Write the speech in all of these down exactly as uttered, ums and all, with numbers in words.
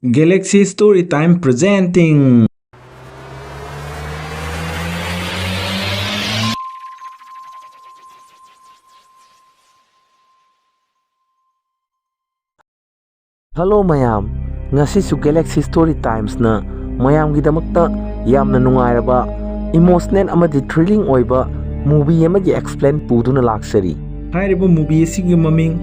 Galaxy Story Time presenting. Hello ꯃꯌꯥꯝ, ꯉꯁꯤꯁꯨ Galaxy Story Timesꯅ ꯃꯌꯥꯝꯒꯤꯗꯃꯛꯇ ꯌꯥꯝꯅ ꯅꯨꯡꯉꯥꯏꯔꯕ, emotional ꯑꯃꯗꯤ thrilling ꯑꯣꯏꯕ movie ꯑꯃꯒꯤ explain ꯄꯨꯗꯨꯅ ꯂꯥꯛꯆꯔꯤ꯫ ꯍꯥꯏꯔꯤꯕ movie ꯑꯁꯤꯒꯤ ꯃꯃꯤꯡ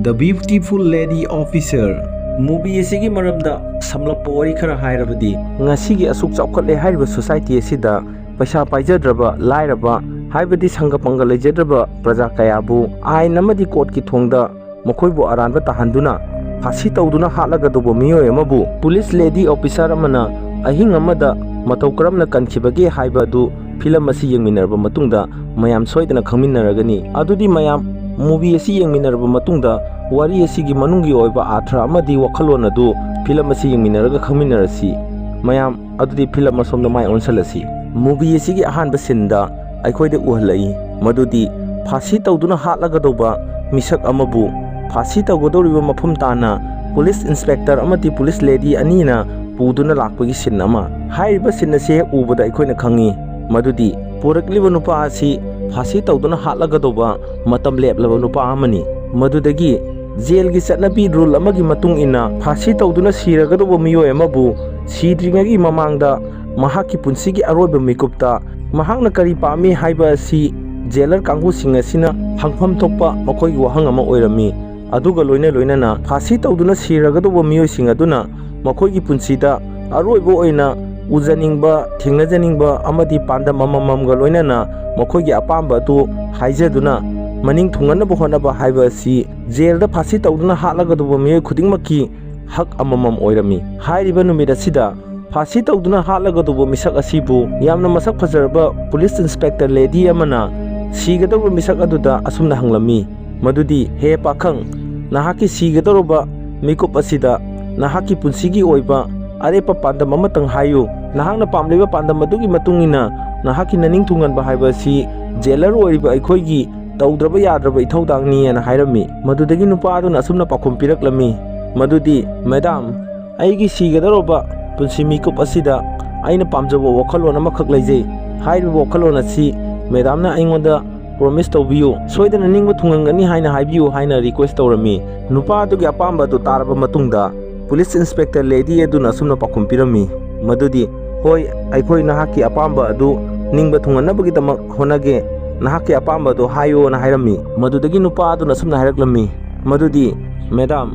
The Beautiful Lady Officer꯫ Movie ꯑꯁꯤꯒꯤ ꯃꯔꯝꯗ ꯁꯝꯂꯞꯄ ꯋꯥꯔꯤ ꯈꯔ ꯍꯥꯏꯔꯕꯗꯤ, ꯉꯁꯤꯒꯤ ꯑꯁꯨꯛ ꯆꯥꯎꯈꯠꯂꯦ ꯍꯥꯏꯔꯤꯕ society ꯑꯁꯤꯗ ꯄꯩꯁꯥ ꯄꯥꯏꯖꯗ꯭ꯔꯕ, ꯂꯥꯏꯔꯕ, ꯍꯥꯏꯕꯗꯤ ꯁꯪꯒ ꯄꯪꯒ ꯂꯩꯖꯗ꯭ꯔꯕ ꯄ꯭ꯔꯖꯥ ꯀꯌꯥꯕꯨ ꯑꯥꯏꯟ ꯑꯃꯗꯤ courtꯀꯤ ꯊꯣꯡꯗ ꯃꯈꯣꯏꯕꯨ ꯑꯔꯥꯟꯕ ꯇꯥꯍꯟꯗꯨꯅ ꯐꯥꯁꯤ ꯇꯧꯗꯨꯅ ꯍꯥꯠꯂꯒꯗꯧꯕ ꯃꯤꯑꯣꯏ ꯑꯃꯕꯨ police lady officer ꯑꯃꯅ ꯑꯍꯤꯡ ꯑꯃꯗ ꯃꯇꯧ ꯀꯔꯝꯅ ꯀꯟꯈꯤꯕꯒꯦ ꯍꯥꯏꯕ ꯑꯗꯨ film ꯑꯁꯤ ꯌꯦꯡꯃꯤꯟꯅꯔꯕ ꯃꯇꯨꯡꯗ ꯃꯌꯥꯝ ꯁꯣꯏꯗꯅ ꯈꯪꯃꯤꯟꯅꯔꯒꯅꯤ꯫ ꯑꯗꯨꯗꯤ ꯃꯌꯥꯝ, movie ꯑꯁꯤ ꯌꯦꯡꯃꯤꯟꯅꯔꯕ ꯃꯇꯨꯡꯗ ꯋꯥꯔꯤ ꯑꯁꯤꯒꯤ ꯃꯅꯨꯡꯒꯤ ꯑꯣꯏꯕ ꯑꯥꯔꯊ ꯑꯃꯗꯤ ꯋꯥꯈꯜꯂꯣꯟ ꯑꯗꯨ film ꯑꯁꯤ ꯌꯦꯡꯃꯤꯟꯅꯔꯒ ꯈꯪꯃꯤꯟꯅꯔꯁꯤ꯫ ꯃꯌꯥꯝ, ꯑꯗꯨꯗꯤ film ꯑꯁꯣꯝꯗ ꯃꯥꯏ ꯑꯣꯟꯁꯤꯜꯂꯁꯤ꯫ Movie ꯑꯁꯤꯒꯤ ꯑꯍꯥꯟꯕ sceneꯗ ꯑꯩꯈꯣꯏꯗ ꯎꯍꯜꯂꯛꯏ ꯃꯗꯨꯗꯤ ꯐꯥꯁꯤ ꯇꯧꯗꯨꯅ ꯍꯥꯠꯂꯒꯗꯧꯕ ꯃꯤꯁꯛ ꯑꯃꯕꯨ ꯐꯥꯁꯤ ꯇꯧꯒꯗꯧꯔꯤꯕ ꯃꯐꯝ ꯇꯥꯅ police inspector ꯑꯃꯗꯤ police lady ꯑꯅꯤꯅ ꯄꯨꯗꯨꯅ ꯂꯥꯛꯄꯒꯤ scene ꯑꯃ꯫ ꯍꯥꯏꯔꯤꯕ scene ꯑꯁꯤ ꯍꯦꯛ ꯎꯕꯗ ꯑꯩꯈꯣꯏꯅ ꯈꯪꯉꯤ ꯃꯗꯨꯗꯤ ꯄꯨꯔꯛꯂꯤꯕ ꯅꯨꯄꯥ ꯑꯁꯤ ꯐꯥꯁꯤ ꯇꯧꯗꯨꯅ ꯍꯥꯠꯂꯒꯗꯧꯕ ꯃꯇꯝ ꯂꯦꯞꯂꯕ ꯅꯨꯄꯥ ꯑꯃꯅꯤ꯫ ꯃꯗꯨꯗꯒꯤ jailꯒꯤ ꯆꯠꯅꯕꯤ rule ꯑꯃꯒꯤ ꯃꯇꯨꯡ ꯏꯟꯅ ꯐꯥꯁꯤ ꯇꯧꯗꯨꯅ ꯁꯤꯔꯒꯗꯧꯕ ꯃꯤꯑꯣꯏ ꯑꯃꯕꯨ ꯁꯤꯗ꯭ꯔꯤꯉꯩꯒꯤ ꯃꯃꯥꯡꯗ ꯃꯍꯥꯛꯀꯤ ꯄꯨꯟꯁꯤꯒꯤ ꯑꯔꯣꯏꯕ ꯃꯤꯀꯨꯞꯇ ꯃꯍꯥꯛꯅ ꯀꯔꯤ ꯄꯥꯝꯃꯤ ꯍꯥꯏꯕ ꯑꯁꯤ jailer ꯀꯥꯡꯕꯨꯁꯤꯡ ꯑꯁꯤꯅ ꯍꯪꯐꯝ ꯊꯣꯛꯄ ꯃꯈꯣꯏꯒꯤ ꯋꯥꯍꯪ ꯑꯃ ꯑꯣꯏꯔꯝꯃꯤ꯫ ꯑꯗꯨꯒ ꯂꯣꯏꯅ ꯂꯣꯏꯅꯅ ꯐꯥꯁꯤ ꯇꯧꯗꯨꯅ ꯁꯤꯔꯒꯗꯧꯕ ꯃꯤꯑꯣꯏꯁꯤꯡ ꯑꯗꯨꯅ ꯃꯈꯣꯏꯒꯤ ꯄꯨꯟꯁꯤꯗ ꯑꯔꯣꯏꯕ ꯑꯣꯏꯅ ꯎꯖꯅꯤꯡꯕ, ꯊꯦꯡꯅꯖꯅꯤꯡꯕ ꯑꯃꯗꯤ ꯄꯥꯟꯗꯝ ꯑꯃꯃꯝꯒ ꯂꯣꯏꯅꯅ ꯃꯈꯣꯏꯒꯤ ꯑꯄꯥꯝꯕ ꯑꯗꯨ ꯍꯥꯏꯖꯗꯨꯅ ꯃꯅꯤꯡ ꯊꯨꯡꯍꯟꯅꯕ ꯍꯣꯠꯅꯕ ꯍꯥꯏꯕ ꯑꯁꯤ jailꯗ ꯐꯥꯁꯤ ꯇꯧꯗꯨꯅ ꯍꯥꯠꯂꯒꯗꯧꯕ ꯃꯤꯑꯣꯏ ꯈꯨꯗꯤꯡꯃꯛꯀꯤ ꯍꯛ ꯑꯃꯃꯝ ꯑꯣꯏꯔꯝꯃꯤ꯫ ꯍꯥꯏꯔꯤꯕ ꯅꯨꯃꯤꯠ ꯑꯁꯤꯗ ꯐꯥꯁꯤ ꯇꯧꯗꯨꯅ ꯍꯥꯠꯂꯒꯗꯧꯕ ꯃꯤꯁꯛ ꯑꯁꯤꯕꯨ ꯌꯥꯝꯅ ꯃꯁꯛ ꯐꯖꯔꯕ police inspector lady ꯑꯃꯅ ꯁꯤꯒꯗꯧꯕ ꯃꯤꯁꯛ ꯑꯗꯨꯗ ꯑꯁꯨꯝꯅ ꯍꯪꯂꯝꯃꯤ ꯃꯗꯨꯗꯤ, "ꯍꯦ ꯄꯥꯈꯪ, ꯅꯍꯥꯛꯀꯤ ꯁꯤꯒꯗꯧꯔꯕ ꯃꯤꯀꯨꯞ ꯑꯁꯤꯗ ꯅꯍꯥꯛꯀꯤ ꯄꯨꯟꯁꯤꯒꯤ ꯑꯣꯏꯕ ꯑꯔꯦꯞꯄ ꯄꯥꯟꯗꯝ ꯑꯃꯇꯪ ꯍꯥꯏꯌꯨ꯫ ꯅꯍꯥꯛꯅ ꯄꯥꯝꯂꯤꯕ ꯄꯥꯟꯗꯝ ꯑꯗꯨꯒꯤ ꯃꯇꯨꯡ ꯏꯟꯅ ꯅꯍꯥꯛꯀꯤ ꯅꯅꯤꯡ ꯊꯨꯡꯍꯟꯕ ꯍꯥꯏꯕ ꯑꯁꯤ jailer ꯑꯣꯏꯔꯤꯕ ꯑꯩꯈꯣꯏꯒꯤ ꯇꯧꯗ꯭ꯔꯕ ꯌꯥꯗ꯭ꯔꯕ ꯏꯊꯧꯗꯥꯡꯅꯤ" ꯍꯥꯏꯅ ꯍꯥꯏꯔꯝꯃꯤ꯫ ꯃꯗꯨꯗꯒꯤ ꯅꯨꯄꯥ ꯑꯗꯨꯅ ꯑꯁꯨꯝꯅ ꯄꯥꯎꯈꯨꯝ ꯄꯤꯔꯛꯂꯝꯃꯤ ꯃꯗꯨꯗꯤ, "Madam, ꯑꯩꯒꯤ ꯁꯤꯒꯗꯧꯔꯕ ꯄꯨꯟꯁꯤ ꯃꯤꯀꯨꯞ ꯑꯁꯤꯗ ꯑꯩꯅ ꯄꯥꯝꯖꯕ ꯋꯥꯈꯜꯂꯣꯟ ꯑꯃꯈꯛ ꯂꯩꯖꯩ꯫ ꯍꯥꯏꯔꯤꯕ ꯋꯥꯈꯜꯂꯣꯟ ꯑꯁꯤ ꯃꯦꯗꯥꯝꯅ ꯑꯩꯉꯣꯟꯗ ꯄ꯭ꯔꯣꯃꯤꯁ ꯇꯧꯕꯤꯌꯨ꯫ ꯁꯣꯏꯗꯅ ꯅꯤꯡꯕ ꯊꯨꯡꯍꯟꯒꯅꯤ ꯍꯥꯏꯅ ꯍꯥꯏꯕꯤꯌꯨ ꯍꯥꯏꯅ ꯔꯤꯀ꯭ꯋꯦꯁ ꯇꯧꯔꯝꯃꯤ꯫ ꯅꯨꯄꯥ ꯑꯗꯨꯒꯤ ꯑꯄꯥꯝꯕ ꯑꯗꯨ ꯇꯥꯔꯕ ꯃꯇꯨꯡꯗ ꯄꯨꯂꯤꯁ ꯏꯟꯁꯄꯦꯛꯇꯔ ꯂꯦꯗꯤ ꯑꯗꯨꯅ ꯑꯁꯨꯝꯅ ꯄꯥꯎꯈꯨꯝ ꯄꯤꯔꯝꯃꯤ, ꯃꯗꯨꯗꯤ, "ꯍꯣꯏ, ꯑꯩꯈꯣꯏ ꯅꯍꯥꯛꯀꯤ ꯑꯄꯥꯝꯕ ꯑꯗꯨ ꯅꯤꯡꯕ ꯊꯨꯡꯍꯟꯅꯕꯒꯤꯗꯃꯛ ꯍꯣꯠꯅꯒꯦ꯫ ꯅꯍꯥꯛꯀꯤ ꯑꯄꯥꯝꯕ ꯑꯗꯨ ꯍꯥꯏꯌꯣꯅ" ꯍꯥꯏꯔꯝꯃꯤ꯫ ꯃꯗꯨꯗꯒꯤ ꯅꯨꯄꯥ ꯑꯗꯨꯅ ꯑꯁꯨꯝꯅ ꯍꯥꯏꯔꯛꯂꯝꯃꯤ, ꯃꯗꯨꯗꯤ, "ꯃꯦꯗꯥꯝ,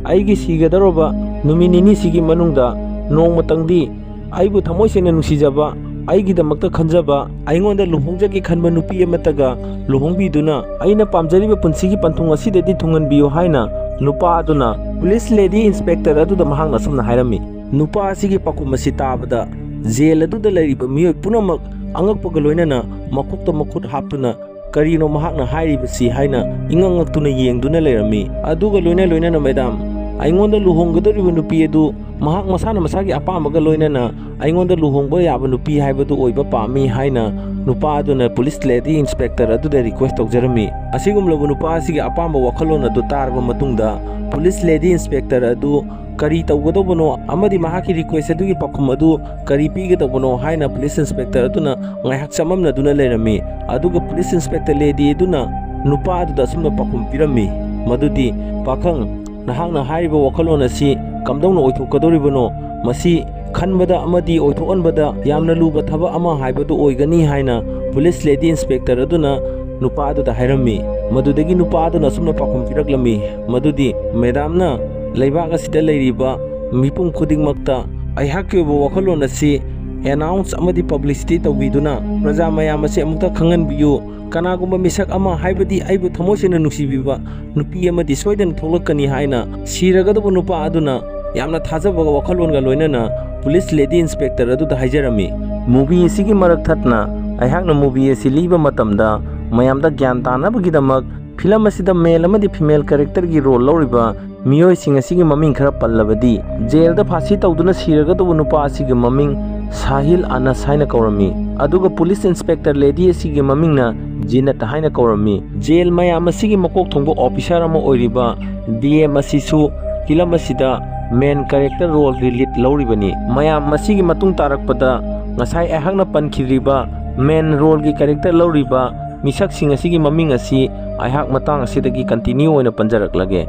ꯑꯩꯒꯤ ꯁꯤꯒꯗꯧꯔꯕ ꯅꯨꯃꯤꯠ ꯅꯤꯅꯤꯁꯤꯒꯤ ꯃꯅꯨꯡꯗ ꯅꯣꯡꯃꯇꯪꯗꯤ ꯑꯩꯕꯨ ꯊꯃꯣꯏ ꯁꯦꯡꯅ ꯅꯨꯡꯁꯤꯖꯕ, ꯑꯩꯒꯤꯗꯃꯛꯇ ꯈꯟꯖꯕ, ꯑꯩꯉꯣꯟꯗ ꯂꯨꯍꯣꯡꯖꯒꯦ ꯈꯟꯕ ꯅꯨꯄꯤ ꯑꯃꯠꯇꯒ ꯂꯨꯍꯣꯡꯕꯤꯗꯨꯅ ꯑꯩꯅ ꯄꯥꯝꯖꯔꯤꯕ ꯄꯨꯟꯁꯤꯒꯤ ꯄꯟꯊꯨꯡ ꯑꯁꯤꯗꯗꯤ ꯊꯨꯡꯍꯟꯕꯤꯌꯨ" ꯍꯥꯏꯅ ꯅꯨꯄꯥ ꯑꯗꯨꯅ ꯄꯨꯂꯤꯁ ꯂꯦꯗꯤ ꯏꯟꯁꯄꯦꯛꯇꯔ ꯑꯗꯨꯗ ꯃꯍꯥꯛꯅ ꯑꯁꯨꯝꯅ ꯍꯥꯏꯔꯝꯃꯤ꯫ ꯅꯨꯄꯥ ꯑꯁꯤꯒꯤ ꯄꯥꯎꯈꯨꯝ ꯑꯁꯤ ꯇꯥꯕꯗ ꯖꯦꯜ ꯑꯗꯨꯗ ꯂꯩꯔꯤꯕ ꯃꯤꯑꯣꯏ ꯄꯨꯝꯅꯃꯛ ꯑꯉꯛꯄꯒ ꯂꯣꯏꯅꯅ ꯃꯈꯨꯠꯇ ꯃꯈꯨꯠ ꯍꯥꯞꯇꯨꯅ ꯀꯔꯤꯅꯣ ꯃꯍꯥꯛꯅ ꯍꯥꯏꯔꯤꯕꯁꯤ ꯍꯥꯏꯅ ꯏꯉꯛ ꯉꯛꯇꯨꯅ ꯌꯦꯡꯗꯨꯅ ꯂꯩꯔꯝꯃꯤ꯫ ꯑꯗꯨꯒ ꯂꯣꯏꯅ ꯂꯣꯏꯅꯅ, "ꯃꯦꯗꯥꯝ, ꯑꯩꯉꯣꯟꯗ ꯂꯨꯍꯣꯡꯒꯗꯧꯔꯤꯕ ꯅꯨꯄꯤ ꯑꯗꯨ ꯃꯍꯥꯛ ꯃꯁꯥꯅ ꯃꯁꯥꯒꯤ ꯑꯄꯥꯝꯕꯒ ꯂꯣꯏꯅꯅ ꯑꯩꯉꯣꯟꯗ ꯂꯨꯍꯣꯡꯕ ꯌꯥꯕ ꯅꯨꯄꯤ ꯍꯥꯏꯕꯗꯨ ꯑꯣꯏꯕ ꯄꯥꯝꯃꯤ" ꯍꯥꯏꯅ ꯅꯨꯄꯥ ꯑꯗꯨꯅ ꯄꯨꯂꯤꯁ ꯂꯦꯗꯤ ꯏꯟꯁꯄꯦꯛꯇꯔ ꯑꯗꯨꯗ ꯔꯤꯀ꯭ꯋꯦꯁ ꯇꯧꯖꯔꯝꯃꯤ꯫ ꯑꯁꯤꯒꯨꯝꯂꯕ ꯅꯨꯄꯥ ꯑꯁꯤꯒꯤ ꯑꯄꯥꯝꯕ ꯋꯥꯈꯜꯂꯣꯟ ꯑꯗꯨ ꯇꯥꯔꯕ ꯃꯇꯨꯡꯗ, ꯄꯨꯂꯤꯁ ꯂꯦꯗꯤ ꯏꯟꯁꯄꯦꯛꯇꯔ ꯑꯗꯨ ꯀꯔꯤ ꯇꯧꯒꯗꯧꯕꯅꯣ ꯑꯃꯗꯤ ꯃꯍꯥꯛꯀꯤ ꯔꯤꯀ꯭ꯋꯦꯁ ꯑꯗꯨꯒꯤ ꯄꯥꯎꯈꯨꯝ ꯑꯗꯨ ꯀꯔꯤ ꯄꯤꯒꯗꯧꯕꯅꯣ ꯍꯥꯏꯅ ꯄꯨꯂꯤꯁ ꯏꯟꯁꯄꯦꯛꯇꯔ ꯑꯗꯨꯅ ꯉꯥꯏꯍꯥꯛ ꯆꯃꯝꯅꯗꯨꯅ ꯂꯩꯔꯝꯃꯤ꯫ ꯑꯗꯨꯒ ꯄꯨꯂꯤꯁ ꯏꯟꯁꯄꯦꯛꯇꯔ ꯂꯦꯗꯤ ꯑꯗꯨꯅ ꯅꯨꯄꯥ ꯑꯗꯨꯗ ꯑꯁꯨꯝꯅ ꯄꯥꯎꯈꯨꯝ ꯄꯤꯔꯝꯃꯤ, ꯃꯗꯨꯗꯤ, "ꯄꯥꯈꯪ, ꯅꯍꯥꯛꯅ ꯍꯥꯏꯔꯤꯕ ꯋꯥꯈꯜꯂꯣꯟ ꯑꯁꯤ ꯀꯝꯗꯧꯅ ꯑꯣꯏꯊꯣꯛꯀꯗꯧꯔꯤꯕꯅꯣ? ꯃꯁꯤ ꯈꯟꯕꯗ ꯑꯃꯗꯤ ꯑꯣꯏꯊꯣꯛꯍꯟꯕꯗ ꯌꯥꯝꯅ ꯂꯨꯕ ꯊꯕꯛ ꯑꯃ ꯍꯥꯏꯕꯗꯨ ꯑꯣꯏꯒꯅꯤ" ꯍꯥꯏꯅ ꯄꯨꯂꯤꯁ ꯂꯦꯗꯤ ꯏꯟꯁꯄꯦꯛꯇꯔ ꯑꯗꯨꯅ ꯅꯨꯄꯥ ꯑꯗꯨꯗ ꯍꯥꯏꯔꯝꯃꯤ꯫ ꯃꯗꯨꯗꯒꯤ ꯅꯨꯄꯥ ꯑꯗꯨꯅ ꯑꯁꯨꯝꯅ ꯄꯥꯎꯈꯨꯝ ꯄꯤꯔꯛꯂꯝꯃꯤ, ꯃꯗꯨꯗꯤ, "ꯃꯦꯗꯥꯝꯅ ꯂꯩꯕꯥꯛ ꯑꯁꯤꯗ ꯂꯩꯔꯤꯕ ꯃꯤꯄꯨꯝ ꯈꯨꯗꯤꯡꯃꯛꯇ ꯑꯩꯍꯥꯛꯀꯤ ꯑꯣꯏꯕ ꯋꯥꯈꯜꯂꯣꯟ ꯑꯁꯤ ꯑꯦꯅꯥꯎꯟꯁ ꯑꯃꯗꯤ ꯄꯕ꯭ꯂꯤꯁꯤꯇꯤ ꯇꯧꯕꯤꯗꯨꯅ ꯄ꯭ꯔꯖꯥ ꯃꯌꯥꯝ ꯑꯁꯤ ꯑꯃꯨꯛꯇ ꯈꯪꯍꯟꯕꯤꯌꯨ꯫ ꯀꯅꯥꯒꯨꯝꯕ ꯃꯤꯁꯛ ꯑꯃ, ꯍꯥꯏꯕꯗꯤ ꯑꯩꯕꯨ ꯊꯃꯣꯏ ꯁꯦꯡꯅ ꯅꯨꯡꯁꯤꯕꯤꯕ ꯅꯨꯄꯤ ꯑꯃꯗꯤ ꯁꯣꯏꯗꯅ ꯊꯣꯛꯂꯛꯀꯅꯤ" ꯍꯥꯏꯅ ꯁꯤꯔꯒꯗꯧꯕ ꯅꯨꯄꯥ ꯑꯗꯨꯅ ꯌꯥꯝꯅ ꯊꯥꯖꯕꯒ ꯋꯥꯈꯜꯂꯣꯟꯒ ꯂꯣꯏꯅꯅ ꯄꯨꯂꯤꯁ ꯂꯦꯗꯤ ꯏꯟꯁꯄꯦꯛꯇꯔ ꯑꯗꯨꯗ ꯍꯥꯏꯖꯔꯝꯃꯤ꯫ ꯃꯨꯚꯤ ꯑꯁꯤꯒꯤ ꯃꯔꯛ ꯊꯠꯅ ꯑꯩꯍꯥꯛꯅ ꯃꯨꯚꯤ ꯑꯁꯤ ꯂꯤꯕ ꯃꯇꯝꯗ ꯃꯌꯥꯝꯗ ꯒ꯭ꯌꯥꯟ ꯇꯥꯅꯕꯒꯤꯗꯃꯛ ꯐꯤꯂꯝ ꯑꯁꯤꯗ ꯃꯦꯜ ꯑꯃꯗꯤ ꯐꯤꯃꯦꯜ ꯀꯦꯔꯦꯛꯇꯔꯒꯤ ꯔꯣꯜ ꯂꯧꯔꯤꯕ ꯃꯤꯑꯣꯏꯁꯤꯡ ꯑꯁꯤꯒꯤ ꯃꯃꯤꯡ ꯈꯔ ꯄꯜꯂꯕꯗꯤ, ꯖꯦꯜꯗ ꯐꯥꯁꯤ ꯇꯧꯗꯨꯅ ꯁꯤꯔꯒꯗꯧꯕ ꯅꯨꯄꯥ ꯑꯁꯤꯒꯤ ꯃꯃꯤꯡ ꯁꯥꯍꯤꯜ ꯑꯅꯁ ꯍꯥꯏꯅ ꯀꯧꯔꯝꯃꯤ꯫ ꯑꯗꯨꯒ ꯄꯨꯂꯤꯁ ꯏꯟꯁꯄꯦꯛꯇꯔ ꯂꯦꯗꯤ ꯑꯁꯤꯒꯤ ꯃꯃꯤꯡꯅ ꯖꯤꯅꯠ ꯍꯥꯏꯅ ꯀꯧꯔꯝꯃꯤ꯫ ꯖꯦꯜ ꯃꯌꯥꯝ ꯑꯁꯤꯒꯤ ꯃꯀꯣꯛ ꯊꯣꯡꯕ ꯑꯣꯐꯤꯁꯥꯔ ꯑꯃ ꯑꯣꯏꯔꯤꯕ ꯗꯤ ꯑꯦꯝ ꯑꯁꯤꯁꯨ ꯐꯤꯂꯝ ꯑꯁꯤꯗ main character roleꯒꯤ lead ꯂꯧꯔꯤꯕꯅꯤ꯫ ꯃꯌꯥꯝ, ꯃꯁꯤꯒꯤ ꯃꯇꯨꯡ ꯇꯥꯔꯛꯄꯗ ꯉꯁꯥꯏ ꯑꯩꯍꯥꯛꯅ ꯄꯟꯈꯤꯗ꯭ꯔꯤꯕ main roleꯒꯤ character ꯂꯧꯔꯤꯕ ꯃꯤꯁꯛꯁꯤꯡ ꯑꯁꯤꯒꯤ ꯃꯃꯤꯡ ꯑꯁꯤ ꯑꯩꯍꯥꯛ ꯃꯇꯥꯡ ꯑꯁꯤꯗꯒꯤ continue ꯑꯣꯏꯅ ꯄꯟꯖꯔꯛꯂꯒꯦ꯫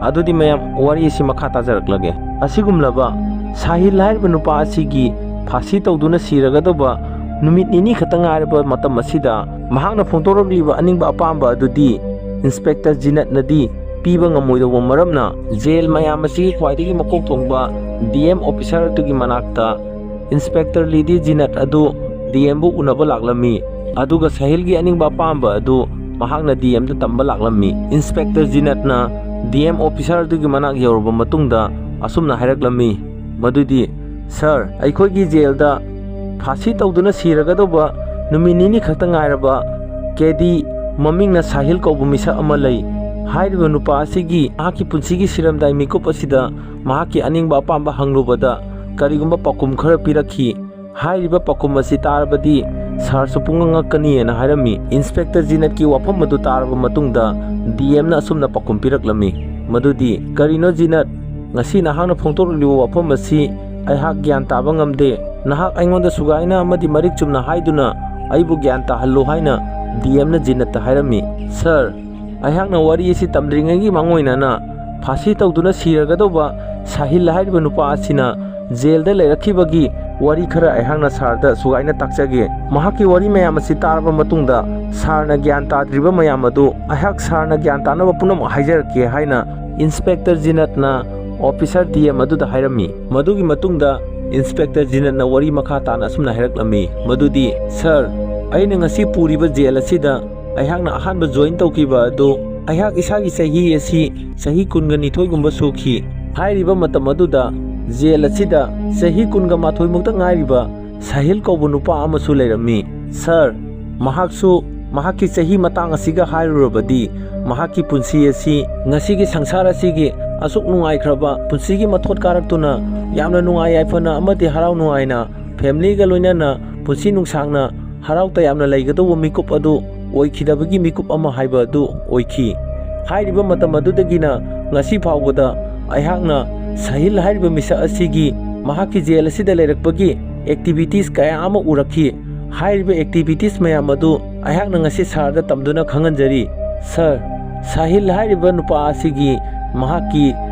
ꯑꯗꯨꯗꯤ ꯃꯌꯥꯝ, ꯋꯥꯔꯤ ꯑꯁꯤ ꯃꯈꯥ ꯇꯥꯖꯔꯛꯂꯒꯦ꯫ ꯑꯁꯤꯒꯨꯝꯂꯕ ꯁꯥꯍꯤꯜ ꯍꯥꯏꯔꯤꯕ ꯅꯨꯄꯥ ꯑꯁꯤꯒꯤ ꯐꯥꯁꯤ ꯇꯧꯗꯨꯅ ꯁꯤꯔꯒꯗꯧꯕ ꯅꯨꯃꯤꯠ ꯅꯤꯅꯤ ꯈꯛꯇ ꯉꯥꯏꯔꯕ ꯃꯇꯝ ꯑꯁꯤꯗ, ꯃꯍꯥꯛꯅ ꯐꯣꯡꯗꯣꯔꯛꯂꯤꯕ ꯑꯅꯤꯡꯕ ꯑꯄꯥꯝꯕ ꯑꯗꯨꯗꯤ Inspector ꯖꯤꯅꯠꯅꯗꯤ ꯄꯤꯕ ꯉꯝꯃꯣꯏꯗꯧꯕ ꯃꯔꯝꯅ, ꯖꯦꯜ ꯃꯌꯥꯝ ꯑꯁꯤꯒꯤ ꯈ꯭ꯋꯥꯏꯗꯒꯤ ꯃꯀꯣꯛ ꯊꯣꯡꯕ D M officer ꯑꯗꯨꯒꯤ ꯃꯅꯥꯛꯇ Inspector ꯂꯤꯗꯤ ꯖꯤꯅꯠ ꯑꯗꯨ D Mꯕꯨ ꯎꯅꯕ ꯂꯥꯛꯂꯝꯃꯤ꯫ ꯑꯗꯨꯒ ꯁꯥꯍꯤꯜꯒꯤ ꯑꯅꯤꯡꯕ ꯑꯄꯥꯝꯕ ꯑꯗꯨ ꯃꯍꯥꯛꯅ D Mꯗ ꯇꯝꯕ ꯂꯥꯛꯂꯝꯃꯤ꯫ Inspector ꯖꯤꯅꯠꯅ D M officer ꯑꯗꯨꯒꯤ ꯃꯅꯥꯛ ꯌꯧꯔꯕ ꯃꯇꯨꯡꯗ ꯑꯁꯨꯝꯅ ꯍꯥꯏꯔꯛꯂꯝꯃꯤ, ꯃꯗꯨꯗꯤ, "Sir, ꯑꯩꯈꯣꯏꯒꯤ ꯖꯦꯜꯗ ꯐꯥꯁꯤ ꯇꯧꯗꯨꯅ ꯁꯤꯔꯒꯗꯧꯕ ꯅꯨꯃꯤꯠ ꯅꯤꯅꯤ ꯈꯛꯇ ꯉꯥꯏꯔꯕ ꯀꯦꯗꯤ ꯃꯃꯤꯡꯅ ꯁꯥꯍꯤꯜ ꯀꯧꯕ ꯃꯤꯁꯛ ꯑꯃ ꯂꯩ꯫ ꯍꯥꯏꯔꯤꯕ ꯅꯨꯄꯥ ꯑꯁꯤꯒꯤ ꯃꯍꯥꯛꯀꯤ ꯄꯨꯟꯁꯤꯒꯤ ꯁꯤꯔꯝꯗꯥꯏ ꯃꯤꯀꯨꯞ ꯑꯁꯤꯗ ꯃꯍꯥꯛꯀꯤ ꯑꯅꯤꯡꯕ ꯑꯄꯥꯝꯕ ꯍꯪꯂꯨꯕꯗ ꯀꯔꯤꯒꯨꯝꯕ ꯄꯥꯎꯈꯨꯝ ꯈꯔ ꯄꯤꯔꯛꯈꯤ꯫ ꯍꯥꯏꯔꯤꯕ ꯄꯥꯎꯈꯨꯝ ꯑꯁꯤ ꯇꯥꯔꯕꯗꯤ ꯁꯥꯔꯁꯨ ꯄꯨꯡꯉꯛ ꯉꯛꯀꯅꯤꯅ ꯍꯥꯏꯔꯝꯃꯤ꯫" Inspector ꯖꯤꯅꯠꯀꯤ ꯋꯥꯐꯝ ꯑꯗꯨ ꯇꯥꯔꯕ ꯃꯇꯨꯡꯗ D Mꯅ ꯑꯁꯨꯝꯅ ꯄꯥꯎꯈꯨꯝ ꯄꯤꯔꯛꯂꯝꯃꯤ, ꯃꯗꯨꯗꯤ, "ꯀꯔꯤꯅꯣ ꯖꯤꯅꯠ, ꯉꯁꯤ ꯅꯍꯥꯛꯅ ꯐꯣꯡꯗꯣꯔꯛꯂꯤꯕ ꯋꯥꯐꯝ ꯑꯁꯤ ꯑꯩꯍꯥꯛ ꯒ꯭ꯌꯥꯟ ꯇꯥꯕ ꯉꯝꯗꯦ꯫ ꯅꯍꯥꯛ ꯑꯩꯉꯣꯟꯗ ꯁꯨꯒꯥꯏꯅ ꯑꯃꯗꯤ ꯃꯔꯤꯛ ꯆꯨꯝꯅ ꯍꯥꯏꯗꯨꯅ ꯑꯩꯕꯨ ꯒ꯭ꯌꯥꯟ ꯇꯥꯍꯜꯂꯨ" ꯍꯥꯏꯅ D Mꯅ ꯖꯤꯅꯠꯇ ꯍꯥꯏꯔꯝꯃꯤ꯫ "Sir, ꯑꯩꯍꯥꯛꯅ ꯋꯥꯔꯤ ꯑꯁꯤ ꯇꯝꯗ꯭ꯔꯤꯉꯩꯒꯤ ꯃꯥꯡꯑꯣꯏꯅꯅ ꯐꯥꯁꯤ ꯇꯧꯗꯨꯅ ꯁꯤꯔꯒꯗꯧꯕ ꯁꯥꯍꯤꯜ ꯍꯥꯏꯔꯤꯕ ꯅꯨꯄꯥ ꯑꯁꯤꯅ ꯖꯦꯜꯗ ꯂꯩꯔꯛꯈꯤꯕꯒꯤ ꯋꯥꯔꯤ ꯈꯔ ꯑꯩꯍꯥꯛꯅ ꯁꯥꯔꯗ ꯁꯨꯒꯥꯏꯅ ꯇꯥꯛꯆꯒꯦ꯫ ꯃꯍꯥꯛꯀꯤ ꯋꯥꯔꯤ ꯃꯌꯥꯝ ꯑꯁꯤ ꯇꯥꯔꯕ ꯃꯇꯨꯡꯗ ꯁꯥꯔꯅ ꯒ꯭ꯌꯥꯟ ꯇꯥꯗ꯭ꯔꯤꯕ ꯃꯌꯥꯝ ꯑꯗꯨ ꯑꯩꯍꯥꯛ ꯁꯥꯔꯅ ꯒ꯭ꯌꯥꯟ ꯇꯥꯅꯕ ꯄꯨꯝꯅꯃꯛ ꯍꯥꯏꯖꯔꯛꯀꯦ" ꯍꯥꯏꯅ Inspector ꯖꯤꯅꯠꯅ officer D M ꯑꯗꯨꯗ ꯍꯥꯏꯔꯝꯃꯤ꯫ ꯃꯗꯨꯒꯤ ꯃꯇꯨꯡꯗ Inspector ꯖꯤꯅꯠꯅ ꯋꯥꯔꯤ ꯃꯈꯥ ꯇꯥꯅ ꯑꯁꯨꯝꯅ ꯍꯥꯏꯔꯛꯂꯝꯃꯤ, ꯃꯗꯨꯗꯤ, "Sir, ꯑꯩꯅ ꯉꯁꯤ ꯄꯨꯔꯤꯕ ꯖꯦꯜ ꯑꯁꯤꯗ ꯑꯩꯍꯥꯛꯅ ꯑꯍꯥꯟꯕ join ꯇꯧꯈꯤꯕ ꯑꯗꯨ ꯑꯩꯍꯥꯛ ꯏꯁꯥꯒꯤ ꯆꯍꯤ ꯑꯁꯤ ꯆꯍꯤ ꯀꯨꯟꯒ ꯅꯤꯊꯣꯏꯒꯨꯝꯕ ꯁꯨꯈꯤ꯫ ꯍꯥꯏꯔꯤꯕ ꯃꯇꯝ ꯑꯗꯨꯗ ꯖꯦꯜ ꯑꯁꯤꯗ ꯆꯍꯤ ꯀꯨꯟꯒ ꯃꯥꯊꯣꯏ ꯃꯨꯛꯇ ꯉꯥꯏꯔꯤꯕ ꯁꯥꯍꯤꯜ ꯀꯧꯕ ꯅꯨꯄꯥ ꯑꯃꯁꯨ ꯂꯩꯔꯝꯃꯤ꯫ Sir, ꯃꯍꯥꯛꯁꯨ ꯃꯍꯥꯛꯀꯤ ꯆꯍꯤ ꯃꯇꯥꯡ ꯑꯁꯤꯒ ꯍꯥꯏꯔꯨꯔꯕꯗꯤ ꯃꯍꯥꯛꯀꯤ ꯄꯨꯟꯁꯤ ꯑꯁꯤ ꯉꯁꯤꯒꯤ ꯁꯪꯁꯥꯔ ꯑꯁꯤꯒꯤ ꯑꯁꯨꯛ ꯅꯨꯡꯉꯥꯏꯈ꯭ꯔꯕ ꯄꯨꯟꯁꯤꯒꯤ ꯃꯊꯣꯠ ꯀꯥꯔꯛꯇꯨꯅ ꯌꯥꯝꯅ ꯅꯨꯡꯉꯥꯏ ꯌꯥꯏꯐꯅ ꯑꯃꯗꯤ ꯍꯔꯥꯎ ꯅꯨꯡꯉꯥꯏꯅ family ꯒ ꯂꯣꯏꯅꯅ ꯄꯨꯟꯁꯤ ꯅꯨꯡꯁꯥꯡꯅ ꯍꯔꯥꯎ ꯇꯌꯥꯝꯅ ꯂꯩꯒꯗꯧꯕ ꯃꯤꯀꯨꯞ ꯑꯗꯨ ꯑꯣꯏꯈꯤꯗꯕꯒꯤ ꯃꯤꯀꯨꯞ ꯑꯃ ꯍꯥꯏꯕ ꯑꯗꯨ ꯑꯣꯏꯈꯤ꯫ ꯍꯥꯏꯔꯤꯕ ꯃꯇꯝ ꯑꯗꯨꯗꯒꯤꯅ ꯉꯁꯤ ꯐꯥꯎꯕꯗ ꯑꯩꯍꯥꯛꯅ ꯁꯥꯍꯤꯜ ꯍꯥꯏꯔꯤꯕ ꯃꯤꯁꯛ ꯑꯁꯤꯒꯤ ꯃꯍꯥꯛꯀꯤ ꯖꯦꯜ ꯑꯁꯤꯗ ꯂꯩꯔꯛꯄꯒꯤ ꯑꯦꯛꯇꯤꯚꯤꯇꯤꯁ ꯀꯌꯥ ꯑꯃ ꯎꯔꯛꯈꯤ꯫ ꯍꯥꯏꯔꯤꯕ ꯑꯦꯛꯇꯤꯚꯤꯇꯤꯁ ꯃꯌꯥꯝ ꯑꯗꯨ ꯑꯩꯍꯥꯛꯅ ꯉꯁꯤ ꯁꯥꯔꯗ ꯇꯝꯗꯨꯅ ꯈꯪꯍꯟꯖꯔꯤ꯫ ꯁꯥꯔ, ꯁꯥꯍꯤꯜ ꯍꯥꯏꯔꯤꯕ ꯅꯨꯄꯥ ꯑꯁꯤꯒꯤ ꯃꯍꯥꯛꯀꯤ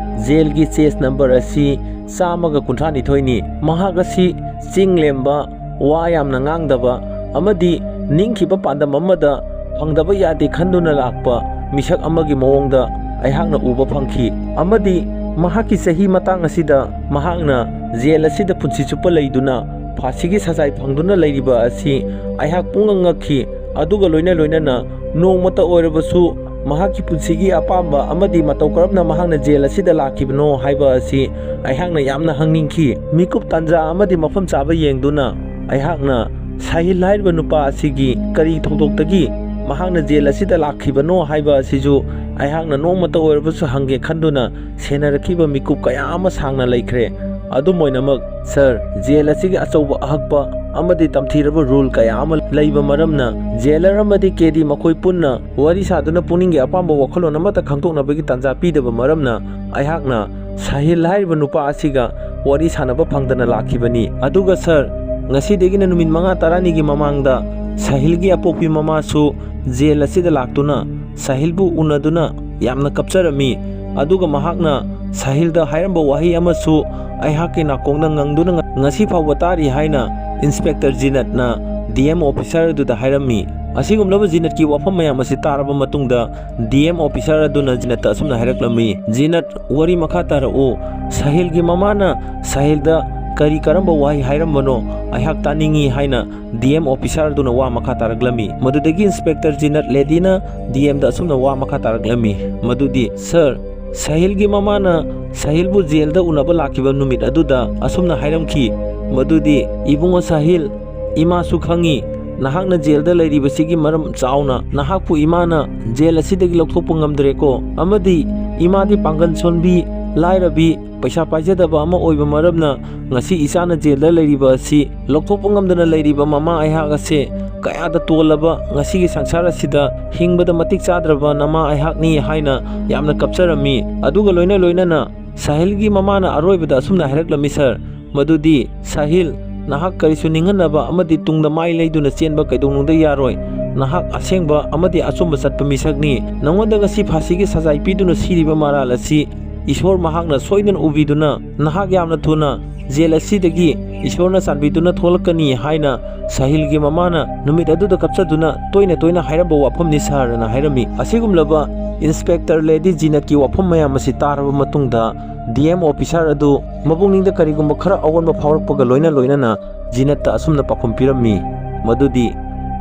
ꯖꯦꯜꯒꯤ ꯆꯦꯁ ꯅꯝꯕꯔ ꯑꯁꯤ ꯆꯥꯝꯃꯒ ꯀꯨꯟꯊ꯭ꯔꯥ ꯅꯤꯊꯣꯏꯅꯤ꯫ ꯃꯍꯥꯛ ꯑꯁꯤ ꯆꯤꯡ ꯂꯦꯝꯕ, ꯋꯥ ꯌꯥꯝꯅ ꯉꯥꯡꯗꯕ ꯑꯃꯗꯤ ꯅꯤꯡꯈꯤꯕ ꯄꯥꯟꯗꯝ ꯑꯃꯗ ꯐꯪꯗꯕ ꯌꯥꯗꯦ ꯈꯟꯗꯨꯅ ꯂꯥꯛꯄ ꯃꯤꯁꯛ ꯑꯃꯒꯤ ꯃꯑꯣꯡꯗ ꯑꯩꯍꯥꯛꯅ ꯎꯕ ꯐꯪꯈꯤ꯫ ꯑꯃꯗꯤ ꯃꯍꯥꯛꯀꯤ ꯆꯍꯤ ꯃꯇꯥꯡ ꯑꯁꯤꯗ ꯃꯍꯥꯛꯅ ꯖꯦꯜ ꯑꯁꯤꯗ ꯄꯨꯟꯁꯤ ꯆꯨꯞꯄ ꯂꯩꯗꯨꯅ ꯐꯥꯁꯤꯒꯤ ꯁꯖꯥꯏ ꯐꯪꯗꯨꯅ ꯂꯩꯔꯤꯕ ꯑꯁꯤ ꯑꯩꯍꯥꯛ ꯄꯨꯡꯉꯛ ꯉꯛꯈꯤ꯫ ꯑꯗꯨꯒ ꯂꯣꯏꯅ ꯂꯣꯏꯅꯅ ꯅꯣꯡꯃꯇ ꯑꯣꯏꯔꯕꯁꯨ ꯃꯍꯥꯛꯀꯤ ꯄꯨꯟꯁꯤꯒꯤ ꯑꯄꯥꯝꯕ ꯑꯃꯗꯤ ꯃꯇꯧ ꯀꯔꯝꯅ ꯃꯍꯥꯛꯅ ꯖꯦꯜ ꯑꯁꯤꯗ ꯂꯥꯛꯈꯤꯕꯅꯣ ꯍꯥꯏꯕ ꯑꯁꯤ ꯑꯩꯍꯥꯛꯅ ꯌꯥꯝꯅ ꯍꯪꯅꯤꯡꯈꯤ꯫ ꯃꯤꯀꯨꯞ ꯇꯥꯟꯖꯥ ꯑꯃꯗꯤ ꯃꯐꯝ ꯆꯥꯕ ꯌꯦꯡꯗꯨꯅ ꯑꯩꯍꯥꯛꯅ ꯁꯥꯍꯤꯜ ꯍꯥꯏꯔꯤꯕ ꯅꯨꯄꯥ ꯑꯁꯤꯒꯤ ꯀꯔꯤ ꯊꯧꯗꯣꯛꯇꯒꯤ ꯃꯍꯥꯛꯅ ꯖꯦꯜ ꯑꯁꯤꯗ ꯂꯥꯛꯈꯤꯕꯅꯣ ꯍꯥꯏꯕ ꯑꯁꯤꯁꯨ ꯑꯩꯍꯥꯛꯅ ꯅꯣꯡꯃꯇ ꯑꯣꯏꯔꯕꯁꯨ ꯍꯪꯒꯦ ꯈꯟꯗꯨꯅ ꯁꯦꯟꯅꯔꯛꯈꯤꯕ ꯃꯤꯀꯨꯞ ꯀꯌꯥ ꯑꯃ ꯁꯥꯡꯅ ꯂꯩꯈ꯭ꯔꯦ꯫ ꯑꯗꯨꯝ ꯑꯣꯏꯅꯃꯛ, ꯁꯥꯔ, ꯖꯦꯜ ꯑꯁꯤꯒꯤ ꯑꯆꯧꯕ ꯑꯍꯛꯄ ꯑꯃꯗꯤ ꯇꯝꯊꯤꯔꯕ ꯔꯨꯜ ꯀꯌꯥ ꯑꯃ ꯂꯩꯕ ꯃꯔꯝꯅ ꯖꯦꯂꯔ ꯑꯃꯗꯤ ꯀꯦꯗꯤ ꯃꯈꯣꯏ ꯄꯨꯟꯅ ꯋꯥꯔꯤ ꯁꯥꯗꯨꯅ ꯄꯨꯛꯅꯤꯡꯒꯤ ꯑꯄꯥꯝꯕ ꯋꯥꯈꯜꯂꯣꯟ ꯑꯃꯠꯇ ꯈꯪꯗꯣꯛꯅꯕꯒꯤ ꯇꯥꯟꯖꯥ ꯄꯤꯗꯕ ꯃꯔꯝꯅ ꯑꯩꯍꯥꯛꯅ ꯁꯥꯍꯤꯜ ꯍꯥꯏꯔꯤꯕ ꯅꯨꯄꯥ ꯑꯁꯤꯒ ꯋꯥꯔꯤ ꯁꯥꯟꯅꯕ ꯐꯪꯗꯅ ꯂꯥꯛꯈꯤꯕꯅꯤ꯫ ꯑꯗꯨꯒ ꯁꯥꯔ, ꯉꯁꯤꯗꯒꯤꯅ ꯅꯨꯃꯤꯠ ꯃꯉꯥ ꯇꯔꯥꯅꯤꯒꯤ ꯃꯃꯥꯡꯗ ꯁꯥꯍꯤꯜꯒꯤ ꯑꯄꯣꯛꯄꯤ ꯃꯃꯥꯁꯨ ꯖꯦꯜ ꯑꯁꯤꯗ ꯂꯥꯛꯇꯨꯅ ꯁꯥꯍꯤꯜꯕꯨ ꯎꯅꯗꯨꯅ ꯌꯥꯝꯅ ꯀꯞꯆꯔꯝꯃꯤ꯫ ꯑꯗꯨꯒ ꯃꯍꯥꯛꯅ ꯁꯥꯍꯤꯜꯗ ꯍꯥꯏꯔꯝꯕ ꯋꯥꯍꯩ ꯑꯃꯁꯨ ꯑꯩꯍꯥꯛꯀꯤ ꯅꯥꯀꯣꯡꯗ ꯉꯪꯗꯨꯅ ꯉ-, ꯉꯁꯤ ꯐꯥꯎꯕ ꯇꯥꯔꯤ ꯍꯥꯏꯅ ꯏꯟꯁꯄꯦꯛꯇꯔ ꯖꯤꯅꯠꯅ ꯗꯤ ꯑꯦꯝ ꯑꯣꯐꯤꯁꯥꯔ ꯑꯗꯨꯗ ꯍꯥꯏꯔꯝꯃꯤ꯫ ꯑꯁꯤꯒꯨꯝꯂꯕ ꯖꯤꯅꯠꯀꯤ ꯋꯥꯐꯝ ꯃꯌꯥꯝ ꯑꯁꯤ ꯇꯥꯔꯕ ꯃꯇꯨꯡꯗ ꯗꯤ ꯑꯦꯝ ꯑꯣꯐꯤꯁꯥꯔ ꯑꯗꯨꯅ ꯖꯤꯅꯠꯇ ꯑꯁꯨꯝꯅ ꯍꯥꯏꯔꯛꯂꯝꯃꯤ, "ꯖꯤꯅꯠ, ꯋꯥꯔꯤ ꯃꯈꯥ ꯇꯥꯔꯛꯎ꯫ ꯁꯥꯍꯤꯜꯒꯤ ꯃꯃꯥꯅ ꯁꯥꯍꯤꯜꯗ ꯀꯔꯤ ꯀꯔꯝꯕ ꯋꯥꯍꯩ ꯍꯥꯏꯔꯝꯕꯅꯣ ꯑꯩꯍꯥꯛ ꯇꯥꯅꯤꯡꯏ" ꯍꯥꯏꯅ ꯗꯤ ꯑꯦꯝ ꯑꯣꯐꯤꯁꯥꯔ ꯑꯗꯨꯅ ꯋꯥ ꯃꯈꯥ ꯇꯥꯔꯛꯂꯝꯃꯤ꯫ ꯃꯗꯨꯗꯒꯤ ꯏꯟꯁꯄꯦꯛꯇꯔ ꯖꯤꯅꯠ ꯂꯦꯗꯤꯅ ꯗꯤ ꯑꯦꯝꯗ ꯑꯁꯨꯝꯅ ꯋꯥ ꯃꯈꯥ ꯇꯥꯔꯛꯂꯝꯃꯤ, ꯃꯗꯨꯗꯤ, "ꯁꯥꯔ, ꯁꯥꯍꯤꯜꯒꯤ ꯃꯃꯥꯅ ꯁꯥꯍꯤꯜꯕꯨ ꯖꯦꯜꯗ ꯎꯅꯕ ꯂꯥꯛꯈꯤꯕ ꯅꯨꯃꯤꯠ ꯑꯗꯨꯗ ꯑꯁꯨꯝꯅ ꯍꯥꯏꯔꯝꯈꯤ, ꯃꯗꯨꯗꯤ, ꯏꯕꯨꯡꯉꯣ ꯁꯥꯍꯤꯜ, ꯏꯃꯥꯁꯨ ꯈꯪꯏ, ꯅꯍꯥꯛꯅ ꯖꯦꯜꯗ ꯂꯩꯔꯤꯕꯁꯤꯒꯤ ꯃꯔꯝ ꯆꯥꯎꯅ꯫ ꯅꯍꯥꯛꯄꯨ ꯏꯃꯥꯅ ꯖꯦꯜ ꯑꯁꯤꯗꯒꯤ ꯂꯧꯊꯣꯛꯄ ꯉꯝꯗ꯭ꯔꯦꯀꯣ꯫ ꯑꯃꯗꯤ ꯏꯃꯥꯗꯤ ꯄꯥꯡꯒꯜ ꯁꯣꯟꯕꯤ, ꯂꯥꯏꯔꯕꯤ, ꯄꯩꯁꯥ ꯄꯥꯏꯖꯗꯕ ꯑꯃ ꯑꯣꯏꯕ ꯃꯔꯝꯅ ꯉꯁꯤ ꯏꯆꯥꯅ ꯖꯦꯜꯗ ꯂꯩꯔꯤꯕ ꯑꯁꯤ ꯂꯧꯊꯣꯛꯄ ꯉꯝꯗꯅ ꯂꯩꯔꯤꯕ ꯃꯃꯥ ꯑꯩꯍꯥꯛ ꯑꯁꯦ ꯀꯌꯥꯗ ꯇꯣꯜꯂꯕ ꯉꯁꯤꯒꯤ ꯁꯪꯁꯥꯔ ꯑꯁꯤꯗ ꯍꯤꯡꯕꯗ ꯃꯇꯤꯛ ꯆꯥꯗ꯭ꯔꯕ ꯅꯃꯥ ꯑꯩꯍꯥꯛꯅꯤ" ꯍꯥꯏꯅ ꯌꯥꯝꯅ ꯀꯞꯆꯔꯝꯃꯤ꯫ ꯑꯗꯨꯒ ꯂꯣꯏꯅ ꯂꯣꯏꯅꯅ ꯁꯥꯍꯤꯜꯒꯤ ꯃꯃꯥꯅ ꯑꯔꯣꯏꯕꯗ ꯑꯁꯨꯝꯅ ꯍꯥꯏꯔꯛꯂꯝꯃꯤ, "ꯁꯥꯔ, ꯃꯗꯨꯗꯤ ꯁꯥꯍꯤꯜ, ꯅꯍꯥꯛ ꯀꯔꯤꯁꯨ ꯅꯤꯡꯍꯟꯅꯕ ꯑꯃꯗꯤ ꯇꯨꯡꯗ ꯃꯥꯏ ꯂꯩꯗꯨꯅ ꯆꯦꯟꯕ ꯀꯩꯗꯧꯅꯨꯡꯗ ꯌꯥꯔꯣꯏ꯫ ꯅꯍꯥꯛ ꯑꯁꯦꯡꯕ ꯑꯃꯗꯤ ꯑꯆꯨꯝꯕ ꯆꯠꯄ ꯃꯤꯁꯛꯅꯤ꯫ ꯅꯉꯣꯟꯗ ꯉꯁꯤ ꯐꯥꯁꯤꯒꯤ ꯁꯖꯥꯏ ꯄꯤꯗꯨꯅ ꯁꯤꯔꯤꯕ ꯃꯔꯥꯜ ꯑꯁꯤ ꯏꯁꯣꯔ ꯃꯍꯥꯛꯅ ꯁꯣꯏꯗꯅ ꯎꯕꯤꯗꯨꯅ ꯅꯍꯥꯛ ꯌꯥꯝꯅ ꯊꯨꯅ ꯖꯦꯜ ꯑꯁꯤꯗꯒꯤ ꯏꯁꯣꯔꯅ ꯆꯥꯟꯕꯤꯗꯨꯅ ꯊꯣꯛꯂꯛꯀꯅꯤ" ꯍꯥꯏꯅ ꯁꯥꯍꯤꯜꯒꯤ ꯃꯃꯥꯅ ꯅꯨꯃꯤꯠ ꯑꯗꯨꯗ ꯀꯞꯆꯗꯨꯅ ꯇꯣꯏꯅ ꯇꯣꯏꯅ ꯍꯥꯏꯔꯝꯕ ꯋꯥꯐꯝꯅꯤ, ꯁꯥꯔꯅ ꯍꯥꯏꯔꯝꯃꯤ꯫ ꯑꯁꯤꯒꯨꯝꯂꯕ ꯏꯟꯁꯄꯦꯛꯇꯔ ꯂꯦꯗꯤ ꯖꯤꯅꯠꯀꯤ ꯋꯥꯐꯝ ꯃꯌꯥꯝ ꯑꯁꯤ ꯇꯥꯔꯕ ꯃꯇꯨꯡꯗ, ꯗꯤ ꯑꯦꯝ ꯑꯣꯐꯤꯁꯥꯔ ꯑꯗꯨ ꯃꯄꯨꯛꯅꯤꯡꯗ ꯀꯔꯤꯒꯨꯝꯕ ꯈꯔ ꯑꯑꯣꯟꯕ ꯐꯥꯎꯔꯛꯄꯒ ꯂꯣꯏꯅ ꯂꯣꯏꯅꯅ ꯖꯤꯅꯠꯇ ꯑꯁꯨꯝꯅ ꯄꯥꯎꯈꯨꯝ ꯄꯤꯔꯝꯃꯤ, ꯃꯗꯨꯗꯤ,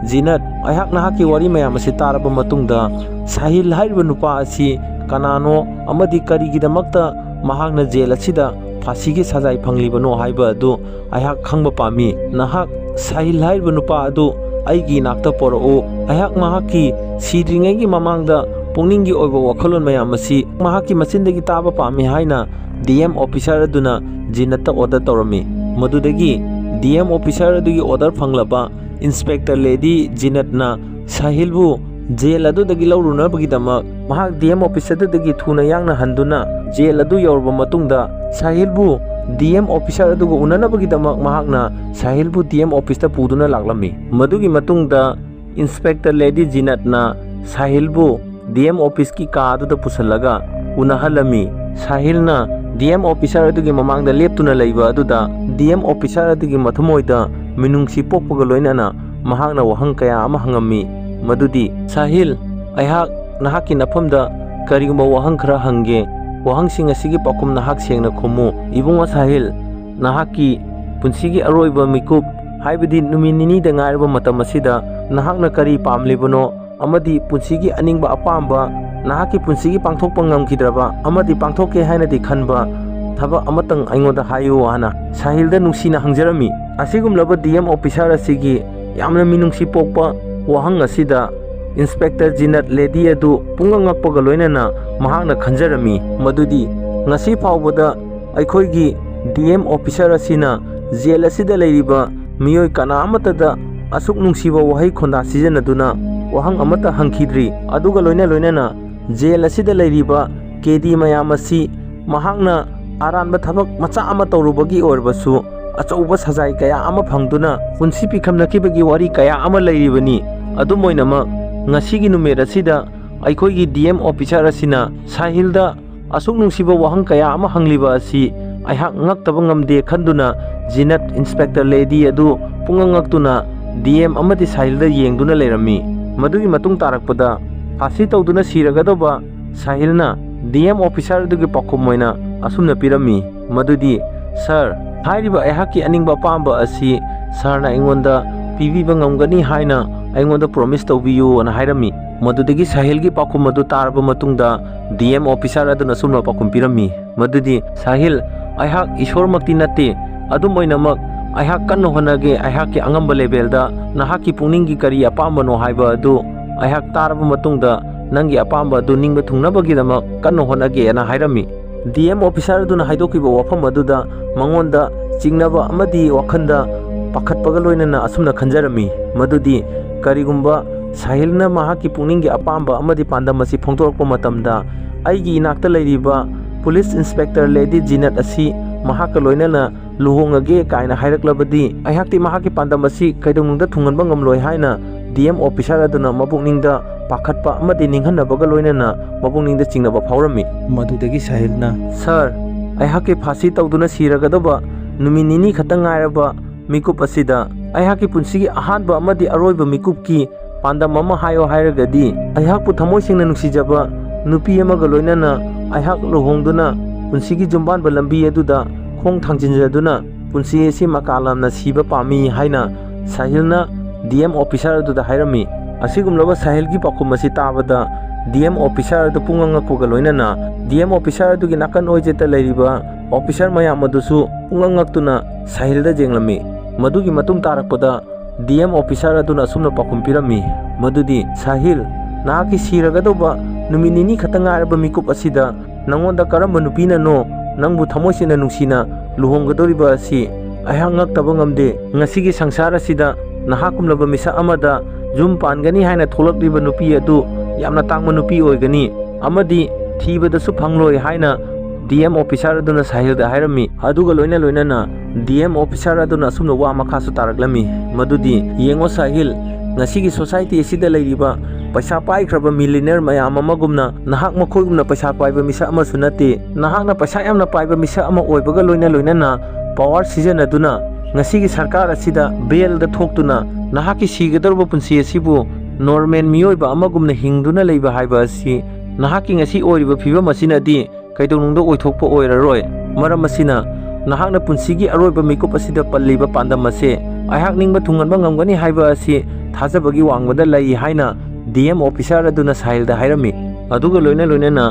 "ꯖꯤꯅꯠ, ꯑꯩꯍꯥꯛ ꯅꯍꯥꯛꯀꯤ ꯋꯥꯔꯤ ꯃꯌꯥꯝ ꯑꯁꯤ ꯇꯥꯔꯕ ꯃꯇꯨꯡꯗ, ꯁꯥꯍꯤꯜ ꯍꯥꯏꯔꯤꯕ ꯅꯨꯄꯥ ꯑꯁꯤ ꯀꯅꯥꯅꯣ ꯑꯃꯗꯤ ꯀꯔꯤꯒꯤꯗꯃꯛꯇ ꯃꯍꯥꯛꯅ ꯖꯦꯜ ꯑꯁꯤꯗ ꯐꯥꯁꯤꯒꯤ ꯁꯖꯥꯏ ꯐꯪꯂꯤꯕꯅꯣ ꯍꯥꯏꯕ ꯑꯗꯨ ꯑꯩꯍꯥꯛ ꯈꯪꯕ ꯄꯥꯝꯃꯤ꯫ ꯅꯍꯥꯛ ꯁꯥꯍꯤꯜ ꯍꯥꯏꯔꯤꯕ ꯅꯨꯄꯥ ꯑꯗꯨ ꯑꯩꯒꯤ ꯏꯅꯥꯛꯇ ꯄꯣꯔꯛꯎ꯫ ꯑꯩꯍꯥꯛ ꯃꯍꯥꯛꯀꯤ ꯁꯤꯗ꯭ꯔꯤꯉꯩꯒꯤ ꯃꯃꯥꯡꯗ ꯄꯨꯛꯅꯤꯡꯒꯤ ꯑꯣꯏꯕ ꯋꯥꯈꯜꯂꯣꯟ ꯃꯌꯥꯝ ꯑꯁꯤ ꯃꯍꯥꯛꯀꯤ ꯃꯆꯤꯟꯗꯒꯤ ꯇꯥꯕ ꯄꯥꯝꯃꯤ" ꯍꯥꯏꯅ ꯗꯤ ꯑꯦꯝ ꯑꯣꯐꯤꯁꯥꯔ ꯑꯗꯨꯅ ꯖꯤꯅꯠꯇ ꯑꯣꯔꯗꯔ ꯇꯧꯔꯝꯃꯤ꯫ ꯃꯗꯨꯗꯒꯤ ꯗꯤ ꯑꯦꯝ ꯑꯣꯐꯤꯁꯥꯔ ꯑꯗꯨꯒꯤ ꯑꯣꯔꯗꯔ ꯐꯪꯂꯕ ꯏꯟꯁꯄꯦꯛꯇꯔ ꯂꯦꯗꯤ ꯖꯤꯅꯠꯅ ꯁꯥꯍꯤꯜꯕꯨ ꯖꯦꯜ ꯑꯗꯨꯗꯒꯤ ꯂꯧꯔꯨꯅꯕꯒꯤꯗꯃꯛ ꯃꯍꯥꯛ ꯗꯤ ꯑꯦꯝ ꯑꯣꯐꯤꯁ ꯑꯗꯨꯗꯒꯤ ꯊꯨꯅ ꯌꯥꯡꯅ ꯍꯟꯗꯨꯅ ꯖꯦꯜ ꯑꯗꯨ ꯌꯧꯔꯕ ꯃꯇꯨꯡꯗ ꯁꯥꯍꯤꯜꯕꯨ ꯗꯤ ꯑꯦꯝ ꯑꯣꯐꯤꯁꯥꯔ ꯑꯗꯨꯒ ꯎꯅꯅꯕꯒꯤꯗꯃꯛ ꯃꯍꯥꯛꯅ ꯁꯥꯍꯤꯜꯕꯨ ꯗꯤ ꯑꯦꯝ ꯑꯣꯐꯤꯁꯇ ꯄꯨꯗꯨꯅ ꯂꯥꯛꯂꯝꯃꯤ꯫ ꯃꯗꯨꯒꯤ ꯃꯇꯨꯡꯗ ꯏꯟꯁꯄꯦꯛꯇꯔ ꯂꯦꯗꯤ ꯖꯤꯅꯠꯅ ꯁꯥꯍꯤꯜꯕꯨ ꯗꯤ ꯑꯦꯝ ꯑꯣꯐꯤꯁꯀꯤ ꯀꯥ ꯑꯗꯨꯗ ꯄꯨꯁꯤꯜꯂꯒ ꯎꯅꯍꯜꯂꯝꯃꯤ꯫ ꯁꯥꯍꯤꯜꯅ ꯗꯤ ꯑꯦꯝ ꯑꯣꯐꯤꯁꯥꯔ ꯑꯗꯨꯒꯤ ꯃꯃꯥꯡꯗ ꯂꯦꯞꯇꯨꯅ ꯂꯩꯕ ꯑꯗꯨꯗ ꯗꯤ ꯑꯦꯝ ꯑꯣꯐꯤꯁꯥꯔ ꯑꯗꯨꯒꯤ ꯃꯊꯃꯣꯏꯗ ꯃꯤꯅꯨꯡꯁꯤ ꯄꯣꯛꯄꯒ ꯂꯣꯏꯅꯅ ꯃꯍꯥꯛꯅ ꯋꯥꯍꯪ ꯀꯌꯥ ꯑꯃ ꯍꯪꯉꯝꯃꯤ, ꯃꯗꯨꯗꯤ, "ꯁꯥꯍꯤꯜ, ꯑꯩꯍꯥꯛ ꯅꯍꯥꯛꯀꯤ ꯅꯐꯝꯗ ꯀꯔꯤꯒꯨꯝꯕ ꯋꯥꯍꯪ ꯈꯔ ꯍꯪꯒꯦ꯫ ꯋꯥꯍꯪꯁꯤꯡ ꯑꯁꯤꯒꯤ ꯄꯥꯎꯈꯨꯝ ꯅꯍꯥꯛ ꯁꯦꯡꯅ ꯈꯨꯝꯃꯨ꯫ ꯏꯕꯨꯡꯉꯣ ꯁꯥꯍꯤꯜ, ꯅꯍꯥꯛꯀꯤ ꯄꯨꯟꯁꯤꯒꯤ ꯑꯔꯣꯏꯕ ꯃꯤꯀꯨꯞ, ꯍꯥꯏꯕꯗꯤ ꯅꯨꯃꯤꯠ ꯅꯤꯅꯤꯗ ꯉꯥꯏꯔꯕ ꯃꯇꯝ ꯑꯁꯤꯗ ꯅꯍꯥꯛꯅ ꯀꯔꯤ ꯄꯥꯝꯂꯤꯕꯅꯣ? ꯑꯃꯗꯤ ꯄꯨꯟꯁꯤꯒꯤ ꯑꯅꯤꯡꯕ ꯑꯄꯥꯝꯕ, ꯅꯍꯥꯛꯀꯤ ꯄꯨꯟꯁꯤꯒꯤ ꯄꯥꯡꯊꯣꯛꯄ ꯉꯝꯈꯤꯗ꯭ꯔꯕ ꯑꯃꯗꯤ ꯄꯥꯡꯊꯣꯛꯀꯦ ꯍꯥꯏꯅꯗꯤ ꯈꯟꯕ ꯊꯕꯛ ꯑꯃꯇꯪ ꯑꯩꯉꯣꯟꯗ ꯍꯥꯏꯌꯨ" ꯍꯥꯏꯅ ꯁꯥꯍꯤꯜꯗ ꯅꯨꯡꯁꯤꯅ ꯍꯪꯖꯔꯝꯃꯤ꯫ ꯑꯁꯤꯒꯨꯝꯂꯕ ꯗꯤ ꯑꯦꯝ ꯑꯣꯐꯤꯁꯥꯔ ꯑꯁꯤꯒꯤ ꯌꯥꯝꯅ ꯃꯤꯅꯨꯡꯁꯤ ꯄꯣꯛꯄ ꯋꯥꯍꯪ ꯑꯁꯤꯗ ꯏꯟꯁꯄꯦꯛꯇꯔ ꯖꯤꯅꯠ ꯂꯦꯗꯤ ꯑꯗꯨ ꯄꯨꯡꯉꯛ ꯉꯛꯄꯒ ꯂꯣꯏꯅꯅ ꯃꯍꯥꯛꯅ ꯈꯟꯖꯔꯝꯃꯤ ꯃꯗꯨꯗꯤ, ꯉꯁꯤ ꯐꯥꯎꯕꯗ ꯑꯩꯈꯣꯏꯒꯤ ꯗꯤ ꯑꯦꯝ ꯑꯣꯐꯤꯁꯥꯔ ꯑꯁꯤꯅ ꯖꯦꯜ ꯑꯁꯤꯗ ꯂꯩꯔꯤꯕ ꯃꯤꯑꯣꯏ ꯀꯅꯥ ꯑꯃꯠꯇꯗ ꯑꯁꯨꯛ ꯅꯨꯡꯁꯤꯕ ꯋꯥꯍꯩ ꯈꯣꯟꯗꯥ ꯁꯤꯖꯤꯟꯅꯗꯨꯅ ꯋꯥꯍꯪ ꯑꯃꯠꯇ ꯍꯪꯈꯤꯗ꯭ꯔꯤ꯫ ꯑꯗꯨꯒ ꯂꯣꯏꯅ ꯂꯣꯏꯅꯅ ꯖꯦꯜ ꯑꯁꯤꯗ ꯂꯩꯔꯤꯕ ꯀꯦꯗꯤ ꯃꯌꯥꯝ ꯑꯁꯤ ꯃꯍꯥꯛꯅ ꯑꯔꯥꯟꯕ ꯊꯕꯛ ꯃꯆꯥ ꯑꯃ ꯇꯧꯔꯨꯕꯒꯤ ꯑꯣꯏꯔꯕꯁꯨ ꯑꯆꯧꯕ ꯁꯖꯥꯏ ꯀꯌꯥ ꯑꯃ ꯐꯪꯗꯨꯅ ꯄꯨꯟꯁꯤ ꯄꯤꯈꯝꯅꯈꯤꯕꯒꯤ ꯋꯥꯔꯤ ꯀꯌꯥ ꯑꯃ ꯂꯩꯔꯤꯕꯅꯤ꯫ ꯑꯗꯨꯝ ꯑꯣꯏꯅꯃꯛ, ꯉꯁꯤꯒꯤ ꯅꯨꯃꯤꯠ ꯑꯁꯤꯗ ꯑꯩꯈꯣꯏꯒꯤ ꯗꯤ ꯑꯦꯝ ꯑꯣꯐꯤꯁꯥꯔ ꯑꯁꯤꯅ ꯁꯥꯍꯤꯜꯗ ꯑꯁꯨꯛ ꯅꯨꯡꯁꯤꯕ ꯋꯥꯍꯪ ꯀꯌꯥ ꯑꯃ ꯍꯪꯂꯤꯕ ꯑꯁꯤ ꯑꯩꯍꯥꯛ ꯉꯛꯇꯕ ꯉꯝꯗꯦ ꯈꯟꯗꯨꯅ ꯖꯤꯅꯠ ꯏꯟꯁꯄꯦꯛꯇꯔ ꯂꯦꯗꯤ ꯑꯗꯨ ꯄꯨꯡꯉꯛ ꯉꯛꯇꯨꯅ ꯗꯤ ꯑꯦꯝ ꯑꯃꯗꯤ ꯁꯥꯍꯤꯜꯗ ꯌꯦꯡꯗꯨꯅ ꯂꯩꯔꯝꯃꯤ꯫ ꯃꯗꯨꯒꯤ ꯃꯇꯨꯡ ꯇꯥꯔꯛꯄꯗ ꯐꯥꯁꯤ ꯇꯧꯗꯨꯅ ꯁꯤꯔꯒꯗꯧꯕ ꯁꯥꯍꯤꯜꯅ ꯗꯤ ꯑꯦꯝ ꯑꯣꯐꯤꯁꯥꯔ ꯑꯗꯨꯒꯤ ꯄꯥꯎꯈꯨꯝ ꯑꯣꯏꯅ ꯑꯁꯨꯝꯅ ꯄꯤꯔꯝꯃꯤ, ꯃꯗꯨꯗꯤ, "ꯁꯥꯔ, ꯍꯥꯏꯔꯤꯕ ꯑꯩꯍꯥꯛꯀꯤ ꯑꯅꯤꯡꯕ ꯑꯄꯥꯝꯕ ꯑꯁꯤ ꯁꯥꯔꯅ ꯑꯩꯉꯣꯟꯗ ꯄꯤꯕꯤꯕ ꯉꯝꯒꯅꯤ ꯍꯥꯏꯅ ꯑꯩꯉꯣꯟꯗ ꯄ꯭ꯔꯣꯃꯤꯁ ꯇꯧꯕꯤꯌꯨꯅ" ꯍꯥꯏꯔꯝꯃꯤ꯫ ꯃꯗꯨꯗꯒꯤ ꯁꯥꯍꯤꯜꯒꯤ ꯄꯥꯎꯈꯨꯝ ꯑꯗꯨ ꯇꯥꯔꯕ ꯃꯇꯨꯡꯗ ꯗꯤ ꯑꯦꯝ ꯑꯣꯐꯤꯁꯥꯔ ꯑꯗꯨꯅ ꯑꯁꯨꯝꯅ ꯄꯥꯎꯈꯨꯝ ꯄꯤꯔꯝꯃꯤ, ꯃꯗꯨꯗꯤ, "ꯁꯥꯍꯤꯜ, ꯑꯩꯍꯥꯛ ꯏꯁꯣꯔꯃꯛꯇꯤ ꯅꯠꯇꯦ, ꯑꯗꯨꯝ ꯑꯣꯏꯅꯃꯛ ꯑꯩꯍꯥꯛ ꯀꯟꯅ ꯍꯣꯠꯅꯒꯦ, ꯑꯩꯍꯥꯛꯀꯤ ꯑꯉꯝꯕ ꯂꯦꯚꯦꯜꯗ ꯅꯍꯥꯛꯀꯤ ꯄꯨꯛꯅꯤꯡꯒꯤ ꯀꯔꯤ ꯑꯄꯥꯝꯕꯅꯣ ꯍꯥꯏꯕ ꯑꯗꯨ ꯑꯩꯍꯥꯛ ꯇꯥꯔꯕ ꯃꯇꯨꯡꯗ ꯅꯪꯒꯤ ꯑꯄꯥꯝꯕ ꯑꯗꯨ ꯅꯤꯡꯕ ꯊꯨꯡꯅꯕꯒꯤꯗꯃꯛ ꯀꯟꯅ ꯍꯣꯠꯅꯒꯦꯅ" ꯍꯥꯏꯔꯝꯃꯤ꯫ ꯗꯤ ꯑꯦꯝ ꯑꯣꯐꯤꯁꯥꯔ ꯑꯗꯨꯅ ꯍꯥꯏꯗꯣꯛꯈꯤꯕ ꯋꯥꯐꯝ ꯑꯗꯨꯗ ꯃꯉꯣꯟꯗ ꯆꯤꯡꯅꯕ ꯑꯃꯗꯤ ꯋꯥꯈꯜꯗ ꯄꯥꯈꯠꯄꯒ ꯂꯣꯏꯅꯅ ꯑꯁꯨꯝꯅ ꯈꯟꯖꯔꯝꯃꯤ, ꯃꯗꯨꯗꯤ ꯀꯔꯤꯒꯨꯝꯕ ꯁꯥꯍꯤꯜꯅ ꯃꯍꯥꯛꯀꯤ ꯄꯨꯛꯅꯤꯡꯒꯤ ꯑꯄꯥꯝꯕ ꯑꯃꯗꯤ ꯄꯥꯟꯗꯝ ꯑꯁꯤ ꯐꯣꯡꯗꯣꯔꯛꯄ ꯃꯇꯝꯗ, ꯑꯩꯒꯤ ꯏꯅꯥꯛꯇ ꯂꯩꯔꯤꯕ ꯄꯨꯂꯤꯁ ꯏꯟꯁꯄꯦꯛꯇꯔ ꯂꯦꯗꯤ ꯖꯤꯅꯠ ꯑꯁꯤ ꯃꯍꯥꯛꯀ ꯂꯣꯏꯅꯅ ꯂꯨꯍꯣꯡꯉꯒꯦ ꯀꯥꯏꯅ ꯍꯥꯏꯔꯛꯂꯕꯗꯤ, ꯑꯩꯍꯥꯛꯇꯤ ꯃꯍꯥꯛꯀꯤ ꯄꯥꯟꯗꯝ ꯑꯁꯤ ꯀꯩꯗꯧꯅꯨꯡꯗ ꯊꯨꯡꯍꯟꯕ ꯉꯝꯂꯣꯏ ꯍꯥꯏꯅ ꯗꯤ ꯑꯦꯝ ꯑꯣꯐꯤꯁꯥꯔ ꯑꯗꯨꯅ ꯃꯄꯨꯛꯅꯤꯡꯗ ꯄꯥꯈꯠꯄ ꯑꯃꯗꯤ ꯅꯤꯡꯍꯟꯅꯕꯒ ꯂꯣꯏꯅꯅ ꯃꯄꯨꯛꯅꯤꯡꯗ ꯆꯤꯡꯅꯕ ꯐꯥꯎꯔꯝꯃꯤ꯫ ꯃꯗꯨꯗꯒꯤ ꯁꯥꯍꯤꯜꯅ, "ꯁꯥꯔ, ꯑꯩꯍꯥꯛꯀꯤ ꯐꯥꯁꯤ ꯇꯧꯗꯨꯅ ꯁꯤꯔꯒꯗꯕ ꯅꯨꯃꯤꯠ ꯅꯤꯅꯤ ꯈꯛꯇ ꯉꯥꯏꯔꯕ ꯃꯤꯀꯨꯞ ꯑꯁꯤꯗ ꯑꯩꯍꯥꯛꯀꯤ ꯄꯨꯟꯁꯤꯒꯤ ꯑꯍꯥꯟꯕ ꯑꯃꯗꯤ ꯑꯔꯣꯏꯕ ꯃꯤꯀꯨꯞꯀꯤ ꯄꯥꯟꯗꯝ ꯑꯃ ꯍꯥꯏꯌꯣ ꯍꯥꯏꯔꯒꯗꯤ, ꯑꯩꯍꯥꯛꯄꯨ ꯊꯃꯣꯏ ꯁꯦꯡꯅ ꯅꯨꯡꯁꯤꯖꯕ ꯅꯨꯄꯤ ꯑꯃꯒ ꯂꯣꯏꯅꯅ ꯑꯩꯍꯥꯛ ꯂꯨꯍꯣꯡꯗꯨꯅ ꯄꯨꯟꯁꯤꯒꯤ ꯌꯨꯝꯕꯥꯟꯕ ꯂꯝꯕꯤ ꯑꯗꯨꯗ ꯈꯣꯡ ꯊꯥꯡꯖꯤꯟꯖꯗꯨꯅ ꯄꯨꯟꯁꯤ ꯑꯁꯤ ꯃꯀꯥ ꯂꯥꯝꯅ ꯁꯤꯕ ꯄꯥꯝꯃꯤ" ꯍꯥꯏꯅ ꯁꯥꯍꯤꯜꯅ ꯗꯤ ꯑꯦꯝ ꯑꯣꯐꯤꯁꯥꯔ ꯑꯗꯨꯗ ꯍꯥꯏꯔꯝꯃꯤ꯫ ꯑꯁꯤꯒꯨꯝꯂꯕ ꯁꯥꯍꯤꯜꯒꯤ ꯄꯥꯎꯈꯨꯝ ꯑꯁꯤ ꯇꯥꯕꯗ ꯗꯤ ꯑꯦꯝ ꯑꯣꯐꯤꯁꯥꯔ ꯑꯗꯨ ꯄꯨꯡꯉꯛ ꯉꯛꯄꯒ ꯂꯣꯏꯅꯅ ꯗꯤ ꯑꯦꯝ ꯑꯣꯐꯤꯁꯥꯔ ꯑꯗꯨꯒꯤ ꯅꯥꯀꯟ ꯑꯣꯏꯖꯦꯠꯇ ꯂꯩꯔꯤꯕ ꯑꯣꯐꯤꯁꯥꯔ ꯃꯌꯥꯝ ꯑꯗꯨꯁꯨ ꯄꯨꯡꯉꯛ ꯉꯛꯇꯨꯅ ꯁꯥꯍꯤꯜꯗ ꯌꯦꯡꯂꯝꯃꯤ꯫ ꯃꯗꯨꯒꯤ ꯃꯇꯨꯡ ꯇꯥꯔꯛꯄꯗ ꯗꯤ ꯑꯦꯝ ꯑꯣꯐꯤꯁꯥꯔ ꯑꯗꯨꯅ ꯑꯁꯨꯝꯅ ꯄꯥꯎꯈꯨꯝ ꯄꯤꯔꯝꯃꯤ, ꯃꯗꯨꯗꯤ, "ꯁꯥꯍꯤꯜ, ꯅꯍꯥꯛꯀꯤ ꯁꯤꯔꯒꯗꯧꯕ ꯅꯨꯃꯤꯠ ꯅꯤꯅꯤ ꯈꯛꯇ ꯉꯥꯏꯔꯕ ꯃꯤꯀꯨꯞ ꯑꯁꯤꯗ ꯅꯉꯣꯟꯗ ꯀꯔꯝꯕ ꯅꯨꯄꯤꯅꯅꯣ ꯅꯪꯕꯨ ꯊꯃꯣꯏ ꯁꯦꯡꯅ ꯅꯨꯡꯁꯤꯅ ꯂꯨꯍꯣꯡꯒꯗꯧꯔꯤꯕ ꯑꯁꯤ ꯑꯩꯍꯥꯛ ꯉꯛꯇꯕ ꯉꯝꯗꯦ꯫ ꯉꯁꯤꯒꯤ ꯁꯪꯁꯥꯔ ꯑꯁꯤꯗ ꯅꯍꯥꯛꯀꯨꯝꯂꯕ ꯃꯤꯁꯛ ꯑꯃꯗ ꯌꯨꯝ ꯄꯥꯟꯒꯅꯤ ꯍꯥꯏꯅ ꯊꯣꯛꯂꯛꯂꯤꯕ ꯅꯨꯄꯤ ꯑꯗꯨ ꯌꯥꯝꯅ ꯇꯥꯡꯕ ꯅꯨꯄꯤ ꯑꯣꯏꯒꯅꯤ ꯑꯃꯗꯤ ꯊꯤꯕꯗꯁꯨ ꯐꯪꯂꯣꯏ" ꯍꯥꯏꯅ ꯗꯤ ꯑꯦꯝ ꯑꯣꯐꯤꯁꯥꯔ ꯑꯗꯨꯅ ꯁꯥꯍꯤꯜꯗ ꯍꯥꯏꯔꯝꯃꯤ꯫ ꯑꯗꯨꯒ ꯂꯣꯏꯅ ꯂꯣꯏꯅꯅ ꯗꯤ ꯑꯦꯝ ꯑꯣꯐꯤꯁꯥꯔ ꯑꯗꯨꯅ ꯑꯁꯨꯝꯅ ꯋꯥ ꯃꯈꯥꯁꯨ ꯇꯥꯔꯛꯂꯝꯃꯤ, ꯃꯗꯨꯗꯤ, "ꯌꯦꯡꯉꯣ ꯁꯥꯍꯤꯜ, ꯉꯁꯤꯒꯤ ꯁꯣꯁꯥꯏꯇꯤ ꯑꯁꯤꯗ ꯂꯩꯔꯤꯕ ꯄꯩꯁꯥ ꯄꯥꯏꯈ꯭ꯔꯕ ꯃꯤꯂꯤꯅꯤꯌꯔ ꯃꯌꯥꯝ ꯑꯃꯒꯨꯝꯅ ꯅꯍꯥꯛ ꯃꯈꯣꯏꯒꯨꯝꯅ ꯄꯩꯁꯥ ꯄꯥꯏꯕ ꯃꯤꯁꯛ ꯑꯃꯁꯨ ꯅꯠꯇꯦ꯫ ꯅꯍꯥꯛꯅ ꯄꯩꯁꯥ ꯌꯥꯝꯅ ꯄꯥꯏꯕ ꯃꯤꯁꯛ ꯑꯃ ꯑꯣꯏꯕꯒ ꯂꯣꯏꯅ ꯂꯣꯏꯅꯅ ꯄꯥꯋꯔ ꯁꯤꯖꯤꯟꯅꯗꯨꯅ ꯉꯁꯤꯒꯤ ꯁꯔꯀꯥꯔ ꯑꯁꯤꯗ ꯕꯦꯜꯗ ꯊꯣꯛꯇꯨꯅ ꯅꯍꯥꯛꯀꯤ ꯁꯤꯒꯗꯧꯔꯕ ꯄꯨꯟꯁꯤ ꯑꯁꯤꯕꯨ ꯅꯣꯔꯃꯦꯜ ꯃꯤꯑꯣꯏꯕ ꯑꯃꯒꯨꯝꯅ ꯍꯤꯡꯗꯨꯅ ꯂꯩꯕ ꯍꯥꯏꯕ ꯑꯁꯤ ꯅꯍꯥꯛꯀꯤ ꯉꯁꯤ ꯑꯣꯏꯔꯤꯕ ꯐꯤꯕꯝ ꯑꯁꯤꯅꯗꯤ ꯀꯩꯗꯧꯅꯨꯡꯗ ꯑꯣꯏꯊꯣꯛꯄ ꯑꯣꯏꯔꯔꯣꯏ꯫ ꯃꯔꯝ ꯑꯁꯤꯅ ꯅꯍꯥꯛꯅ ꯄꯨꯟꯁꯤꯒꯤ ꯑꯔꯣꯏꯕ ꯃꯤꯀꯨꯞ ꯑꯁꯤꯗ ꯄꯜꯂꯤꯕ ꯄꯥꯟꯗꯝ ꯑꯁꯦ ꯑꯩꯍꯥꯛ ꯅꯤꯡꯕ ꯊꯨꯡꯍꯟꯕ ꯉꯝꯒꯅꯤ ꯍꯥꯏꯕ ꯑꯁꯤ ꯊꯥꯖꯕꯒꯤ ꯋꯥꯡꯃꯗ ꯂꯩ" ꯍꯥꯏꯅ ꯗꯤ ꯑꯦꯝ ꯑꯣꯐꯤꯁꯥꯔ ꯑꯗꯨꯅ ꯁꯥꯍꯤꯜꯗ ꯍꯥꯏꯔꯝꯃꯤ꯫ ꯑꯗꯨꯒ ꯂꯣꯏꯅ ꯂꯣꯏꯅꯅ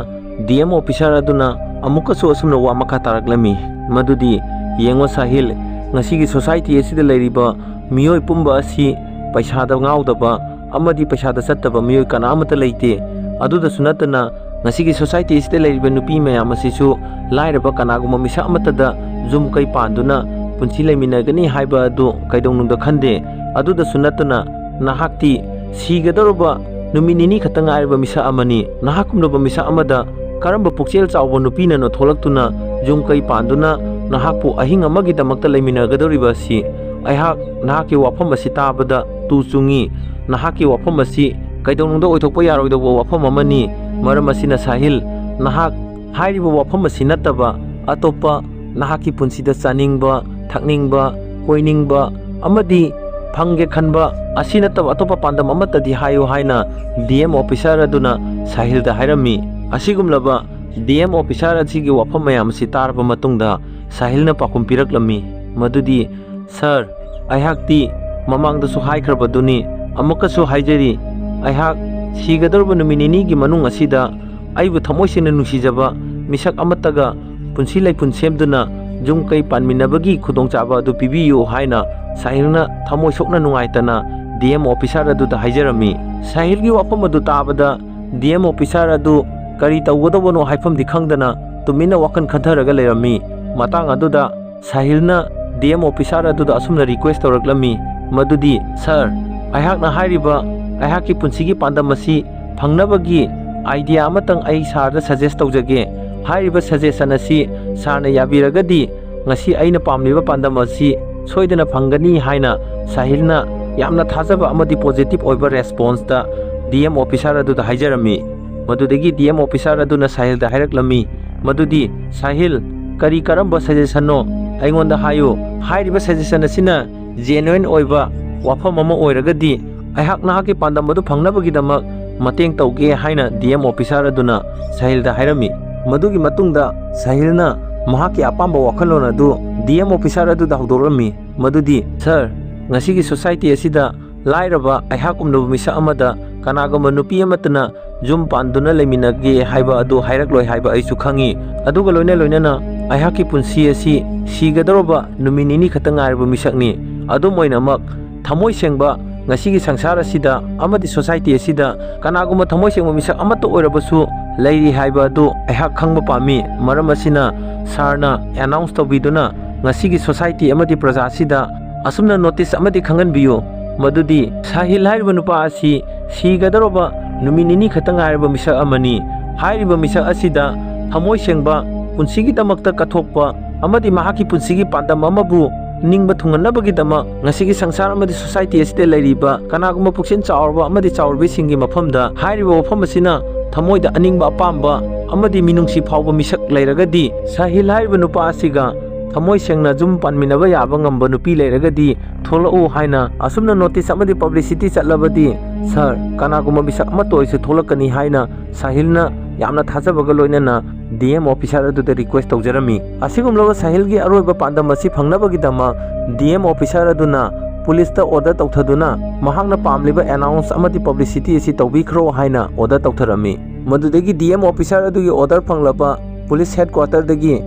ꯗꯤ ꯑꯦꯝ ꯑꯣꯐꯤꯁꯥꯔ ꯑꯗꯨꯅ ꯑꯃꯨꯛꯀꯁꯨ ꯑꯁꯨꯝꯅ ꯋꯥ ꯃꯈꯥ ꯇꯥꯔꯛꯂꯝꯃꯤ, ꯃꯗꯨꯗꯤ, "ꯌꯦꯡꯉꯣ ꯁꯥꯍꯤꯜ, ꯉꯁꯤꯒꯤ ꯁꯣꯁꯥꯏꯇꯤ ꯑꯁꯤꯗ ꯂꯩꯔꯤꯕ ꯃꯤꯑꯣꯏ ꯄꯨꯝꯕ ꯑꯁꯤ ꯄꯩꯁꯥꯗ ꯉꯥꯎꯗꯕ ꯑꯃꯗꯤ ꯄꯩꯁꯥꯗ ꯆꯠꯇꯕ ꯃꯤꯑꯣꯏ ꯀꯅꯥ ꯑꯃꯠꯇ ꯂꯩꯇꯦ꯫ ꯑꯗꯨꯗꯁꯨ ꯅꯠꯇꯅ ꯉꯁꯤꯒꯤ ꯁꯣꯁꯥꯏꯇꯤ ꯑꯁꯤꯗ ꯂꯩꯔꯤꯕ ꯅꯨꯄꯤ ꯃꯌꯥꯝ ꯑꯁꯤꯁꯨ ꯂꯥꯏꯔꯕ ꯀꯅꯥꯒꯨꯝꯕ ꯃꯤꯁꯛ ꯑꯃꯠꯇꯗ ꯌꯨꯝ ꯀꯩ ꯄꯥꯟꯗꯨꯅ ꯄꯨꯟꯁꯤ ꯂꯩꯃꯤꯟꯅꯒꯅꯤ ꯍꯥꯏꯕ ꯑꯗꯨ ꯀꯩꯗꯧꯅꯨꯡꯗ ꯈꯟꯗꯦ꯫ ꯑꯗꯨꯗꯁꯨ ꯅꯠꯇꯅ ꯅꯍꯥꯛꯇꯤ ꯁꯤꯒꯗꯧꯔꯕ ꯅꯨꯃꯤꯠ ꯅꯤꯅꯤ ꯈꯛꯇ ꯉꯥꯏꯔꯕ ꯃꯤꯁꯛ ꯑꯃꯅꯤ꯫ ꯅꯍꯥꯛꯀꯨꯝꯂꯕ ꯃꯤꯁꯛ ꯑꯃꯗ ꯀꯔꯝꯕ ꯄꯨꯛꯆꯦꯜ ꯆꯥꯎꯕ ꯅꯨꯄꯤꯅꯅꯣ ꯊꯣꯛꯂꯛꯇꯨꯅ ꯌꯨꯝ ꯀꯩ ꯄꯥꯟꯗꯨꯅ ꯅꯍꯥꯛꯄꯨ ꯑꯍꯤꯡ ꯑꯃꯒꯤꯗꯃꯛꯇ ꯂꯩꯃꯤꯟꯅꯒꯗꯧꯔꯤꯕ ꯑꯁꯤ? ꯑꯩꯍꯥꯛ ꯅꯍꯥꯛꯀꯤ ꯋꯥꯐꯝ ꯑꯁꯤ ꯇꯥꯕꯗ ꯇꯨ ꯆꯨꯡꯉꯤ꯫ ꯅꯍꯥꯛꯀꯤ ꯋꯥꯐꯝ ꯑꯁꯤ ꯀꯩꯗꯧꯅꯨꯡꯗ ꯑꯣꯏꯊꯣꯛꯄ ꯌꯥꯔꯣꯏꯗꯧꯕ ꯋꯥꯐꯝ ꯑꯃꯅꯤ꯫ ꯃꯔꯝ ꯑꯁꯤꯅ ꯁꯥꯍꯤꯜ, ꯅꯍꯥꯛ ꯍꯥꯏꯔꯤꯕ ꯋꯥꯐꯝ ꯑꯁꯤ ꯅꯠꯇꯕ ꯑꯇꯣꯞꯄ ꯅꯍꯥꯛꯀꯤ ꯄꯨꯟꯁꯤꯗ ꯆꯥꯅꯤꯡꯕ, ꯊꯛꯅꯤꯡꯕ, ꯀꯣꯏꯅꯤꯡꯕ ꯑꯃꯗꯤ ꯐꯪꯒꯦ ꯈꯟꯕ ꯑꯁꯤ ꯅꯠꯇꯕ ꯑꯇꯣꯞꯄ ꯄꯥꯟꯗꯝ ꯑꯃꯠꯇꯗꯤ ꯍꯥꯏꯌꯨ" ꯍꯥꯏꯅ ꯗꯤ ꯑꯦꯝ ꯑꯣꯐꯤꯁꯥꯔ ꯑꯗꯨꯅ ꯁꯥꯍꯤꯜꯗ ꯍꯥꯏꯔꯝꯃꯤ꯫ ꯑꯁꯤꯒꯨꯝꯂꯕ ꯗꯤ ꯑꯦꯝ ꯑꯣꯐꯤꯁꯥꯔ ꯑꯁꯤꯒꯤ ꯋꯥꯐꯝ ꯃꯌꯥꯝ ꯑꯁꯤ ꯇꯥꯔꯕ ꯃꯇꯨꯡꯗ ꯁꯥꯍꯤꯜꯅ ꯄꯥꯎꯈꯨꯝ ꯄꯤꯔꯛꯂꯝꯃꯤ, ꯃꯗꯨꯗꯤ, "ꯁꯥꯔ, ꯑꯩꯍꯥꯛꯇꯤ ꯃꯃꯥꯡꯗꯁꯨ ꯍꯥꯏꯈ꯭ꯔꯕꯗꯨꯅꯤ, ꯑꯃꯨꯛꯀꯁꯨ ꯍꯥꯏꯖꯔꯤ, ꯑꯩꯍꯥꯛ ꯁꯤꯒꯗꯧꯔꯕ ꯅꯨꯃꯤꯠ ꯅꯤꯅꯤꯒꯤ ꯃꯅꯨꯡ ꯑꯁꯤꯗ ꯑꯩꯕꯨ ꯊꯃꯣꯏ ꯁꯦꯡꯅ ꯅꯨꯡꯁꯤꯖꯕ ꯃꯤꯁꯛ ꯑꯃꯠꯇꯒ ꯄꯨꯟꯁꯤ ꯂꯩꯄꯨꯟ ꯁꯦꯝꯗꯨꯅ ꯌꯨꯝ ꯀꯩ ꯄꯥꯟꯃꯤꯟꯅꯕꯒꯤ ꯈꯨꯗꯣꯡꯆꯥꯕ ꯑꯗꯨ ꯄꯤꯕꯤꯌꯨ" ꯍꯥꯏꯅ ꯁꯥꯍꯤꯜꯅ ꯊꯃꯣꯏ ꯁꯣꯛꯅ ꯅꯨꯡꯉꯥꯏꯇꯅ ꯗꯤ ꯑꯦꯝ ꯑꯣꯐꯤꯁꯥꯔ ꯑꯗꯨꯗ ꯍꯥꯏꯖꯔꯝꯃꯤ꯫ ꯁꯥꯍꯤꯜꯒꯤ ꯋꯥꯐꯝ ꯑꯗꯨ ꯇꯥꯕꯗ ꯗꯤ ꯑꯦꯝ ꯑꯣꯐꯤꯁꯥꯔ ꯑꯗꯨ ꯀꯔꯤ ꯇꯧꯒꯗꯧꯕꯅꯣ ꯍꯥꯏꯐꯝꯗꯤ ꯈꯪꯗꯅ ꯇꯨꯃꯤꯟꯅ ꯋꯥꯈꯜ ꯈꯟꯊꯔꯒ ꯂꯩꯔꯝꯃꯤ꯫ ꯃꯇꯥꯡ ꯑꯗꯨꯗ ꯁꯥꯍꯤꯜꯅ ꯗꯤ ꯑꯦꯝ ꯑꯣꯐꯤꯁꯥꯔ ꯑꯗꯨꯗ ꯑꯁꯨꯝꯅ ꯔꯤꯀ꯭ꯋꯦꯁ ꯇꯧꯔꯛꯂꯝꯃꯤ, ꯃꯗꯨꯗꯤ, "ꯁꯥꯔ, ꯑꯩꯍꯥꯛꯅ ꯍꯥꯏꯔꯤꯕ ꯑꯩꯍꯥꯛꯀꯤ ꯄꯨꯟꯁꯤꯒꯤ ꯄꯥꯟꯗꯝ ꯑꯁꯤ ꯐꯪꯅꯕꯒꯤ ꯑꯥꯏꯗꯤꯌꯥ ꯑꯃꯇꯪ ꯑꯩ ꯁꯥꯔꯗ ꯁꯖꯦꯁ ꯇꯧꯖꯒꯦ꯫ ꯍꯥꯏꯔꯤꯕ ꯁꯖꯦꯁꯟ ꯑꯁꯤ ꯁꯥꯔꯅ ꯌꯥꯕꯤꯔꯒꯗꯤ ꯉꯁꯤ ꯑꯩꯅ ꯄꯥꯝꯂꯤꯕ ꯄꯥꯟꯗꯝ ꯑꯁꯤ ꯁꯣꯏꯗꯅ ꯐꯪꯒꯅꯤ ꯍꯥꯏꯅ ꯁꯥꯍꯤꯜꯅ ꯌꯥꯝꯅ ꯊꯥꯖꯕ ꯑꯃꯗꯤ ꯄꯣꯖꯤꯇꯤꯚ ꯑꯣꯏꯕ ꯔꯦꯁꯄꯣꯟꯁꯇ ꯗꯤ ꯑꯦꯝ ꯑꯣꯐꯤꯁꯥꯔ ꯑꯗꯨꯗ ꯍꯥꯏꯖꯔꯝꯃꯤ꯫ ꯃꯗꯨꯗꯒꯤ ꯗꯤ ꯑꯦꯝ ꯑꯣꯐꯤꯁꯥꯔ ꯑꯗꯨꯅ ꯁꯥꯍꯤꯜꯗ ꯍꯥꯏꯔꯛꯂꯝꯃꯤ ꯃꯗꯨꯗꯤ, "ꯁꯥꯍꯤꯜ, ꯀꯔꯤ ꯀꯔꯝꯕ ꯁꯖꯦꯁꯟꯅꯣ? ꯑꯩꯉꯣꯟꯗ ꯍꯥꯏꯌꯨ꯫ ꯍꯥꯏꯔꯤꯕ ꯁꯖꯦꯁꯟ ꯑꯁꯤꯅ ꯖꯦꯅꯨꯋꯤꯟ ꯑꯣꯏꯕ ꯋꯥꯐꯝ ꯑꯃ ꯑꯣꯏꯔꯒꯗꯤ ꯑꯩꯍꯥꯛ ꯅꯍꯥꯛꯀꯤ ꯄꯥꯟꯗꯝ ꯑꯗꯨ ꯐꯪꯅꯕꯒꯤꯗꯃꯛ ꯃꯇꯦꯡ ꯇꯧꯒꯦ" ꯍꯥꯏꯅ ꯗꯤ ꯑꯦꯝ ꯑꯣꯐꯤꯁꯥꯔ ꯑꯗꯨꯅ ꯁꯥꯍꯤꯜꯗ ꯍꯥꯏꯔꯝꯃꯤ꯫ ꯃꯗꯨꯒꯤ ꯃꯇꯨꯡꯗ ꯁꯥꯍꯤꯜꯅ ꯃꯍꯥꯛꯀꯤ ꯑꯄꯥꯝꯕ ꯋꯥꯈꯜꯂꯣꯟ ꯑꯗꯨ ꯗꯤ ꯑꯦꯝ ꯑꯣꯐꯤꯁꯥꯔ ꯑꯗꯨꯗ ꯍꯧꯗꯣꯛꯂꯝꯃꯤ ꯃꯗꯨꯗꯤ, "ꯁꯥꯔ, ꯉꯁꯤꯒꯤ ꯁꯣꯁꯥꯏꯇꯤ ꯑꯁꯤꯗ ꯂꯥꯏꯔꯕ ꯑꯩꯍꯥꯛꯀꯨꯝꯂꯕ ꯃꯤꯁꯛ ꯑꯃꯗ ꯀꯅꯥꯒꯨꯝꯕ ꯅꯨꯄꯤ ꯑꯃꯠꯇꯅ ꯌꯨꯝ ꯄꯥꯟꯗꯨꯅ ꯂꯩꯃꯤꯟꯅꯒꯦ ꯍꯥꯏꯕ ꯑꯗꯨ ꯍꯥꯏꯔꯛꯂꯣꯏ ꯍꯥꯏꯕ ꯑꯩꯁꯨ ꯈꯪꯏ꯫ ꯑꯗꯨꯒ ꯂꯣꯏꯅ ꯂꯣꯏꯅꯅ ꯑꯩꯍꯥꯛꯀꯤ ꯄꯨꯟꯁꯤ ꯑꯁꯤ ꯁꯤꯒꯗꯧꯔꯕ ꯅꯨꯃꯤꯠ ꯅꯤꯅꯤ ꯈꯛꯇ ꯉꯥꯏꯔꯕ ꯃꯤꯁꯛꯅꯤ꯫ ꯑꯗꯨꯝ ꯑꯣꯏꯅꯃꯛ, ꯊꯃꯣꯏ ꯁꯦꯡꯕ ꯉꯁꯤꯒꯤ ꯁꯪꯁꯥꯔ ꯑꯁꯤꯗ ꯑꯃꯗꯤ ꯁꯣꯁꯥꯏꯇꯤ ꯑꯁꯤꯗ ꯀꯅꯥꯒꯨꯝꯕ ꯊꯃꯣꯏ ꯁꯦꯡꯕ ꯃꯤꯁꯛ ꯑꯃꯠꯇ ꯑꯣꯏꯔꯕꯁꯨ ꯂꯩꯔꯤ ꯍꯥꯏꯕ ꯑꯗꯨ ꯑꯩꯍꯥꯛ ꯈꯪꯕ ꯄꯥꯝꯃꯤ꯫ ꯃꯔꯝ ꯑꯁꯤꯅ ꯁꯥꯔꯅ ꯑꯦꯅꯥꯎꯟꯁ ꯇꯧꯕꯤꯗꯨꯅ ꯉꯁꯤꯒꯤ ꯁꯣꯁꯥꯏꯇꯤ ꯑꯃꯗꯤ ꯄ꯭ꯔꯖꯥ ꯑꯁꯤꯗ ꯑꯁꯨꯝꯅ ꯅꯣꯇꯤꯁ ꯑꯃꯗꯤ ꯈꯪꯍꯟꯕꯤꯌꯨ ꯃꯗꯨꯗꯤ ꯁꯥꯍꯤꯜ ꯍꯥꯏꯔꯤꯕ ꯅꯨꯄꯥ ꯑꯁꯤ ꯁꯤꯒꯗꯧꯔꯕ ꯅꯨꯃꯤꯠ ꯅꯤꯅꯤ ꯈꯛꯇ ꯉꯥꯏꯔꯕ ꯃꯤꯁꯛ ꯑꯃꯅꯤ꯫ ꯍꯥꯏꯔꯤꯕ ꯃꯤꯁꯛ ꯑꯁꯤꯗ ꯊꯃꯣꯏ ꯁꯦꯡꯕ, ꯄꯨꯟꯁꯤꯒꯤꯗꯃꯛꯇ ꯀꯠꯊꯣꯛꯄ ꯑꯃꯗꯤ ꯃꯍꯥꯛꯀꯤ ꯄꯨꯟꯁꯤꯒꯤ ꯄꯥꯟꯗꯝ ꯑꯃꯕꯨ ꯅꯤꯡꯕ ꯊꯨꯡꯍꯟꯅꯕꯒꯤꯗꯃꯛ ꯉꯁꯤꯒꯤ ꯁꯪꯁꯥꯔ ꯑꯃꯗꯤ ꯁꯣꯁꯥꯏꯇꯤ ꯑꯁꯤꯗ ꯂꯩꯔꯤꯕ ꯀꯅꯥꯒꯨꯝꯕ ꯄꯨꯛꯆꯦꯜ ꯆꯥꯎꯔꯕ ꯑꯃꯗꯤ ꯆꯥꯎꯔꯕꯤꯁꯤꯡꯒꯤ ꯃꯐꯝꯗ ꯍꯥꯏꯔꯤꯕ ꯋꯥꯐꯝ ꯑꯁꯤꯅ ꯊꯃꯣꯏꯗ ꯑꯅꯤꯡꯕ ꯑꯄꯥꯝꯕ ꯑꯃꯗꯤ ꯃꯤꯅꯨꯡꯁꯤ ꯐꯥꯎꯕ ꯃꯤꯁꯛ ꯂꯩꯔꯒꯗꯤ ꯁꯥꯍꯤꯜ ꯍꯥꯏꯔꯤꯕ ꯅꯨꯄꯥ ꯑꯁꯤꯒ ꯊꯃꯣꯏ ꯁꯦꯡꯅ ꯌꯨꯝ ꯄꯥꯟꯃꯤꯟꯅꯕ ꯌꯥꯕ ꯉꯝꯕ ꯅꯨꯄꯤ ꯂꯩꯔꯒꯗꯤ ꯊꯣꯛꯂꯛꯎ ꯍꯥꯏꯅ ꯑꯁꯨꯝꯅ ꯅꯣꯇꯤꯁ ꯑꯃꯗꯤ ꯄꯕ꯭ꯂꯤꯁꯤꯇꯤ ꯆꯠꯂꯕꯗꯤ, ꯁꯥꯔ, ꯀꯅꯥꯒꯨꯝꯕ ꯃꯤꯁꯛ ꯑꯃꯠꯇ ꯑꯣꯏꯔꯁꯨ ꯊꯣꯛꯂꯛꯀꯅꯤ ꯍꯥꯏꯅ ꯁꯥꯍꯤꯜꯅ ꯌꯥꯝꯅ ꯊꯥꯖꯕꯒ ꯂꯣꯏꯅꯅ ꯗꯤ ꯑꯦꯝ ꯑꯣꯐꯤꯁꯥꯔ ꯑꯗꯨꯗ ꯔꯤꯀ꯭ꯋꯦꯁ ꯇꯧꯖꯔꯝꯃꯤ꯫ ꯑꯁꯤꯒꯨꯝꯂꯕ ꯁꯥꯍꯤꯜꯒꯤ ꯑꯔꯣꯏꯕ ꯄꯥꯟꯗꯝ ꯑꯁꯤ ꯐꯪꯅꯕꯒꯤꯗꯃꯛ ꯗꯤ ꯑꯦꯝ ꯑꯣꯐꯤꯁꯥꯔ ꯑꯗꯨꯅ ꯄꯨꯂꯤꯁꯇ ꯑꯣꯔꯗꯔ ꯇꯧꯊꯗꯨꯅ ꯃꯍꯥꯛꯅ ꯄꯥꯝꯂꯤꯕ ꯑꯦꯅꯥꯎꯟꯁ ꯑꯃꯗꯤ ꯄꯕ꯭ꯂꯤꯁꯤꯇꯤ ꯑꯁꯤ ꯇꯧꯕꯤꯈ꯭ꯔꯣ ꯍꯥꯏꯅ ꯑꯣꯔꯗꯔ ꯇꯧꯊꯔꯝꯃꯤ꯫ ꯃꯗꯨꯗꯒꯤ ꯗꯤ ꯑꯦꯝ ꯑꯣꯐꯤꯁꯥꯔ ꯑꯗꯨꯒꯤ ꯑꯣꯔꯗꯔ ꯐꯪꯂꯕ ꯄꯨꯂꯤꯁ ꯍꯦꯗ ꯀ꯭ꯋꯥꯇꯔꯗꯒꯤ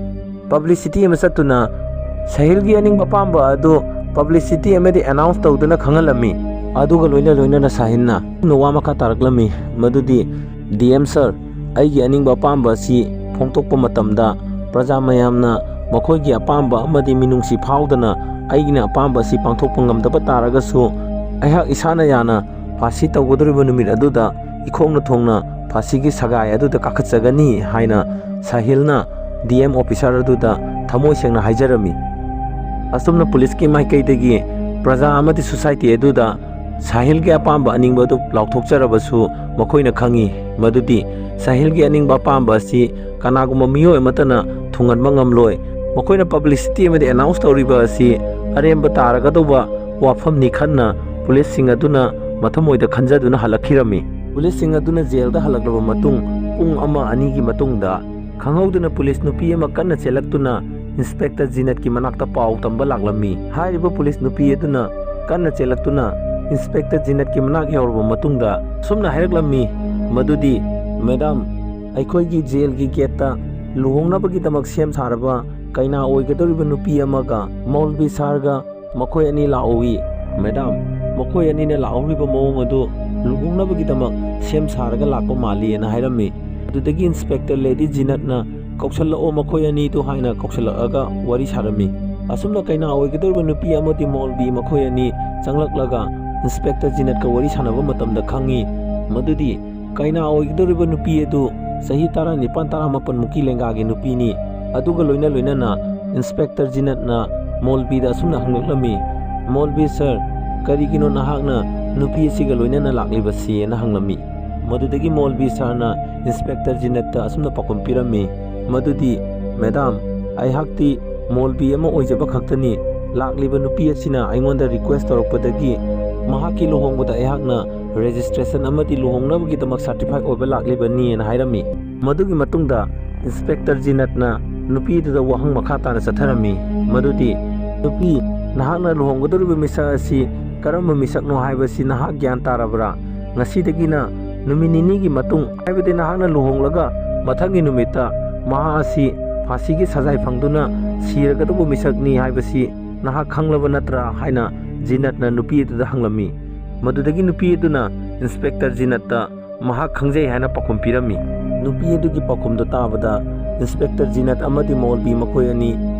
ꯄꯕ꯭ꯂꯤꯁꯤꯇꯤ ꯑꯃ ꯆꯠꯇꯨꯅ ꯁꯥꯍꯤꯜꯒꯤ ꯑꯅꯤꯡꯕ ꯑꯄꯥꯝꯕ ꯑꯗꯨ ꯄꯕ꯭ꯂꯤꯁꯤꯇꯤ ꯑꯃꯗꯤ ꯑꯦꯅꯥꯎꯟꯁ ꯇꯧꯗꯨꯅ ꯈꯪꯍꯜꯂꯝꯃꯤ꯫ ꯑꯗꯨꯒ ꯂꯣꯏꯅ ꯂꯣꯏꯅꯅ ꯁꯥꯍꯤꯜꯅ ꯋꯥ ꯃꯈꯥ ꯇꯥꯔꯛꯂꯝꯃꯤ ꯃꯗꯨꯗꯤ, "ꯗꯤ ꯑꯦꯝ ꯁꯥꯔ, ꯑꯩꯒꯤ ꯑꯅꯤꯡꯕ ꯑꯄꯥꯝꯕ ꯑꯁꯤ ꯐꯣꯡꯗꯣꯛꯄ ꯃꯇꯝꯗ ꯄ꯭ꯔꯖꯥ ꯃꯌꯥꯝꯅ ꯃꯈꯣꯏꯒꯤ ꯑꯄꯥꯝꯕ ꯑꯃꯗꯤ ꯃꯤꯅꯨꯡꯁꯤ ꯐꯥꯎꯗꯅ ꯑꯩꯒꯤꯅ ꯑꯄꯥꯝꯕ ꯑꯁꯤ ꯄꯥꯡꯊꯣꯛꯄ ꯉꯝꯗꯕ ꯇꯥꯔꯒꯁꯨ ꯑꯩꯍꯥꯛ ꯏꯁꯥꯅ ꯌꯥꯅ ꯐꯥꯁꯤ ꯇꯧꯒꯗꯧꯔꯤꯕ ꯅꯨꯃꯤꯠ ꯑꯗꯨꯗ ꯏꯈꯣꯡꯅ ꯊꯣꯡꯅ ꯃꯁꯤꯒꯤ ꯁꯒꯥꯏ ꯑꯗꯨꯗ ꯀꯥꯈꯠꯆꯒꯅꯤ ꯍꯥꯏꯅ ꯁꯥꯍꯤꯜꯅ ꯗꯤ ꯑꯦꯝ ꯑꯣꯐꯤꯁꯥꯔ ꯑꯗꯨꯗ ꯊꯃꯣꯏ ꯁꯦꯡꯅ ꯍꯥꯏꯖꯔꯝꯃꯤ꯫ ꯑꯁꯨꯝꯅ ꯄꯨꯂꯤꯁꯀꯤ ꯃꯥꯏꯀꯩꯗꯒꯤ ꯄ꯭ꯔꯖꯥ ꯑꯃꯗꯤ ꯁꯣꯁꯥꯏꯇꯤ ꯑꯗꯨꯗ ꯁꯥꯍꯤꯜꯒꯤ ꯑꯄꯥꯝꯕ ꯑꯅꯤꯡꯕ ꯑꯗꯨ ꯂꯥꯎꯊꯣꯛꯆꯔꯕꯁꯨ, ꯃꯈꯣꯏꯅ ꯈꯪꯏ ꯃꯗꯨꯗꯤ ꯁꯥꯍꯤꯜꯒꯤ ꯑꯅꯤꯡꯕ ꯑꯄꯥꯝꯕ ꯑꯁꯤ ꯀꯅꯥꯒꯨꯝꯕ ꯃꯤꯑꯣꯏ ꯑꯃꯠꯇꯅ ꯊꯨꯡꯍꯟꯕ ꯉꯝꯂꯣꯏ꯫ ꯃꯈꯣꯏꯅ ꯄꯕ꯭ꯂꯤꯁꯤꯇꯤ ꯑꯃꯗꯤ ꯑꯦꯅꯥꯎꯟꯁ ꯇꯧꯔꯤꯕ ꯑꯁꯤ ꯑꯔꯦꯝꯕ ꯇꯥꯔꯒꯗꯧꯕ ꯋꯥꯐꯝꯅꯤ ꯈꯟꯅ ꯄꯨꯂꯤꯁꯁꯤꯡ ꯑꯗꯨꯅ ꯃꯊꯃꯣꯏꯗ ꯈꯟꯖꯗꯨꯅ ꯍꯜꯂꯛꯈꯤꯔꯝꯃꯤ꯫ ꯄꯨꯂꯤꯁꯁꯤꯡ ꯑꯗꯨꯅ ꯖꯦꯜꯗ ꯍꯜꯂꯛꯂꯕ ꯃꯇꯨꯡ ꯄꯨꯡ ꯑꯃ ꯑꯅꯤꯒꯤ ꯃꯇꯨꯡꯗ, ꯈꯪꯍꯧꯗꯅ ꯄꯨꯂꯤꯁ ꯅꯨꯄꯤ ꯑꯃ ꯀꯟꯅ ꯆꯦꯜꯂꯛꯇꯨꯅ ꯏꯟꯁꯄꯦꯛꯇꯔ ꯖꯤꯅꯠꯀꯤ ꯃꯅꯥꯛꯇ ꯄꯥꯎ ꯇꯝꯕ ꯂꯥꯛꯂꯝꯃꯤ꯫ ꯍꯥꯏꯔꯤꯕ ꯄꯨꯂꯤꯁ ꯅꯨꯄꯤ ꯑꯗꯨꯅ ꯀꯟꯅ ꯆꯦꯜꯂꯛꯇꯨꯅ ꯏꯟꯁꯄꯦꯛꯇꯔ ꯖꯤꯅꯠꯀꯤ ꯃꯅꯥꯛ ꯌꯧꯔꯕ ꯃꯇꯨꯡꯗ ꯑꯁꯨꯝꯅ ꯍꯥꯏꯔꯛꯂꯝꯃꯤ ꯃꯗꯨꯗꯤ, "ꯃꯦꯗꯥꯝ, ꯑꯩꯈꯣꯏꯒꯤ ꯖꯦꯜꯒꯤ ꯒꯦꯠꯇ ꯂꯨꯍꯣꯡꯅꯕꯒꯤꯗꯃꯛ ꯁꯦꯝ ꯁꯥꯔꯕ ꯀꯩꯅꯥ ꯑꯣꯏꯒꯗꯧꯔꯤꯕ ꯅꯨꯄꯤ ꯑꯃꯒ ꯃꯧꯜꯕꯤ ꯁꯥꯔꯒ ꯃꯈꯣꯏ ꯑꯅꯤ ꯂꯥꯛꯍꯧꯏ꯫ ꯃꯦꯗꯥꯝ, ꯃꯈꯣꯏ ꯑꯅꯤꯅ ꯂꯥꯛꯍꯧꯔꯤꯕ ꯃꯑꯣꯡ ꯑꯗꯨ ꯂꯨꯍꯣꯡꯅꯕꯒꯤꯗꯃꯛ ꯁꯦꯝ ꯁꯥꯔꯒ ꯂꯥꯛꯄ ꯃꯥꯜꯂꯤ" ꯍꯥꯏꯅ ꯍꯥꯏꯔꯝꯃꯤ꯫ ꯑꯗꯨꯗꯒꯤ ꯏꯟꯁꯄꯦꯛꯇꯔ ꯂꯦꯗꯤ ꯖꯤꯅꯠꯅ, "ꯀꯧꯁꯜꯂꯛꯑꯣ ꯃꯈꯣꯏ ꯑꯅꯤꯗꯨ" ꯍꯥꯏꯅ ꯀꯧꯁꯜꯂꯛꯑꯒ ꯋꯥꯔꯤ ꯁꯥꯔꯝꯃꯤ꯫ ꯑꯁꯨꯝꯅ ꯀꯩꯅꯥ ꯑꯣꯏꯒꯗꯧꯔꯤꯕ ꯅꯨꯄꯤ ꯑꯃꯗꯤ ꯃꯧꯜꯕꯤ ꯃꯈꯣꯏ ꯑꯅꯤ ꯆꯪꯂꯛꯂꯒ ꯏꯟꯁꯄꯦꯛꯇꯔ ꯖꯤꯅꯠꯀ ꯋꯥꯔꯤ ꯁꯥꯟꯅꯕ ꯃꯇꯝꯗ ꯈꯪꯉꯤ ꯃꯗꯨꯗꯤ ꯀꯩꯅꯥ ꯑꯣꯏꯒꯗꯧꯔꯤꯕ ꯅꯨꯄꯤ ꯑꯗꯨ ꯆꯍꯤ ꯇꯔꯥꯅꯤꯄꯥꯟ ꯇꯔꯥꯃꯥꯄꯟ ꯃꯨꯛꯀꯤ ꯂꯦꯡꯒꯥꯒꯤ ꯅꯨꯄꯤꯅꯤ꯫ ꯑꯗꯨꯒ ꯂꯣꯏꯅ ꯂꯣꯏꯅꯅ ꯏꯟꯁꯄꯦꯛꯇꯔ ꯖꯤꯅꯠꯅ ꯃꯣꯜꯕꯤꯗ ꯑꯁꯨꯝꯅ ꯍꯪꯂꯛꯂꯝꯃꯤ, "ꯃꯣꯜꯕꯤ ꯁꯔ, ꯀꯔꯤꯒꯤꯅꯣ ꯅꯍꯥꯛꯅ ꯅꯨꯄꯤ ꯑꯁꯤꯒ ꯂꯣꯏꯅꯅ ꯂꯥꯛꯂꯤꯕꯁꯤ?" ꯍꯥꯏꯅ ꯍꯪꯂꯝꯃꯤ꯫ ꯃꯗꯨꯗꯒꯤ ꯃꯣꯜꯕꯤ ꯁꯔꯅ ꯏꯟꯁꯄꯦꯛꯇꯔ ꯖꯤꯅꯠꯇ ꯑꯁꯨꯝꯅ ꯄꯥꯎꯈꯨꯝ ꯄꯤꯔꯝꯃꯤ ꯃꯗꯨꯗꯤ, "ꯃꯦꯗꯥꯝ, ꯑꯩꯍꯥꯛꯇꯤ ꯃꯣꯜꯕꯤ ꯑꯃ ꯑꯣꯏꯖꯕ ꯈꯛꯇꯅꯤ꯫ ꯂꯥꯛꯂꯤꯕ ꯅꯨꯄꯤ ꯑꯁꯤꯅ ꯑꯩꯉꯣꯟꯗ ꯔꯤꯀ꯭ꯋꯦꯁ ꯇꯧꯔꯛꯄꯗꯒꯤ ꯃꯍꯥꯛꯀꯤ ꯂꯨꯍꯣꯡꯕꯗ ꯑꯩꯍꯥꯛꯅ ꯔꯦꯖꯤꯁꯇ꯭ꯔꯦꯁꯟ ꯑꯃꯗꯤ ꯂꯨꯍꯣꯡꯅꯕꯒꯤꯗꯃꯛ ꯁꯥꯔꯇꯤꯐꯥꯏ ꯑꯣꯏꯕ ꯂꯥꯛꯂꯤꯕꯅꯤ" ꯍꯥꯏꯅ ꯍꯥꯏꯔꯝꯃꯤ꯫ ꯃꯗꯨꯒꯤ ꯃꯇꯨꯡꯗ ꯏꯟꯁꯄꯦꯛꯇꯔ ꯖꯤꯅꯠꯅ ꯅꯨꯄꯤꯗꯨꯗ ꯋꯥꯍꯪ ꯃꯈꯥ ꯇꯥꯅ ꯆꯠꯊꯔꯝꯃꯤ ꯃꯗꯨꯗꯤ, "ꯅꯨꯄꯤ, ꯅꯍꯥꯛꯅ ꯂꯨꯍꯣꯡꯒꯗꯧꯔꯤꯕ ꯃꯤꯁꯛ ꯑꯁꯤ ꯀꯔꯝꯕ ꯃꯤꯁꯛꯅꯣ ꯍꯥꯏꯕꯁꯤ ꯅꯍꯥꯛ ꯒ꯭ꯌꯥꯟ ꯇꯥꯔꯕ꯭ꯔꯥ? ꯉꯁꯤꯗꯒꯤꯅ ꯅꯨꯃꯤꯠ ꯅꯤꯅꯤꯒꯤ ꯃꯇꯨꯡ, ꯍꯥꯏꯕꯗꯤ ꯅꯍꯥꯛꯅ ꯂꯨꯍꯣꯡꯂꯒ ꯃꯊꯪꯒꯤ ꯅꯨꯃꯤꯠꯇ ꯃꯍꯥꯛ ꯑꯁꯤ ꯐꯥꯁꯤꯒꯤ ꯁꯖꯥꯏ ꯐꯪꯗꯨꯅ ꯁꯤꯔꯒꯗꯧꯕ ꯃꯤꯁꯛꯅꯤ ꯍꯥꯏꯕꯁꯤ ꯅꯍꯥꯛ ꯈꯪꯂꯕ ꯅꯠꯇ꯭ꯔꯥ?" ꯍꯥꯏꯅ ꯖꯤꯅꯠꯅ ꯅꯨꯄꯤ ꯑꯗꯨꯗ ꯍꯪꯂꯝꯃꯤ꯫ ꯃꯗꯨꯗꯒꯤ ꯅꯨꯄꯤ ꯑꯗꯨꯅ ꯏꯟꯁꯄꯦꯛꯇꯔ ꯖꯤꯅꯠꯇ ꯃꯍꯥꯛ ꯈꯪꯖꯩ ꯍꯥꯏꯅ ꯄꯥꯎꯈꯨꯝ ꯄꯤꯔꯝꯃꯤ꯫ ꯅꯨꯄꯤ ꯑꯗꯨꯒꯤ ꯄꯥꯎꯈꯨꯝꯗꯨ ꯇꯥꯕꯗ ꯏꯟꯁꯄꯦꯛꯇꯔ ꯖꯤꯅꯠ ꯑꯃꯗꯤ ꯃꯣꯜꯕꯤ ꯃꯈꯣꯏ ꯑꯅꯤ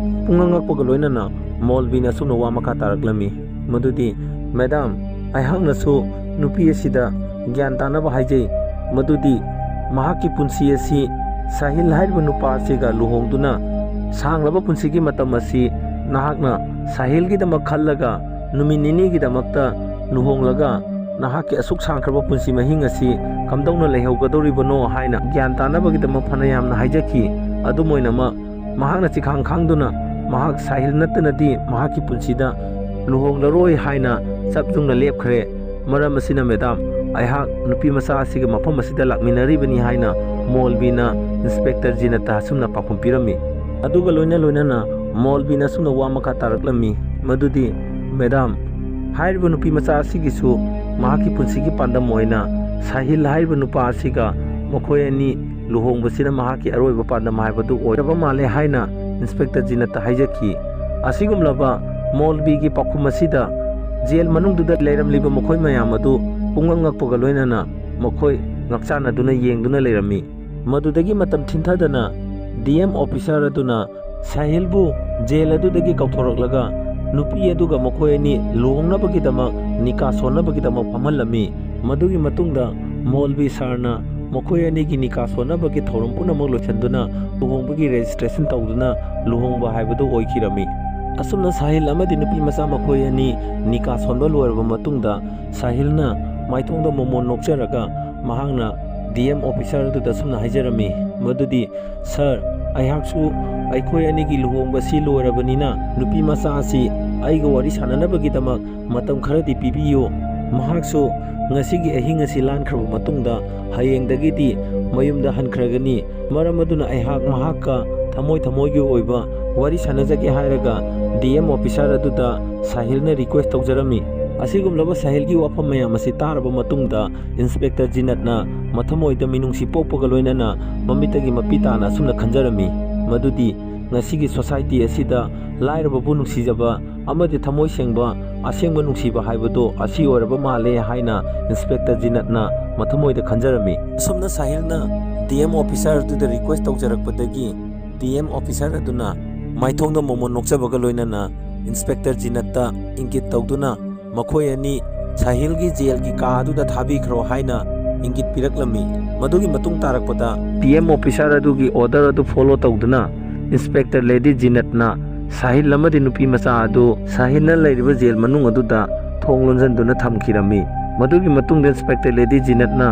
ꯄꯨꯡꯉꯛ ꯉꯛꯄꯒ ꯂꯣꯏꯅꯅ ꯃꯣꯜꯕꯤꯅ ꯑꯁꯨꯝꯅ ꯋꯥ ꯃꯈꯥ ꯇꯥꯔꯛꯂꯝꯃꯤ ꯃꯗꯨꯗꯤ, "ꯃꯦꯗꯥꯝ, ꯑꯩꯍꯥꯛꯅꯁꯨ ꯅꯨꯄꯤ ꯑꯁꯤꯗ ꯒ꯭ꯌꯥꯟ ꯇꯥꯅꯕ ꯍꯥꯏꯖꯩ ꯃꯗꯨꯗꯤ ꯃꯍꯥꯛꯀꯤ ꯄꯨꯟꯁꯤ ꯑꯁꯤ ꯁꯥꯍꯤꯜ ꯍꯥꯏꯔꯤꯕ ꯅꯨꯄꯥ ꯑꯁꯤꯒ ꯂꯨꯍꯣꯡꯗꯨꯅ ꯁꯥꯡꯂꯕ ꯄꯨꯟꯁꯤꯒꯤ ꯃꯇꯝ ꯑꯁꯤ ꯅꯍꯥꯛꯅ ꯁꯥꯍꯤꯜꯒꯤꯗꯃꯛ ꯈꯜꯂꯒ ꯅꯨꯃꯤꯠ ꯅꯤꯅꯤꯒꯤꯗꯃꯛꯇ ꯂꯨꯍꯣꯡꯂꯒ ꯅꯍꯥꯛꯀꯤ ꯑꯁꯨꯛ ꯁꯥꯡꯈ꯭ꯔꯕ ꯄꯨꯟꯁꯤ ꯃꯍꯤꯡ ꯑꯁꯤ ꯀꯝꯗꯧꯅ ꯂꯩꯍꯧꯒꯗꯧꯔꯤꯕꯅꯣ ꯍꯥꯏꯅ ꯒ꯭ꯌꯥꯟ ꯇꯥꯅꯕꯒꯤꯗꯃꯛ ꯐꯅ ꯌꯥꯝꯅ ꯍꯥꯏꯖꯈꯤ꯫ ꯑꯗꯨꯝ ꯑꯣꯏꯅꯃꯛ, ꯃꯍꯥꯛꯅ ꯆꯤꯈꯥꯡ ꯈꯥꯡꯗꯨꯅ ꯃꯍꯥꯛ ꯁꯥꯍꯤꯜ ꯅꯠꯇꯅꯗꯤ ꯃꯍꯥꯛꯀꯤ ꯄꯨꯟꯁꯤꯗ ꯂꯨꯍꯣꯡꯂꯔꯣꯏ ꯍꯥꯏꯅ ꯆꯞ ꯌꯨꯡꯅ ꯂꯦꯞꯈ꯭ꯔꯦ꯫ ꯃꯔꯝ ꯑꯁꯤꯅ, ꯃꯦꯗꯥꯝ, ꯑꯩꯍꯥꯛ ꯅꯨꯄꯤ ꯃꯆꯥ ꯑꯁꯤꯒ ꯃꯐꯝ ꯑꯁꯤꯗ ꯂꯥꯛꯃꯤꯟꯅꯔꯤꯕꯅꯤ ꯍꯥꯏꯅ ꯃꯣꯜꯕꯤꯅ ꯏꯟꯁꯄꯦꯛꯇꯔ ꯖꯤꯅꯠꯇ ꯑꯁꯨꯝꯅ ꯄꯥꯎꯈꯨꯝ ꯄꯤꯔꯝꯃꯤ꯫ ꯑꯗꯨꯒ ꯂꯣꯏꯅ ꯂꯣꯏꯅꯅ ꯃꯣꯜꯕꯤꯅ ꯑꯁꯨꯝꯅ ꯋꯥ ꯃꯈꯥ ꯇꯥꯔꯛꯂꯝꯃꯤ, ꯃꯗꯨꯗꯤ, ꯃꯦꯗꯥꯝ, ꯍꯥꯏꯔꯤꯕ ꯅꯨꯄꯤ ꯃꯆꯥ ꯑꯁꯤꯒꯤꯁꯨ ꯃꯍꯥꯛꯀꯤ ꯄꯨꯟꯁꯤꯒꯤ ꯄꯥꯟꯗꯝ ꯑꯣꯏꯅ ꯁꯥꯍꯤꯜ ꯍꯥꯏꯔꯤꯕ ꯅꯨꯄꯥ ꯑꯁꯤꯒ ꯃꯈꯣꯏ ꯑꯅꯤ ꯂꯨꯍꯣꯡꯕꯁꯤꯅ ꯃꯍꯥꯛꯀꯤ ꯑꯔꯣꯏꯕ ꯄꯥꯟꯗꯝ ꯍꯥꯏꯕꯗꯨ ꯑꯣꯏꯔꯕ ꯃꯥꯜꯂꯦ ꯍꯥꯏꯅ ꯏꯟꯁꯄꯦꯛꯇꯔ ꯖꯤꯅꯠꯇ ꯍꯥꯏꯖꯈꯤ꯫ ꯑꯁꯤꯒꯨꯝꯂꯕ ꯃꯣꯜꯕꯤꯒꯤ ꯄꯥꯎꯈꯨꯝ ꯑꯁꯤꯗ ꯖꯦꯜ ꯃꯅꯨꯡꯗꯨꯗ ꯂꯩꯔꯝꯂꯤꯕ ꯃꯈꯣꯏ ꯃꯌꯥꯝ ꯑꯗꯨ ꯄꯨꯡꯉꯛ ꯉꯛꯄꯒ ꯂꯣꯏꯅꯅ ꯃꯈꯣꯏ ꯉꯛꯆꯥꯟꯅꯗꯨꯅ ꯌꯦꯡꯗꯨꯅ ꯂꯩꯔꯝꯃꯤ꯫ ꯃꯗꯨꯗꯒꯤ ꯃꯇꯝ ꯊꯤꯟꯊꯗꯅ ꯗꯤ ꯑꯦꯝ ꯑꯣꯐꯤꯁꯥꯔ ꯑꯗꯨꯅ ꯁꯥꯍꯤꯜꯕꯨ ꯖꯦꯜ ꯑꯗꯨꯗꯒꯤ ꯀꯧꯊꯣꯔꯛꯂꯒ ꯅꯨꯄꯤ ꯑꯗꯨꯒ ꯃꯈꯣꯏ ꯑꯅꯤ ꯂꯨꯍꯣꯡꯅꯕꯒꯤꯗꯃꯛ ꯅꯤꯀꯥ ꯁꯣꯟꯅꯕꯒꯤꯗꯃꯛ ꯐꯝꯍꯜꯂꯝꯃꯤ꯫ ꯃꯗꯨꯒꯤ ꯃꯇꯨꯡꯗ ꯃꯣꯜꯕꯤ ꯁꯥꯔꯅ ꯃꯈꯣꯏ ꯑꯅꯤꯒꯤ ꯅꯤꯀꯥ ꯁꯣꯟꯅꯕꯒꯤ ꯊꯧꯔꯝ ꯄꯨꯝꯅꯃꯛ ꯂꯣꯏꯁꯤꯟꯗꯨꯅ ꯂꯨꯍꯣꯡꯕꯒꯤ ꯔꯦꯖꯤꯁꯇ꯭ꯔꯦꯁꯟ ꯇꯧꯗꯨꯅ ꯂꯨꯍꯣꯡꯕ ꯍꯥꯏꯕꯗꯨ ꯑꯣꯏꯈꯤꯔꯝꯃꯤ꯫ ꯑꯁꯨꯝꯅ ꯁꯥꯍꯤꯜ ꯑꯃꯗꯤ ꯅꯨꯄꯤ ꯃꯆꯥ ꯃꯈꯣꯏ ꯑꯅꯤ ꯅꯤꯀꯥ ꯁꯣꯟꯕ ꯂꯣꯏꯔꯕ ꯃꯇꯨꯡꯗ, ꯁꯥꯍꯤꯜꯅ ꯃꯥꯏꯊꯣꯡꯗ ꯃꯣꯃꯣꯟ ꯅꯣꯛꯆꯔꯒ ꯃꯍꯥꯛꯅ ꯗꯤ ꯑꯦꯝ ꯑꯣꯐꯤꯁꯥꯔ ꯑꯗꯨꯗ ꯑꯁꯨꯝꯅ ꯍꯥꯏꯖꯔꯝꯃꯤ, ꯃꯗꯨꯗꯤ, "ꯁꯥꯔ, ꯑꯩꯍꯥꯛꯁꯨ ꯑꯩꯈꯣꯏ ꯑꯅꯤꯒꯤ ꯂꯨꯍꯣꯡꯕꯁꯤ ꯂꯣꯏꯔꯕꯅꯤꯅ ꯅꯨꯄꯤ ꯃꯆꯥ ꯑꯁꯤ ꯑꯩꯒ ꯋꯥꯔꯤ ꯁꯥꯟꯅꯅꯕꯒꯤꯗꯃꯛ ꯃꯇꯝ ꯈꯔꯗꯤ ꯄꯤꯕꯤꯌꯨ꯫ ꯃꯍꯥꯛꯁꯨ ꯉꯁꯤꯒꯤ ꯑꯍꯤꯡ ꯑꯁꯤ ꯂꯥꯟꯈ꯭ꯔꯕ ꯃꯇꯨꯡꯗ ꯍꯌꯦꯡꯗꯒꯤꯗꯤ ꯃꯌꯨꯝꯗ ꯍꯟꯈ꯭ꯔꯒꯅꯤ꯫ ꯃꯔꯝ ꯑꯗꯨꯅ ꯑꯩꯍꯥꯛ ꯃꯍꯥꯛꯀ ꯊꯃꯣꯏ ꯊꯃꯣꯏꯒꯤ ꯑꯣꯏꯕ ꯋꯥꯔꯤ ꯁꯥꯟꯅꯖꯒꯦ" ꯍꯥꯏꯔꯒ ꯗꯤ ꯑꯦꯝ ꯑꯣꯐꯤꯁꯥꯔ ꯑꯗꯨꯗ ꯁꯥꯍꯤꯜꯅ ꯔꯤꯀ꯭ꯋꯦꯁ ꯇꯧꯖꯔꯝꯃꯤ꯫ ꯑꯁꯤꯒꯨꯝꯂꯕ ꯁꯥꯍꯤꯜꯒꯤ ꯋꯥꯐꯝ ꯃꯌꯥꯝ ꯑꯁꯤ ꯇꯥꯔꯕ ꯃꯇꯨꯡꯗ ꯏꯟꯁꯄꯦꯛꯇꯔ ꯖꯤꯅꯠꯅ ꯃꯊꯃꯣꯏꯗ ꯃꯤꯅꯨꯡꯁꯤ ꯄꯣꯛꯄꯒ ꯂꯣꯏꯅꯅ ꯃꯃꯤꯠꯇꯒꯤ ꯃꯄꯤ ꯇꯥꯅ ꯑꯁꯨꯝꯅ ꯈꯟꯖꯔꯝꯃꯤ, ꯃꯗꯨꯗꯤ ꯉꯁꯤꯒꯤ ꯁꯣꯁꯥꯏꯇꯤ ꯑꯁꯤꯗ ꯂꯥꯏꯔꯕꯕꯨ ꯅꯨꯡꯁꯤꯖꯕ ꯑꯃꯗꯤ ꯊꯃꯣꯏ ꯁꯦꯡꯕ, ꯑꯁꯦꯡꯕ ꯅꯨꯡꯁꯤꯕ ꯍꯥꯏꯕꯗꯣ ꯑꯁꯤ ꯑꯣꯏꯔꯕ ꯃꯥꯜꯂꯦ ꯍꯥꯏꯅ ꯏꯟꯁꯄꯦꯛꯇꯔ ꯖꯤꯅꯠꯅ ꯃꯊꯃꯣꯏꯗ ꯈꯟꯖꯔꯝꯃꯤ꯫ ꯑꯁꯨꯝꯅ ꯁꯥꯍꯤꯜꯅ ꯗꯤ ꯑꯦꯝ ꯑꯣꯐꯤꯁꯥꯔ ꯑꯗꯨꯗ ꯔꯤꯀ꯭ꯋꯦꯁ ꯇꯧꯖꯔꯛꯄꯗꯒꯤ ꯗꯤ ꯑꯦꯝ ꯑꯣꯐꯤꯁꯥꯔ ꯑꯗꯨꯅ ꯃꯥꯏꯊꯣꯡꯗ ꯃꯣꯃꯣꯟ ꯅꯣꯛꯆꯕꯒ ꯂꯣꯏꯅꯅ ꯏꯟꯁꯄꯦꯛꯇꯔ ꯖꯤꯅꯠꯇ ꯏꯪꯒꯤꯠ ꯇꯧꯗꯨꯅ ꯃꯈꯣꯏ ꯑꯅꯤ ꯁꯥꯍꯤꯜꯒꯤ ꯖꯦꯜꯒꯤ ꯀꯥ ꯑꯗꯨꯗ ꯊꯥꯕꯤꯈ꯭ꯔꯣ ꯍꯥꯏꯅ ꯏꯪꯒꯤꯠ ꯄꯤꯔꯛꯂꯝꯃꯤ꯫ ꯃꯗꯨꯒꯤ ꯃꯇꯨꯡ ꯇꯥꯔꯛꯄꯗ ꯄꯤ ꯑꯦꯝ ꯑꯣꯐꯤꯁꯥꯔ ꯑꯗꯨꯒꯤ ꯑꯣꯔꯗꯔ ꯑꯗꯨ ꯐꯣꯂꯣ ꯇꯧꯗꯨꯅ ꯏꯟꯁꯄꯦꯛꯇꯔ ꯂꯦꯗꯤ ꯖꯤꯅꯠꯅ ꯁꯥꯍꯤꯜ ꯑꯃꯗꯤ ꯅꯨꯄꯤ ꯃꯆꯥ ꯑꯗꯨ ꯁꯥꯍꯤꯜꯅ ꯂꯩꯔꯤꯕ ꯖꯦꯜ ꯃꯅꯨꯡ ꯑꯗꯨꯗ ꯊꯣꯡ ꯂꯣꯟꯁꯤꯟꯗꯨꯅ ꯊꯝꯈꯤꯔꯝꯃꯤ꯫ ꯃꯗꯨꯒꯤ ꯃꯇꯨꯡꯗ ꯏꯟꯁꯄꯦꯛꯇꯔ ꯂꯦꯗꯤ ꯖꯤꯅꯠꯅ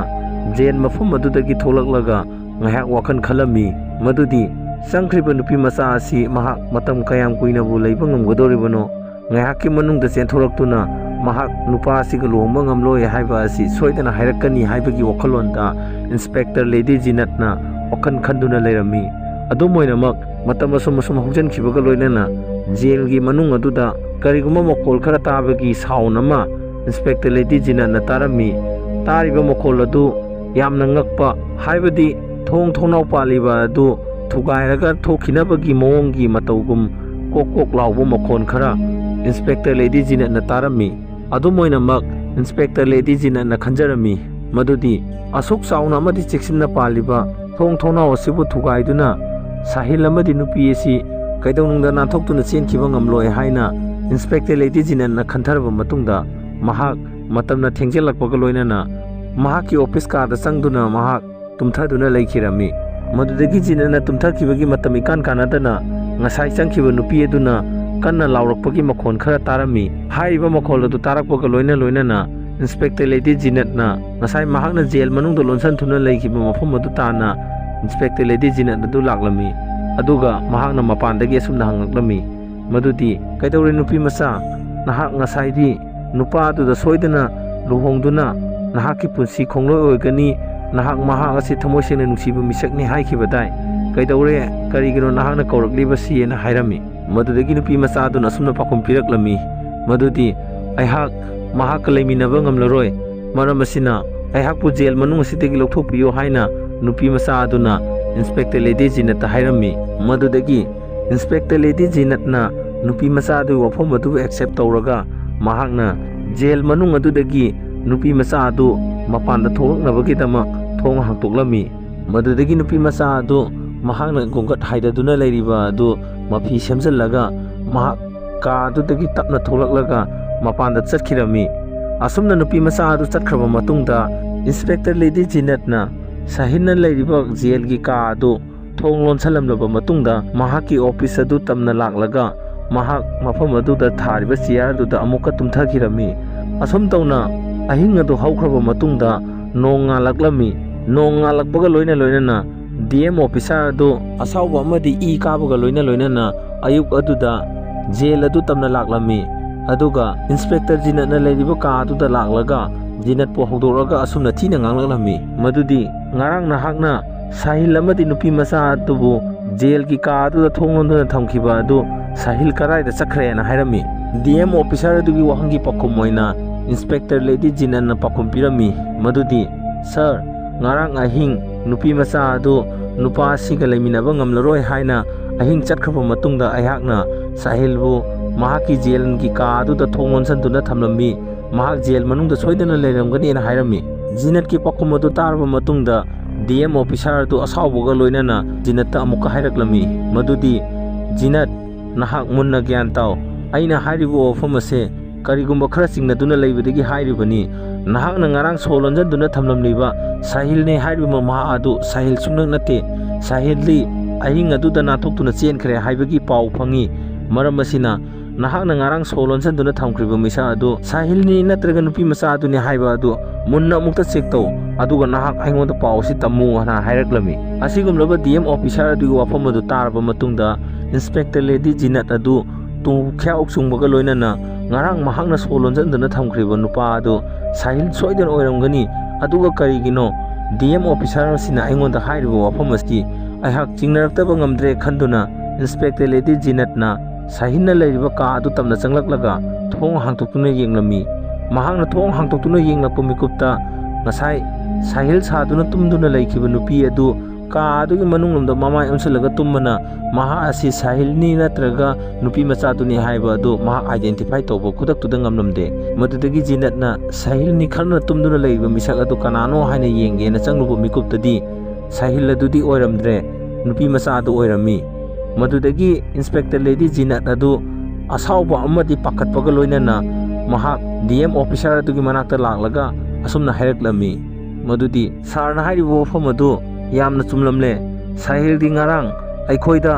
ꯖꯦꯜ ꯃꯐꯝ ꯑꯗꯨꯗꯒꯤ ꯊꯣꯛꯂꯛꯂꯒ ꯉꯥꯏꯍꯥꯛ ꯋꯥꯈꯜ ꯈꯜꯂꯝꯃꯤ꯫ ꯃꯗꯨꯗꯤ ꯆꯪꯈ꯭ꯔꯤꯕ ꯅꯨꯄꯤ ꯃꯆꯥ ꯑꯁꯤ ꯃꯍꯥꯛ ꯃꯇꯝ ꯀꯌꯥꯝ ꯀꯨꯏꯅꯕꯨ ꯂꯩꯕ ꯉꯝꯒꯗꯧꯔꯤꯕꯅꯣ? ꯉꯥꯏꯍꯥꯛꯀꯤ ꯃꯅꯨꯡꯗ ꯆꯦꯟꯊꯣꯔꯛꯇꯨꯅ ꯃꯍꯥꯛ ꯅꯨꯄꯥ ꯑꯁꯤꯒ ꯂꯨꯍꯣꯡꯕ ꯉꯝꯂꯣꯏ ꯍꯥꯏꯕ ꯑꯁꯤ ꯁꯣꯏꯗꯅ ꯍꯥꯏꯔꯛꯀꯅꯤ ꯍꯥꯏꯕꯒꯤ ꯋꯥꯈꯜꯂꯣꯟꯗ ꯏꯟꯁꯄꯦꯛꯇꯔ ꯂꯦꯗꯤ ꯖꯤꯅꯠꯅ ꯋꯥꯈꯜ ꯈꯟꯗꯨꯅ ꯂꯩꯔꯝꯃꯤ꯫ ꯑꯗꯨꯝ ꯑꯣꯏꯅꯃꯛ, ꯃꯇꯝ ꯑꯁꯨꯝ ꯑꯁꯨꯝ ꯍꯧꯖꯤꯟꯈꯤꯕꯒ ꯂꯣꯏꯅꯅ ꯖꯦꯜꯒꯤ ꯃꯅꯨꯡ ꯑꯗꯨꯗ ꯀꯔꯤꯒꯨꯝꯕ ꯃꯈꯣꯜ ꯈꯔ ꯇꯥꯕꯒꯤ ꯁꯥꯎꯟ ꯑꯃ ꯏꯟꯁꯄꯦꯛꯇꯔ ꯂꯦꯗꯤ ꯖꯤꯅꯠꯅ ꯇꯥꯔꯝꯃꯤ꯫ ꯇꯥꯔꯤꯕ ꯃꯈꯣꯜ ꯑꯗꯨ ꯌꯥꯝꯅ ꯉꯛꯄ, ꯍꯥꯏꯕꯗꯤ ꯊꯣꯡ ꯊꯣꯡꯅꯥꯎ ꯄꯥꯜꯂꯤꯕ ꯑꯗꯨ ꯊꯨꯒꯥꯏꯔꯒ ꯊꯣꯛꯈꯤꯅꯕꯒꯤ ꯃꯑꯣꯡꯒꯤ ꯃꯇꯧꯒꯨꯝ ꯀꯣꯛ ꯀꯣꯛ ꯂꯥꯎꯕ ꯃꯈꯣꯟ ꯈꯔ ꯏꯟꯁꯄꯦꯛꯇꯔ ꯂꯦꯗꯤ ꯖꯤꯅꯠꯅ ꯇꯥꯔꯝꯃꯤ꯫ ꯑꯗꯨꯝ ꯑꯣꯏꯅꯃꯛ, ꯏꯟꯁꯄꯦꯛꯇꯔ ꯂꯦꯗꯤ ꯖꯤꯅꯠꯅ ꯈꯟꯖꯔꯝꯃꯤ ꯃꯗꯨꯗꯤ ꯑꯁꯨꯛ ꯆꯥꯎꯅ ꯑꯃꯗꯤ ꯆꯦꯛꯁꯤꯟꯅ ꯄꯥꯜꯂꯤꯕ ꯊꯣꯡ ꯊꯣꯡꯅꯥꯎ ꯑꯁꯤꯕꯨ ꯊꯨꯒꯥꯏꯗꯨꯅ ꯁꯥꯍꯤꯜ ꯑꯃꯗꯤ ꯅꯨꯄꯤ ꯑꯁꯤ ꯀꯩꯗꯧꯅꯨꯡꯗ ꯅꯥꯟꯊꯣꯛꯇꯨꯅ ꯆꯦꯟꯈꯤꯕ ꯉꯝꯂꯣꯏ ꯍꯥꯏꯅ ꯏꯟꯁꯄꯦꯛꯇꯔ ꯂꯦꯗꯤ ꯖꯤꯅꯠꯅ ꯈꯟꯊꯔꯕ ꯃꯇꯨꯡꯗ, ꯃꯍꯥꯛ ꯃꯇꯝꯅ ꯊꯦꯡꯖꯤꯜꯂꯛꯄꯒ ꯂꯣꯏꯅꯅ ꯃꯍꯥꯛꯀꯤ ꯑꯣꯐꯤꯁ ꯀꯥꯗ ꯆꯪꯗꯨꯅ ꯃꯍꯥꯛ ꯇꯨꯝꯊꯗꯨꯅ ꯂꯩꯈꯤꯔꯝꯃꯤ꯫ ꯃꯗꯨꯗꯒꯤ ꯖꯤꯅꯠꯅ ꯇꯨꯝꯊꯈꯤꯕꯒꯤ ꯃꯇꯝ ꯏꯀꯥꯟ ꯀꯥꯟꯅꯗꯅ ꯉꯁꯥꯏ ꯆꯪꯈꯤꯕ ꯅꯨꯄꯤ ꯑꯗꯨꯅ ꯀꯟꯅ ꯂꯥꯎꯔꯛꯄꯒꯤ ꯃꯈꯣꯟ ꯈꯔ ꯇꯥꯔꯝꯃꯤ꯫ ꯍꯥꯏꯔꯤꯕ ꯃꯈꯣꯜ ꯑꯗꯨ ꯇꯥꯔꯛꯄꯒ ꯂꯣꯏꯅ ꯂꯣꯏꯅꯅ ꯏꯟꯁꯄꯦꯛꯇꯔ ꯂꯦꯗꯤ ꯖꯤꯅꯠꯅ ꯉꯁꯥꯏ ꯃꯍꯥꯛꯅ ꯖꯦꯜ ꯃꯅꯨꯡꯗ ꯂꯣꯟꯁꯤꯟꯗꯨꯅ ꯂꯩꯈꯤꯕ ꯃꯐꯝ ꯑꯗꯨ ꯇꯥꯟꯅ ꯏꯟꯁꯄꯦꯛꯇꯔ ꯂꯦꯗꯤ ꯖꯤꯅꯠ ꯑꯗꯨ ꯂꯥꯛꯂꯝꯃꯤ꯫ ꯑꯗꯨꯒ ꯃꯍꯥꯛꯅ ꯃꯄꯥꯟꯗꯒꯤ ꯑꯁꯨꯝꯅ ꯍꯪꯂꯛꯂꯝꯃꯤ ꯃꯗꯨꯗꯤ, "ꯀꯩꯗꯧꯔꯦ ꯅꯨꯄꯤ ꯃꯆꯥ? ꯅꯍꯥꯛ ꯉꯁꯥꯏꯗꯤ ꯅꯨꯄꯥ ꯑꯗꯨꯗ ꯁꯣꯏꯗꯅ ꯂꯨꯍꯣꯡꯗꯨꯅ ꯅꯍꯥꯛꯀꯤ ꯄꯨꯟꯁꯤ ꯈꯣꯡꯂꯣꯏ ꯑꯣꯏꯒꯅꯤ, ꯅꯍꯥꯛ ꯃꯍꯥꯛ ꯑꯁꯤ ꯊꯃꯣꯏ ꯁꯦꯡꯅ ꯅꯨꯡꯁꯤꯕ ꯃꯤꯁꯛꯅꯤ ꯍꯥꯏꯈꯤꯕꯗꯥꯏ? ꯀꯩꯗꯧꯔꯦ? ꯀꯔꯤꯒꯤꯅꯣ ꯅꯍꯥꯛꯅ ꯀꯧꯔꯛꯂꯤꯕꯁꯤ?" ꯍꯥꯏꯅ ꯍꯥꯏꯔꯝꯃꯤ꯫ ꯃꯗꯨꯗꯒꯤ ꯅꯨꯄꯤ ꯃꯆꯥ ꯑꯗꯨꯅ ꯑꯁꯨꯝꯅ ꯄꯥꯎꯈꯨꯝ ꯄꯤꯔꯛꯂꯝꯃꯤ ꯃꯗꯨꯗꯤ, "ꯑꯩꯍꯥꯛ ꯃꯍꯥꯛꯀ ꯂꯩꯃꯤꯟꯅꯕ ꯉꯝꯂꯔꯣꯏ꯫ ꯃꯔꯝ ꯑꯁꯤꯅ ꯑꯩꯍꯥꯛꯄꯨ ꯖꯦꯜ ꯃꯅꯨꯡ ꯑꯁꯤꯗꯒꯤ ꯂꯧꯊꯣꯛꯄꯤꯌꯨ" ꯍꯥꯏꯅ ꯅꯨꯄꯤ ꯃꯆꯥ ꯑꯗꯨꯅ ꯏꯟꯁꯄꯦꯛꯇꯔ ꯂꯦꯗꯤ ꯖꯤꯅꯠꯇ ꯍꯥꯏꯔꯝꯃꯤ꯫ ꯃꯗꯨꯗꯒꯤ ꯏꯟꯁꯄꯦꯛꯇꯔ ꯂꯦꯗꯤ ꯖꯤꯅꯠꯅ ꯅꯨꯄꯤ ꯃꯆꯥ ꯑꯗꯨꯒꯤ ꯋꯥꯐꯝ ꯑꯗꯨꯕꯨ ꯑꯦꯛꯁꯦꯞ ꯇꯧꯔꯒ ꯃꯍꯥꯛꯅ ꯖꯦꯜ ꯃꯅꯨꯡ ꯑꯗꯨꯗꯒꯤ ꯅꯨꯄꯤ ꯃꯆꯥ ꯑꯗꯨ ꯃꯄꯥꯟꯗ ꯊꯣꯛꯂꯛꯅꯕꯒꯤꯗꯃꯛ ꯊꯣꯡ ꯍꯥꯡꯗꯣꯛꯂꯝꯃꯤ꯫ ꯃꯗꯨꯗꯒꯤ ꯅꯨꯄꯤ ꯃꯆꯥ ꯑꯗꯨ ꯃꯍꯥꯛꯅ ꯒꯣꯡꯒꯠ ꯍꯥꯏꯗꯗꯨꯅ ꯂꯩꯔꯤꯕ ꯑꯗꯨ ꯃꯐꯤ ꯁꯦꯝꯖꯤꯜꯂꯒ ꯃꯍꯥꯛ ꯀꯥ ꯑꯗꯨꯗꯒꯤ ꯇꯞꯅ ꯊꯣꯛꯂꯛꯂꯒ ꯃꯄꯥꯟꯗ ꯆꯠꯈꯤꯔꯝꯃꯤ꯫ ꯑꯁꯨꯝꯅ ꯅꯨꯄꯤ ꯃꯆꯥ ꯑꯗꯨ ꯆꯠꯈ꯭ꯔꯕ ꯃꯇꯨꯡꯗ ꯏꯟꯁꯄꯦꯛꯇꯔ ꯂꯦꯗꯤ ꯖꯤꯅꯠꯅ ꯁꯥꯍꯤꯜꯅ ꯂꯩꯔꯤꯕ ꯖꯦꯜꯒꯤ ꯀꯥ ꯑꯗꯨ ꯊꯣꯡ ꯂꯣꯟꯁꯜꯂꯝꯂꯕ ꯃꯇꯨꯡꯗ, ꯃꯍꯥꯛꯀꯤ ꯑꯣꯐꯤꯁ ꯑꯗꯨ ꯇꯝꯅ ꯂꯥꯛꯂꯒ ꯃꯍꯥꯛ ꯃꯐꯝ ꯑꯗꯨꯗ ꯊꯥꯔꯤꯕ ꯆꯤꯌꯥꯔ ꯑꯗꯨꯗ ꯑꯃꯨꯛꯀ ꯇꯨꯝꯊꯈꯤꯔꯝꯃꯤ꯫ ꯑꯁꯨꯝ ꯇꯧꯅ ꯑꯍꯤꯡ ꯑꯗꯨ ꯍꯧꯈ꯭ꯔꯕ ꯃꯇꯨꯡꯗ ꯅꯣꯡ ꯉꯥꯜꯂꯛꯂꯝꯃꯤ꯫ ꯅꯣꯡ ꯉꯥꯜꯂꯛꯄꯒ ꯂꯣꯏꯅ ꯂꯣꯏꯅꯅ ꯗꯤ ꯑꯦꯝ ꯑꯣꯐꯤꯁꯥꯔ ꯑꯗꯨ ꯑꯁꯥꯎꯕ ꯑꯃꯗꯤ ꯏ ꯀꯥꯕꯒ ꯂꯣꯏꯅ ꯂꯣꯏꯅꯅ ꯑꯌꯨꯛ ꯑꯗꯨꯗ ꯖꯦꯜ ꯑꯗꯨ ꯇꯝꯅ ꯂꯥꯛꯂꯝꯃꯤ꯫ ꯑꯗꯨꯒ ꯏꯟꯁꯄꯦꯛꯇꯔ ꯖꯤꯅꯠꯅ ꯂꯩꯔꯤꯕ ꯀꯥ ꯑꯗꯨꯗ ꯂꯥꯛꯂꯒ ꯖꯤꯅꯠꯄꯨ ꯍꯧꯗꯣꯛꯂꯒ ꯑꯁꯨꯝꯅ ꯊꯤꯅ ꯉꯥꯡꯂꯛꯂꯝꯃꯤ, ꯃꯗꯨꯗꯤ, "ꯉꯔꯥꯡ ꯅꯍꯥꯛꯅ ꯁꯥꯍꯤꯜ ꯑꯃꯗꯤ ꯅꯨꯄꯤ ꯃꯆꯥ ꯑꯗꯨꯕꯨ ꯖꯦꯜꯒꯤ ꯀꯥ ꯑꯗꯨꯗ ꯊꯣꯡ ꯂꯣꯟꯗꯨꯅ ꯊꯝꯈꯤꯕ ꯑꯗꯨ ꯁꯥꯍꯤꯜ ꯀꯗꯥꯏꯗ ꯆꯠꯈ꯭ꯔꯦꯅ?" ꯍꯥꯏꯔꯝꯃꯤ꯫ ꯗꯤ ꯑꯦꯝ ꯑꯣꯐꯤꯁꯥꯔ ꯑꯗꯨꯒꯤ ꯋꯥꯍꯪꯒꯤ ꯄꯥꯎꯈꯨꯝ ꯑꯣꯏꯅ ꯏꯟꯁꯄꯦꯛꯇꯔ ꯂꯦꯗꯤ ꯖꯤꯅꯠꯅ ꯄꯥꯎꯈꯨꯝ ꯄꯤꯔꯝꯃꯤ, ꯃꯗꯨꯗꯤ, "ꯁꯥꯔ, ꯉꯔꯥꯡ ꯑꯍꯤꯡ ꯅꯨꯄꯤ ꯃꯆꯥ ꯑꯗꯨ ꯅꯨꯄꯥ ꯑꯁꯤꯒ ꯂꯩꯃꯤꯟꯅꯕ ꯉꯝꯂꯔꯣꯏ ꯍꯥꯏꯅ ꯑꯍꯤꯡ ꯆꯠꯈ꯭ꯔꯕ ꯃꯇꯨꯡꯗ ꯑꯩꯍꯥꯛꯅ ꯁꯥꯍꯤꯜꯕꯨ ꯃꯍꯥꯛꯀꯤ ꯖꯦꯜꯒꯤ ꯀꯥ ꯑꯗꯨꯗ ꯊꯣꯡ ꯂꯣꯟꯁꯤꯟꯗꯨꯅ ꯊꯝꯂꯝꯃꯤ꯫ ꯃꯍꯥꯛ ꯖꯦꯜ ꯃꯅꯨꯡꯗ ꯁꯣꯏꯗꯅ ꯂꯩꯔꯝꯒꯅꯤꯅ" ꯍꯥꯏꯔꯝꯃꯤ꯫ ꯖꯤꯅꯠꯀꯤ ꯄꯥꯎꯈꯨꯝ ꯑꯗꯨ ꯇꯥꯔꯕ ꯃꯇꯨꯡꯗ ꯗꯤ ꯑꯦꯝ ꯑꯣꯐꯤꯁꯥꯔ ꯑꯗꯨ ꯑꯁꯥꯎꯕꯒ ꯂꯣꯏꯅꯅ ꯖꯤꯅꯠꯇ ꯑꯃꯨꯛꯀ ꯍꯥꯏꯔꯛꯂꯝꯃꯤ, ꯃꯗꯨꯗꯤ, "ꯖꯤꯅꯠ, ꯅꯍꯥꯛ ꯃꯨꯟꯅ ꯒ꯭ꯌꯥꯟ ꯇꯥꯎ꯫ ꯑꯩꯅ ꯍꯥꯏꯔꯤꯕ ꯋꯥꯐꯝ ꯑꯁꯦ ꯀꯔꯤꯒꯨꯝꯕ ꯈꯔ ꯆꯤꯡꯅꯗꯨꯅ ꯂꯩꯕꯗꯒꯤ ꯍꯥꯏꯔꯤꯕꯅꯤ꯫ ꯅꯍꯥꯛꯅ ꯉꯔꯥꯡ ꯁꯣ ꯂꯣꯟꯖꯟꯗꯨꯅ ꯊꯝꯂꯝꯂꯤꯕ ꯁꯥꯍꯤꯜꯅꯦ ꯍꯥꯏꯔꯤꯕ ꯃꯍꯥꯛ ꯑꯗꯨ ꯁꯥꯍꯤꯜ ꯁꯨꯡꯅꯛ ꯅꯠꯇꯦ꯫ ꯁꯥꯍꯤꯜꯗꯤ ꯑꯍꯤꯡ ꯑꯗꯨꯗ ꯅꯥꯟꯊꯣꯛꯇꯨꯅ ꯆꯦꯟꯈ꯭ꯔꯦ ꯍꯥꯏꯕꯒꯤ ꯄꯥꯎ ꯐꯪꯉꯤ꯫ ꯃꯔꯝ ꯑꯁꯤꯅ ꯅꯍꯥꯛꯅ ꯉꯔꯥꯡ ꯁꯣ ꯂꯣꯟꯁꯤꯟꯗꯨꯅ ꯊꯝꯈ꯭ꯔꯤꯕ ꯃꯤꯁꯛ ꯑꯗꯨ ꯁꯥꯍꯤꯜꯅꯤ ꯅꯠꯇ꯭ꯔꯒ ꯅꯨꯄꯤ ꯃꯆꯥ ꯑꯗꯨꯅꯤ ꯍꯥꯏꯕ ꯑꯗꯨ ꯃꯨꯟꯅ ꯑꯃꯨꯛꯇ ꯆꯦꯛ ꯇꯧ, ꯑꯗꯨꯒ ꯅꯍꯥꯛ ꯑꯩꯉꯣꯟꯗ ꯄꯥꯎ ꯑꯁꯤ ꯇꯝꯃꯨ" ꯍꯥꯏꯅ ꯍꯥꯏꯔꯛꯂꯝꯃꯤ꯫ ꯑꯁꯤꯒꯨꯝꯂꯕ ꯗꯤ ꯑꯦꯝ ꯑꯣꯐꯤꯁꯥꯔ ꯑꯗꯨꯒꯤ ꯋꯥꯐꯝ ꯑꯗꯨ ꯇꯥꯔꯕ ꯃꯇꯨꯡꯗ ꯏꯟꯁꯄꯦꯛꯇꯔ ꯂꯦꯗꯤ ꯖꯤꯅꯠ ꯑꯗꯨ ꯇꯨ ꯈꯌꯥꯎ ꯆꯨꯡꯕꯒ ꯂꯣꯏꯅꯅ ꯉꯔꯥꯡ ꯃꯍꯥꯛꯅ ꯁꯣ ꯂꯣꯟꯁꯤꯟꯗꯨꯅ ꯊꯝꯈ꯭ꯔꯤꯕ ꯅꯨꯄꯥ ꯑꯗꯨ ꯁꯥꯍꯤꯜ ꯁꯣꯏꯗꯅ ꯑꯣꯏꯔꯝꯒꯅꯤ꯫ ꯑꯗꯨꯒ ꯀꯔꯤꯒꯤꯅꯣ ꯗꯤ ꯑꯦꯝ ꯑꯣꯐꯤꯁꯥꯔ ꯑꯁꯤꯅ ꯑꯩꯉꯣꯟꯗ ꯍꯥꯏꯔꯤꯕ ꯋꯥꯐꯝ ꯑꯁꯤ ꯑꯩꯍꯥꯛ ꯆꯤꯡꯅꯔꯛꯇꯕ ꯉꯝꯗ꯭ꯔꯦ ꯈꯟꯗꯨꯅ ꯏꯟꯁꯄꯦꯛꯇꯔ ꯂꯦꯗꯤ ꯖꯤꯅꯠꯅ ꯁꯥꯍꯤꯜꯅ ꯂꯩꯔꯤꯕ ꯀꯥ ꯑꯗꯨ ꯇꯝꯅ ꯆꯪꯂꯛꯂꯒ ꯊꯣꯡ ꯍꯥꯡꯗꯣꯛꯇꯨꯅ ꯌꯦꯡꯂꯝꯃꯤ꯫ ꯃꯍꯥꯛꯅ ꯊꯣꯡ ꯍꯥꯡꯗꯣꯛꯇꯨꯅ ꯌꯦꯡꯂꯛꯄ ꯃꯤꯀꯨꯞꯇ ꯉꯁꯥꯏ ꯁꯥꯍꯤꯜ ꯁꯥꯗꯨꯅ ꯇꯨꯝꯗꯨꯅ ꯂꯩꯈꯤꯕ ꯅꯨꯄꯤ ꯑꯗꯨ ꯀꯥ ꯑꯗꯨꯒꯤ ꯃꯅꯨꯡꯂꯣꯝꯗ ꯃꯃꯥꯏ ꯑꯣꯟꯁꯤꯜꯂꯒ ꯇꯨꯝꯕꯅ ꯃꯍꯥꯛ ꯑꯁꯤ ꯁꯥꯍꯤꯜꯅꯤ ꯅꯠꯇ꯭ꯔꯒ ꯅꯨꯄꯤ ꯃꯆꯥꯗꯨꯅꯤ ꯍꯥꯏꯕ ꯑꯗꯨ ꯃꯍꯥꯛ ꯑꯥꯏꯗꯦꯟꯇꯤꯐꯥꯏ ꯇꯧꯕ ꯈꯨꯗꯛꯇꯨꯗ ꯉꯝꯂꯝꯗꯦ꯫ ꯃꯗꯨꯗꯒꯤ ꯖꯤꯅꯠꯅ ꯁꯥꯍꯤꯜꯅꯤ ꯈꯟꯗꯨꯅ ꯇꯨꯝꯗꯨꯅ ꯂꯩꯔꯤꯕ ꯃꯤꯁꯛ ꯑꯗꯨ ꯀꯅꯥꯅꯣ ꯍꯥꯏꯅ ꯌꯦꯡꯒꯦꯅ ꯆꯪꯂꯨꯕ ꯃꯤꯀꯨꯞꯇꯗꯤ ꯁꯥꯍꯤꯜ ꯑꯗꯨꯗꯤ ꯑꯣꯏꯔꯝꯗ꯭ꯔꯦ, ꯅꯨꯄꯤ ꯃꯆꯥ ꯑꯗꯨ ꯑꯣꯏꯔꯝꯃꯤ꯫ ꯃꯗꯨꯗꯒꯤ ꯏꯟꯁꯄꯦꯛꯇꯔ ꯂꯦꯗꯤ ꯖꯤꯅꯠ ꯑꯗꯨ ꯑꯁꯥꯎꯕ ꯑꯃꯗꯤ ꯄꯥꯈꯠꯄꯒ ꯂꯣꯏꯅꯅ ꯃꯍꯥꯛ ꯗꯤ ꯑꯦꯝ ꯑꯣꯐꯤꯁꯥꯔ ꯑꯗꯨꯒꯤ ꯃꯅꯥꯛꯇ ꯂꯥꯛꯂꯒ ꯑꯁꯨꯝꯅ ꯍꯥꯏꯔꯛꯂꯝꯃꯤ, ꯃꯗꯨꯗꯤ ꯁꯥꯔꯅ ꯍꯥꯏꯔꯤꯕ ꯋꯥꯐꯝ ꯑꯗꯨ ꯌꯥꯝꯅ ꯆꯨꯝꯂꯝꯂꯦ꯫ ꯁꯥꯍꯤꯜꯗꯤ ꯉꯔꯥꯡ ꯑꯩꯈꯣꯏꯗ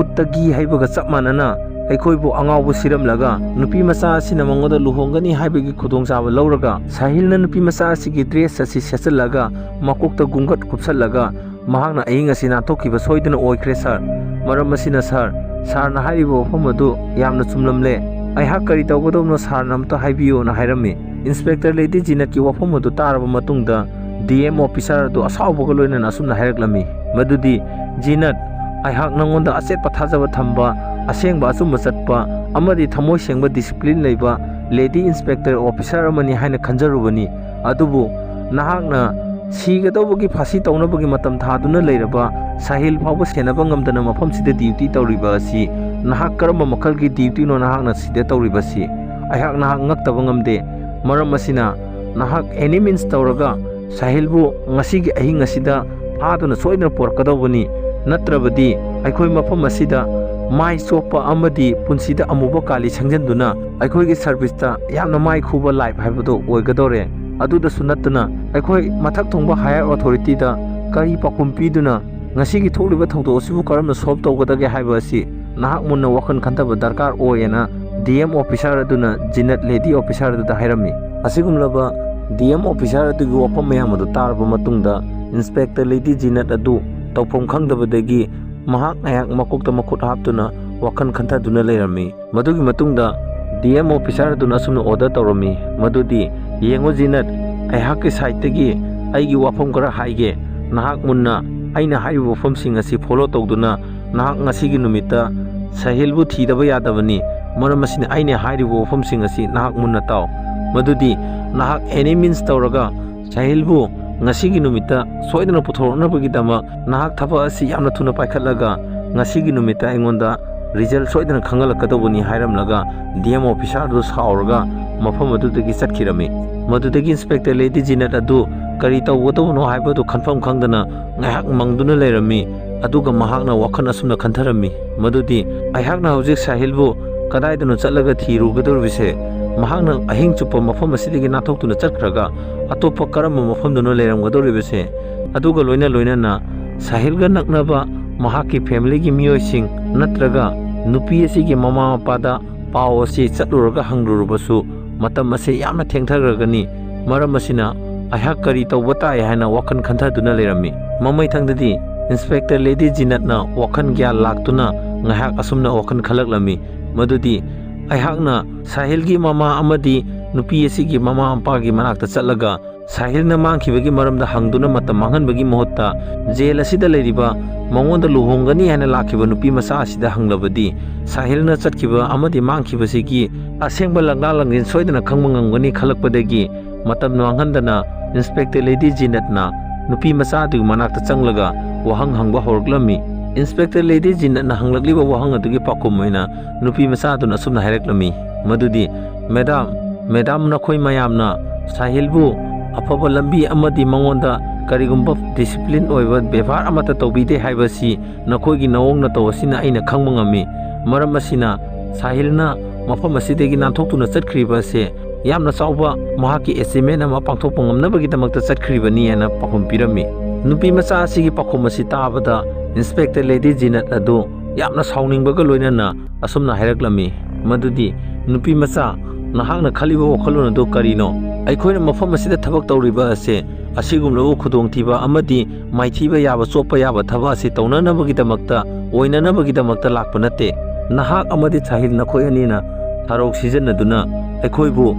ꯎꯠꯇꯒꯤ ꯍꯩꯕꯒ ꯆꯞ ꯃꯥꯟꯅꯅ ꯑꯩꯈꯣꯏꯕꯨ ꯑꯉꯥꯎꯕ ꯁꯤꯔꯝꯂꯒ ꯅꯨꯄꯤ ꯃꯆꯥ ꯑꯁꯤꯅ ꯃꯉꯣꯟꯗ ꯂꯨꯍꯣꯡꯒꯅꯤ ꯍꯥꯏꯕꯒꯤ ꯈꯨꯗꯣꯡꯆꯥꯕ ꯂꯧꯔꯒ ꯁꯥꯍꯤꯜꯅ ꯅꯨꯄꯤ ꯃꯆꯥ ꯑꯁꯤꯒꯤ ꯗ꯭ꯔꯦꯁ ꯑꯁꯤ ꯁꯦꯠꯆꯜꯂꯒ ꯃꯀꯣꯛꯇ ꯒꯨꯡꯒꯠ ꯀꯨꯞꯁꯜꯂꯒ ꯃꯍꯥꯛꯅ ꯑꯍꯤꯡ ꯑꯁꯤ ꯅꯥꯟꯊꯣꯛꯈꯤꯕ ꯁꯣꯏꯗꯅ ꯑꯣꯏꯈ꯭ꯔꯦ ꯁꯥꯔ꯫ ꯃꯔꯝ ꯑꯁꯤꯅ ꯁꯥꯔ, ꯁꯥꯔꯅ ꯍꯥꯏꯔꯤꯕ ꯋꯥꯐꯝ ꯑꯗꯨ ꯌꯥꯝꯅ ꯆꯨꯝꯂꯝꯂꯦ꯫ ꯑꯩꯍꯥꯛ ꯀꯔꯤ ꯇꯧꯒꯗꯧꯕꯅꯣ ꯁꯥꯔꯅ ꯑꯝꯇ ꯍꯥꯏꯕꯤꯌꯨꯅ ꯍꯥꯏꯔꯝꯃꯤ꯫ ꯏꯟꯁꯄꯦꯛꯇꯔ ꯂꯦꯗꯤ ꯖꯤꯅꯠꯀꯤ ꯋꯥꯐꯝ ꯑꯗꯨ ꯇꯥꯔꯕ ꯃꯇꯨꯡꯗ ꯗꯤ ꯑꯦꯝ ꯑꯣꯐꯤꯁꯥꯔ ꯑꯗꯨ ꯑꯁꯥꯎꯕꯒ ꯂꯣꯏꯅꯅ ꯑꯁꯨꯝꯅ ꯍꯥꯏꯔꯛꯂꯝꯃꯤ, ꯃꯗꯨꯗꯤ, "ꯖꯤꯅꯠ, ꯑꯩꯍꯥꯛ ꯅꯪꯉꯣꯟꯗ ꯑꯆꯦꯠꯄ ꯊꯥꯖꯕ ꯊꯝꯕ, ꯑꯁꯦꯡꯕ ꯑꯆꯨꯝꯕ ꯆꯠꯄ ꯑꯃꯗꯤ ꯊꯃꯣꯏ ꯁꯦꯡꯕ ꯗꯤꯁꯤꯄ꯭ꯂꯤꯟ ꯂꯩꯕ ꯂꯦꯗꯤ ꯏꯟꯁꯄꯦꯛꯇꯔ ꯑꯣꯐꯤꯁꯥꯔ ꯑꯃꯅꯤ ꯍꯥꯏꯅ ꯈꯟꯖꯔꯨꯕꯅꯤ꯫ ꯑꯗꯨꯕꯨ ꯅꯍꯥꯛꯅ ꯁꯤꯒꯗꯧꯕꯒꯤ ꯐꯥꯁꯤ ꯇꯧꯅꯕꯒꯤ ꯃꯇꯝ ꯊꯥꯗꯨꯅ ꯂꯩꯔꯕ ꯁꯥꯍꯤꯜ ꯐꯥꯎꯕ ꯁꯦꯟꯅꯕ ꯉꯝꯗꯅ ꯃꯐꯝꯁꯤꯗ ꯗ꯭ꯌꯨꯇꯤ ꯇꯧꯔꯤꯕ ꯑꯁꯤ ꯅꯍꯥꯛ ꯀꯔꯝꯕ ꯃꯈꯜꯒꯤ ꯗ꯭ꯌꯨꯇꯤꯅꯣ ꯅꯍꯥꯛꯅ ꯁꯤꯗ ꯇꯧꯔꯤꯕꯁꯤ? ꯑꯩꯍꯥꯛ ꯅꯍꯥꯛ ꯉꯛꯇꯕ ꯉꯝꯗꯦ꯫ ꯃꯔꯝ ꯑꯁꯤꯅ ꯅꯍꯥꯛ ꯑꯦꯅꯤ ꯃꯤꯟꯁ ꯇꯧꯔꯒ ꯁꯥꯍꯤꯜꯕꯨ ꯉꯁꯤꯒꯤ ꯑꯍꯤꯡ ꯑꯁꯤꯗ ꯐꯥꯗꯨꯅ ꯁꯣꯏꯗꯅ ꯄꯨꯔꯛꯀꯗꯧꯕꯅꯤ꯫ ꯅꯠꯇ꯭ꯔꯕꯗꯤ ꯑꯩꯈꯣꯏ ꯃꯐꯝ ꯑꯁꯤꯗ ꯃꯥꯏ ꯆꯣꯞꯄ ꯑꯃꯗꯤ ꯄꯨꯟꯁꯤꯗ ꯑꯃꯨꯕ ꯀꯥꯂꯤ ꯁꯪꯖꯟꯗꯨꯅ ꯑꯩꯈꯣꯏꯒꯤ ꯁꯔꯚꯤꯁꯇ ꯌꯥꯝꯅ ꯃꯥꯏ ꯈꯨꯕ ꯂꯥꯏꯐ ꯍꯥꯏꯕꯗꯨ ꯑꯣꯏꯒꯗꯧꯔꯦ꯫ ꯑꯗꯨꯗꯁꯨ ꯅꯠꯇꯅ ꯑꯩꯈꯣꯏ ꯃꯊꯛ ꯊꯣꯡꯕ ꯍꯥꯌꯔ ꯑꯣꯊꯣꯔꯤꯇꯤꯗ ꯀꯔꯤ ꯄꯥꯎꯈꯨꯝ ꯄꯤꯗꯨꯅ ꯉꯁꯤꯒꯤ ꯊꯣꯛꯂꯤꯕ ꯊꯧꯗꯣꯛ ꯑꯁꯤꯕꯨ ꯀꯔꯝꯅ ꯁꯣꯜꯕ ꯇꯧꯒꯗꯒꯦ ꯍꯥꯏꯕ ꯑꯁꯤ ꯅꯍꯥꯛ ꯃꯨꯟꯅ ꯋꯥꯈꯜ ꯈꯟꯊꯕ ꯗꯔꯀꯥꯔ ꯑꯣꯏ" ꯍꯥꯏꯅ ꯗꯤ ꯑꯦꯝ ꯑꯣꯐꯤꯁꯥꯔ ꯑꯗꯨꯅ ꯖꯤꯅꯠ ꯂꯦꯗꯤ ꯑꯣꯐꯤꯁꯥꯔ ꯑꯗꯨꯗ ꯍꯥꯏꯔꯝꯃꯤ꯫ ꯑꯁꯤꯒꯨꯝꯂꯕ ꯗꯤ ꯑꯦꯝ ꯑꯣꯐꯤꯁꯥꯔ ꯑꯗꯨꯒꯤ ꯋꯥꯐꯝ ꯃꯌꯥꯝ ꯑꯗꯨ ꯇꯥꯔꯕ ꯃꯇꯨꯡꯗ ꯏꯟꯁꯄꯦꯛꯇꯔ ꯂꯦꯗꯤ ꯖꯤꯅꯠ ꯑꯗꯨ ꯇꯧꯐꯝ ꯈꯪꯗꯕꯗꯒꯤ ꯃꯍꯥꯛ ꯉꯥꯏꯍꯥꯛ ꯃꯀꯣꯛꯇ ꯃꯈꯨꯠ ꯍꯥꯞꯇꯨꯅ ꯋꯥꯈꯜ ꯈꯟꯊꯗꯨꯅ ꯂꯩꯔꯝꯃꯤ꯫ ꯃꯗꯨꯒꯤ ꯃꯇꯨꯡꯗ ꯗꯤ ꯑꯦꯝ ꯑꯣꯐꯤꯁꯥꯔ ꯑꯗꯨꯅ ꯑꯁꯨꯝꯅ ꯑꯣꯔꯗꯔ ꯇꯧꯔꯝꯃꯤ, ꯃꯗꯨꯗꯤ, "ꯌꯦꯡꯉꯨ ꯖꯤꯅꯠ, ꯑꯩꯍꯥꯛꯀꯤ ꯁꯥꯏꯠꯇꯒꯤ ꯑꯩꯒꯤ ꯋꯥꯐꯝ ꯈꯔ ꯍꯥꯏꯒꯦ꯫ ꯅꯍꯥꯛ ꯃꯨꯟꯅ ꯑꯩꯅ ꯍꯥꯏꯔꯤꯕ ꯋꯥꯐꯝꯁꯤꯡ ꯑꯁꯤ ꯐꯣꯂꯣ ꯇꯧꯗꯨꯅ ꯅꯍꯥꯛ ꯉꯁꯤꯒꯤ ꯅꯨꯃꯤꯠꯇ ꯁꯥꯍꯤꯜꯕꯨ ꯊꯤꯗꯕ ꯌꯥꯗꯕꯅꯤ꯫ ꯃꯔꯝ ꯑꯁꯤꯅ ꯑꯩꯅ ꯍꯥꯏꯔꯤꯕ ꯋꯥꯐꯝꯁꯤꯡ ꯑꯁꯤ ꯅꯍꯥꯛ ꯃꯨꯟꯅ ꯇꯥꯎ꯫ ꯃꯗꯨꯗꯤ ꯅꯍꯥꯛ ꯑꯦꯅꯤ ꯃꯤꯟꯁ ꯇꯧꯔꯒ ꯁꯥꯍꯤꯜꯕꯨ ꯉꯁꯤꯒꯤ ꯅꯨꯃꯤꯠꯇ ꯁꯣꯏꯗꯅ ꯄꯨꯊꯣꯔꯛꯅꯕꯒꯤꯗꯃꯛ ꯅꯍꯥꯛ ꯊꯕꯛ ꯑꯁꯤ ꯌꯥꯝꯅ ꯊꯨꯅ ꯄꯥꯏꯈꯠꯂꯒ ꯉꯁꯤꯒꯤ ꯅꯨꯃꯤꯠꯇ ꯑꯩꯉꯣꯟꯗ ꯔꯤꯖꯜ ꯁꯣꯏꯗꯅ ꯈꯪꯍꯜꯂꯛꯀꯗꯧꯕꯅꯤ" ꯍꯥꯏꯔꯝꯂꯒ ꯗꯤ ꯑꯦꯝ ꯑꯣꯐꯤꯁꯥꯔ ꯑꯗꯨ ꯁꯥꯎꯔꯒ ꯃꯐꯝ ꯑꯗꯨꯗꯒꯤ ꯆꯠꯈꯤꯔꯝꯃꯤ꯫ ꯃꯗꯨꯗꯒꯤ ꯏꯟꯁꯄꯦꯛꯇꯔ ꯂꯦꯗꯤ ꯖꯤꯅꯠ ꯑꯗꯨ ꯀꯔꯤ ꯇꯧꯒꯗꯧꯕꯅꯣ ꯍꯥꯏꯕꯗꯨ ꯈꯟꯐꯝ ꯈꯪꯗꯅ ꯉꯥꯏꯍꯥꯛ ꯃꯪꯗꯨꯅ ꯂꯩꯔꯝꯃꯤ꯫ ꯑꯗꯨꯒ ꯃꯍꯥꯛꯅ ꯋꯥꯈꯜ ꯑꯁꯨꯝꯅ ꯈꯟꯊꯔꯝꯃꯤ, ꯃꯗꯨꯗꯤ, "ꯑꯩꯍꯥꯛꯅ ꯍꯧꯖꯤꯛ ꯁꯥꯍꯤꯜꯕꯨ ꯀꯗꯥꯏꯗꯅꯣ ꯆꯠꯂꯒ ꯊꯤꯔꯨꯒꯗꯧꯔꯤꯕꯁꯦ? ꯃꯍꯥꯛꯅ ꯑꯍꯤꯡ ꯆꯨꯞꯄ ꯃꯐꯝ ꯑꯁꯤꯗꯒꯤ ꯅꯥꯟꯊꯣꯛꯇꯨꯅ ꯆꯠꯈ꯭ꯔꯒ ꯑꯇꯣꯞꯄ ꯀꯔꯝꯕ ꯃꯐꯝꯗꯅꯣ ꯂꯩꯔꯝꯒꯗꯧꯔꯤꯕꯁꯦ, ꯑꯗꯨꯒ ꯂꯣꯏꯅ ꯂꯣꯏꯅꯅ ꯁꯥꯍꯤꯜꯒ ꯅꯛꯅꯕ ꯃꯍꯥꯛꯀꯤ ꯐꯦꯃꯤꯂꯤꯒꯤ ꯃꯤꯑꯣꯏꯁꯤꯡ ꯅꯠꯇ꯭ꯔꯒ ꯅꯨꯄꯤ ꯑꯁꯤꯒꯤ ꯃꯃꯥ ꯃꯄꯥꯗ ꯄꯥꯎ ꯑꯁꯤ ꯆꯠꯂꯨꯔꯒ ꯍꯪꯂꯨꯔꯕꯁꯨ ꯃꯇꯝ ꯑꯁꯤ ꯌꯥꯝꯅ ꯊꯦꯡꯊꯈ꯭ꯔꯒꯅꯤ꯫ ꯃꯔꯝ ꯑꯁꯤꯅ ꯑꯩꯍꯥꯛ ꯀꯔꯤ ꯇꯧꯕ ꯇꯥꯏ ꯍꯥꯏꯅ ꯋꯥꯈꯜ ꯈꯟꯊꯗꯨꯅ ꯂꯩꯔꯝꯃꯤ꯫ ꯃꯃꯩꯊꯪꯗꯗꯤ ꯏꯟꯁꯄꯦꯛꯇꯔ ꯂꯦꯗꯤ ꯖꯤꯅꯠꯅ ꯋꯥꯈꯜ ꯒ꯭ꯌꯥꯟ ꯂꯥꯛꯇꯨꯅ ꯉꯥꯏꯍꯥꯛ ꯑꯁꯨꯝꯅ ꯋꯥꯈꯜ ꯈꯜꯂꯛꯂꯝꯃꯤ, ꯃꯗꯨꯗꯤ ꯑꯩꯍꯥꯛꯅ ꯁꯥꯍꯤꯜꯒꯤ ꯃꯃꯥ ꯑꯃꯗꯤ ꯅꯨꯄꯤ ꯑꯁꯤꯒꯤ ꯃꯃꯥ ꯃꯄꯥꯒꯤ ꯃꯅꯥꯛꯇ ꯆꯠꯂꯒ ꯁꯥꯍꯤꯜꯅ ꯃꯥꯡꯈꯤꯕꯒꯤ ꯃꯔꯝꯗ ꯍꯪꯗꯨꯅ ꯃꯇꯝ ꯃꯥꯡꯍꯟꯕꯒꯤ ꯃꯍꯨꯠꯇ ꯖꯦꯜ ꯑꯁꯤꯗ ꯂꯩꯔꯤꯕ ꯃꯉꯣꯟꯗ ꯂꯨꯍꯣꯡꯒꯅꯤ ꯍꯥꯏꯅ ꯂꯥꯛꯈꯤꯕ ꯅꯨꯄꯤ ꯃꯆꯥ ꯑꯁꯤꯗ ꯍꯪꯂꯕꯗꯤ ꯁꯥꯍꯤꯜꯅ ꯆꯠꯈꯤꯕ ꯑꯃꯗꯤ ꯃꯥꯡꯈꯤꯕꯁꯤꯒꯤ ꯑꯁꯦꯡꯕ ꯂꯪꯂꯥ ꯂꯪꯖꯤꯟ ꯁꯣꯏꯗꯅ ꯈꯪꯕ ꯉꯝꯒꯅꯤ ꯈꯜꯂꯛꯄꯗꯒꯤ ꯃꯇꯝ ꯃꯥꯡꯍꯟꯗꯅ ꯏꯟꯁꯄꯦꯛꯇꯔ ꯂꯦꯗꯤ ꯖꯤꯅꯠꯅ ꯅꯨꯄꯤ ꯃꯆꯥ ꯑꯗꯨꯒꯤ ꯃꯅꯥꯛꯇ ꯆꯪꯂꯒ ꯋꯥꯍꯪ ꯍꯪꯕ ꯍꯧꯔꯛꯂꯝꯃꯤ꯫ ꯏꯟꯁꯄꯦꯛꯇꯔ ꯂꯦꯗꯤ ꯖꯤꯅꯠꯅ ꯍꯪꯂꯛꯂꯤꯕ ꯋꯥꯍꯪ ꯑꯗꯨꯒꯤ ꯄꯥꯎꯈꯨꯝ ꯑꯣꯏꯅ ꯅꯨꯄꯤ ꯃꯆꯥ ꯑꯗꯨꯅ ꯑꯁꯨꯝꯅ ꯍꯥꯏꯔꯛꯂꯝꯃꯤ, ꯃꯗꯨꯗꯤ, "ꯃꯦꯗꯥꯝ, ꯃꯦꯗꯥꯝ, ꯅꯈꯣꯏ ꯃꯌꯥꯝꯅ ꯁꯥꯍꯤꯜꯕꯨ ꯑꯐꯕ ꯂꯝꯕꯤ ꯑꯃꯗꯤ ꯃꯉꯣꯟꯗ ꯀꯔꯤꯒꯨꯝꯕ ꯗꯤꯁꯤꯄ꯭ꯂꯤꯟ ꯑꯣꯏꯕ ꯕꯦꯕꯥꯔ ꯑꯃꯠꯇ ꯇꯧꯕꯤꯗꯦ ꯍꯥꯏꯕꯁꯤ ꯅꯈꯣꯏꯒꯤ ꯅꯑꯣꯡ ꯅꯇꯧ ꯑꯁꯤꯅ ꯑꯩꯅ ꯈꯪꯕ ꯉꯝꯃꯤ꯫ ꯃꯔꯝ ꯑꯁꯤꯅ ꯁꯥꯍꯤꯜꯅ ꯃꯐꯝ ꯑꯁꯤꯗꯒꯤ ꯅꯥꯟꯊꯣꯛꯇꯨꯅ ꯆꯠꯈ꯭ꯔꯤꯕ ꯑꯁꯦ ꯌꯥꯝꯅ ꯆꯥꯎꯕ ꯃꯍꯥꯛꯀꯤ ꯑꯦꯆꯤꯞꯃꯦꯟ ꯑꯃ ꯄꯥꯡꯊꯣꯛꯄ ꯉꯝꯅꯕꯒꯤꯗꯃꯛꯇ ꯆꯠꯈ꯭ꯔꯤꯕꯅꯤ" ꯍꯥꯏꯅ ꯄꯥꯎꯈꯨꯝ ꯄꯤꯔꯝꯃꯤ꯫ ꯅꯨꯄꯤ ꯃꯆꯥ ꯑꯁꯤꯒꯤ ꯄꯥꯎꯈꯨꯝ ꯑꯁꯤ ꯇꯥꯕꯗ ꯏꯟꯁꯄꯦꯛꯇꯔ ꯂꯦꯗꯤ ꯖꯤꯅꯠ ꯑꯗꯨ ꯌꯥꯝꯅ ꯁꯥꯎꯅꯤꯡꯕꯒ ꯂꯣꯏꯅꯅ ꯑꯁꯨꯝꯅ ꯍꯥꯏꯔꯛꯂꯝꯃꯤ, ꯃꯗꯨꯗꯤ, "ꯅꯨꯄꯤ ꯃꯆꯥ, ꯅꯍꯥꯛꯅ ꯈꯜꯂꯤꯕ ꯋꯥꯈꯜꯂꯣꯟ ꯑꯗꯨ ꯀꯔꯤꯅꯣ? ꯑꯩꯈꯣꯏꯅ ꯃꯐꯝ ꯑꯁꯤꯗ ꯊꯕꯛ ꯇꯧꯔꯤꯕ ꯑꯁꯦ ꯑꯁꯤꯒꯨꯝꯂꯕ ꯈꯨꯗꯣꯡꯊꯤꯕ ꯑꯃꯗꯤ ꯃꯥꯏꯊꯤꯕ ꯌꯥꯕ, ꯆꯣꯞꯄ ꯌꯥꯕ ꯊꯕꯛ ꯑꯁꯤ ꯇꯧꯅꯅꯕꯒꯤꯗꯃꯛꯇ, ꯑꯣꯏꯅꯅꯕꯒꯤꯗꯃꯛꯇ ꯂꯥꯛꯄ ꯅꯠꯇꯦ꯫ ꯅꯍꯥꯛ ꯑꯃꯗꯤ ꯁꯥꯍꯤꯜ, ꯅꯈꯣꯏ ꯑꯅꯤꯅ ꯊꯥꯔꯧ ꯁꯤꯖꯤꯟꯅꯗꯨꯅ ꯑꯩꯈꯣꯏꯕꯨ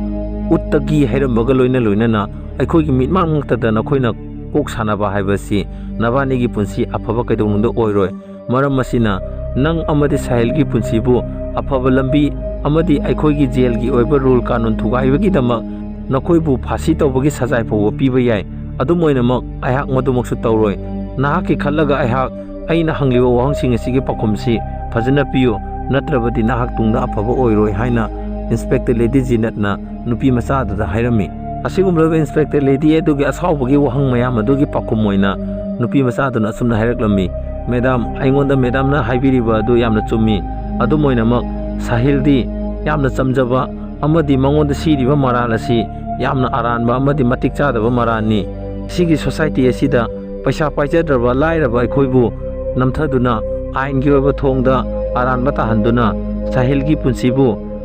ꯎꯠꯇꯒꯤ ꯍꯩꯔꯝꯕꯒ ꯂꯣꯏꯅ ꯂꯣꯏꯅꯅ ꯑꯩꯈꯣꯏꯒꯤ ꯃꯤꯠꯃꯥꯡꯃꯛꯇꯗ ꯅꯈꯣꯏꯅ ꯀꯣꯛ ꯁꯥꯟꯅꯕ ꯍꯥꯏꯕꯁꯤ ꯅꯕꯥꯅꯤꯒꯤ ꯄꯨꯟꯁꯤ ꯑꯐꯕ ꯀꯩꯗꯧꯅꯨꯡꯗ ꯑꯣꯏꯔꯣꯏ꯫ ꯃꯔꯝ ꯑꯁꯤꯅ ꯅꯪ ꯑꯃꯗꯤ ꯁꯥꯍꯤꯜꯒꯤ ꯄꯨꯟꯁꯤꯕꯨ ꯑꯐꯕ ꯂꯝꯕꯤ ꯑꯃꯗꯤ ꯑꯩꯈꯣꯏꯒꯤ ꯖꯦꯜꯒꯤ ꯑꯣꯏꯕ ꯔꯨꯜ ꯀꯥꯅꯨꯟ ꯊꯨꯒꯥꯏꯕꯒꯤꯗꯃꯛ ꯅꯈꯣꯏꯕꯨ ꯐꯥꯁꯤ ꯇꯧꯕꯒꯤ ꯁꯖꯥꯏ ꯐꯥꯎꯕ ꯄꯤꯕ ꯌꯥꯏ꯫ ꯑꯗꯨꯝ ꯑꯣꯏꯅꯃꯛ ꯑꯩꯍꯥꯛ ꯃꯗꯨꯃꯛꯁꯨ ꯇꯧꯔꯣꯏ꯫ ꯅꯍꯥꯛꯀꯤ ꯈꯜꯂꯒ ꯑꯩꯍꯥꯛ ꯑꯩꯅ ꯍꯪꯂꯤꯕ ꯋꯥꯍꯪꯁꯤꯡ ꯑꯁꯤꯒꯤ ꯄꯥꯎꯈꯨꯝꯁꯤ ꯐꯖꯅ ꯄꯤꯌꯨ, ꯅꯠꯇ꯭ꯔꯕꯗꯤ ꯅꯍꯥꯛ ꯇꯨꯡꯗ ꯑꯐꯕ ꯑꯣꯏꯔꯣꯏ" ꯍꯥꯏꯅ ꯏꯟꯁꯄꯦꯛꯇꯔ ꯂꯦꯗꯤ ꯖꯤꯅꯠꯅ ꯅꯨꯄꯤ ꯃꯆꯥ ꯑꯗꯨꯗ ꯍꯥꯏꯔꯝꯃꯤ꯫ ꯑꯁꯤꯒꯨꯝꯂꯕ ꯏꯟꯁꯄꯦꯛꯇꯔ ꯂꯦꯗꯤ ꯑꯗꯨꯒꯤ ꯑꯁꯥꯎꯕꯒꯤ ꯋꯥꯍꯪ ꯃꯌꯥꯝ ꯑꯗꯨꯒꯤ ꯄꯥꯎꯈꯨꯝ ꯑꯣꯏꯅ ꯅꯨꯄꯤ ꯃꯆꯥ ꯑꯗꯨꯅ ꯑꯁꯨꯝꯅ ꯍꯥꯏꯔꯛꯂꯝꯃꯤ, "ꯃꯦꯗꯥꯝ, ꯑꯩꯉꯣꯟꯗ ꯃꯦꯗꯥꯝꯅ ꯍꯥꯏꯕꯤꯔꯤꯕ ꯑꯗꯨ ꯌꯥꯝꯅ ꯆꯨꯝꯃꯤ꯫ ꯑꯗꯨꯝ ꯑꯣꯏꯅꯃꯛ ꯁꯥꯍꯤꯜꯗꯤ ꯌꯥꯝꯅ ꯆꯝꯖꯕ ꯑꯃꯗꯤ ꯃꯉꯣꯟꯗ ꯁꯤꯔꯤꯕ ꯃꯔꯥꯜ ꯑꯁꯤ ꯌꯥꯝꯅ ꯑꯔꯥꯟꯕ ꯑꯃꯗꯤ ꯃꯇꯤꯛ ꯆꯥꯗꯕ ꯃꯔꯥꯜꯅꯤ꯫ ꯁꯤꯒꯤ society ꯑꯁꯤꯗ ꯄꯩꯁꯥ ꯄꯥꯏꯖꯗ꯭ꯔꯕ ꯂꯥꯏꯔꯕ ꯑꯩꯈꯣꯏꯕꯨ ꯅꯝꯊꯗꯨꯅ ꯑꯥꯏꯟꯒꯤ ꯑꯣꯏꯕ ꯊꯣꯡꯗ ꯑꯔꯥꯟꯕ ꯇꯥꯍꯟꯗꯨꯅ ꯁꯥꯍꯤꯜꯒꯤ ꯄꯨꯟꯁꯤꯕꯨ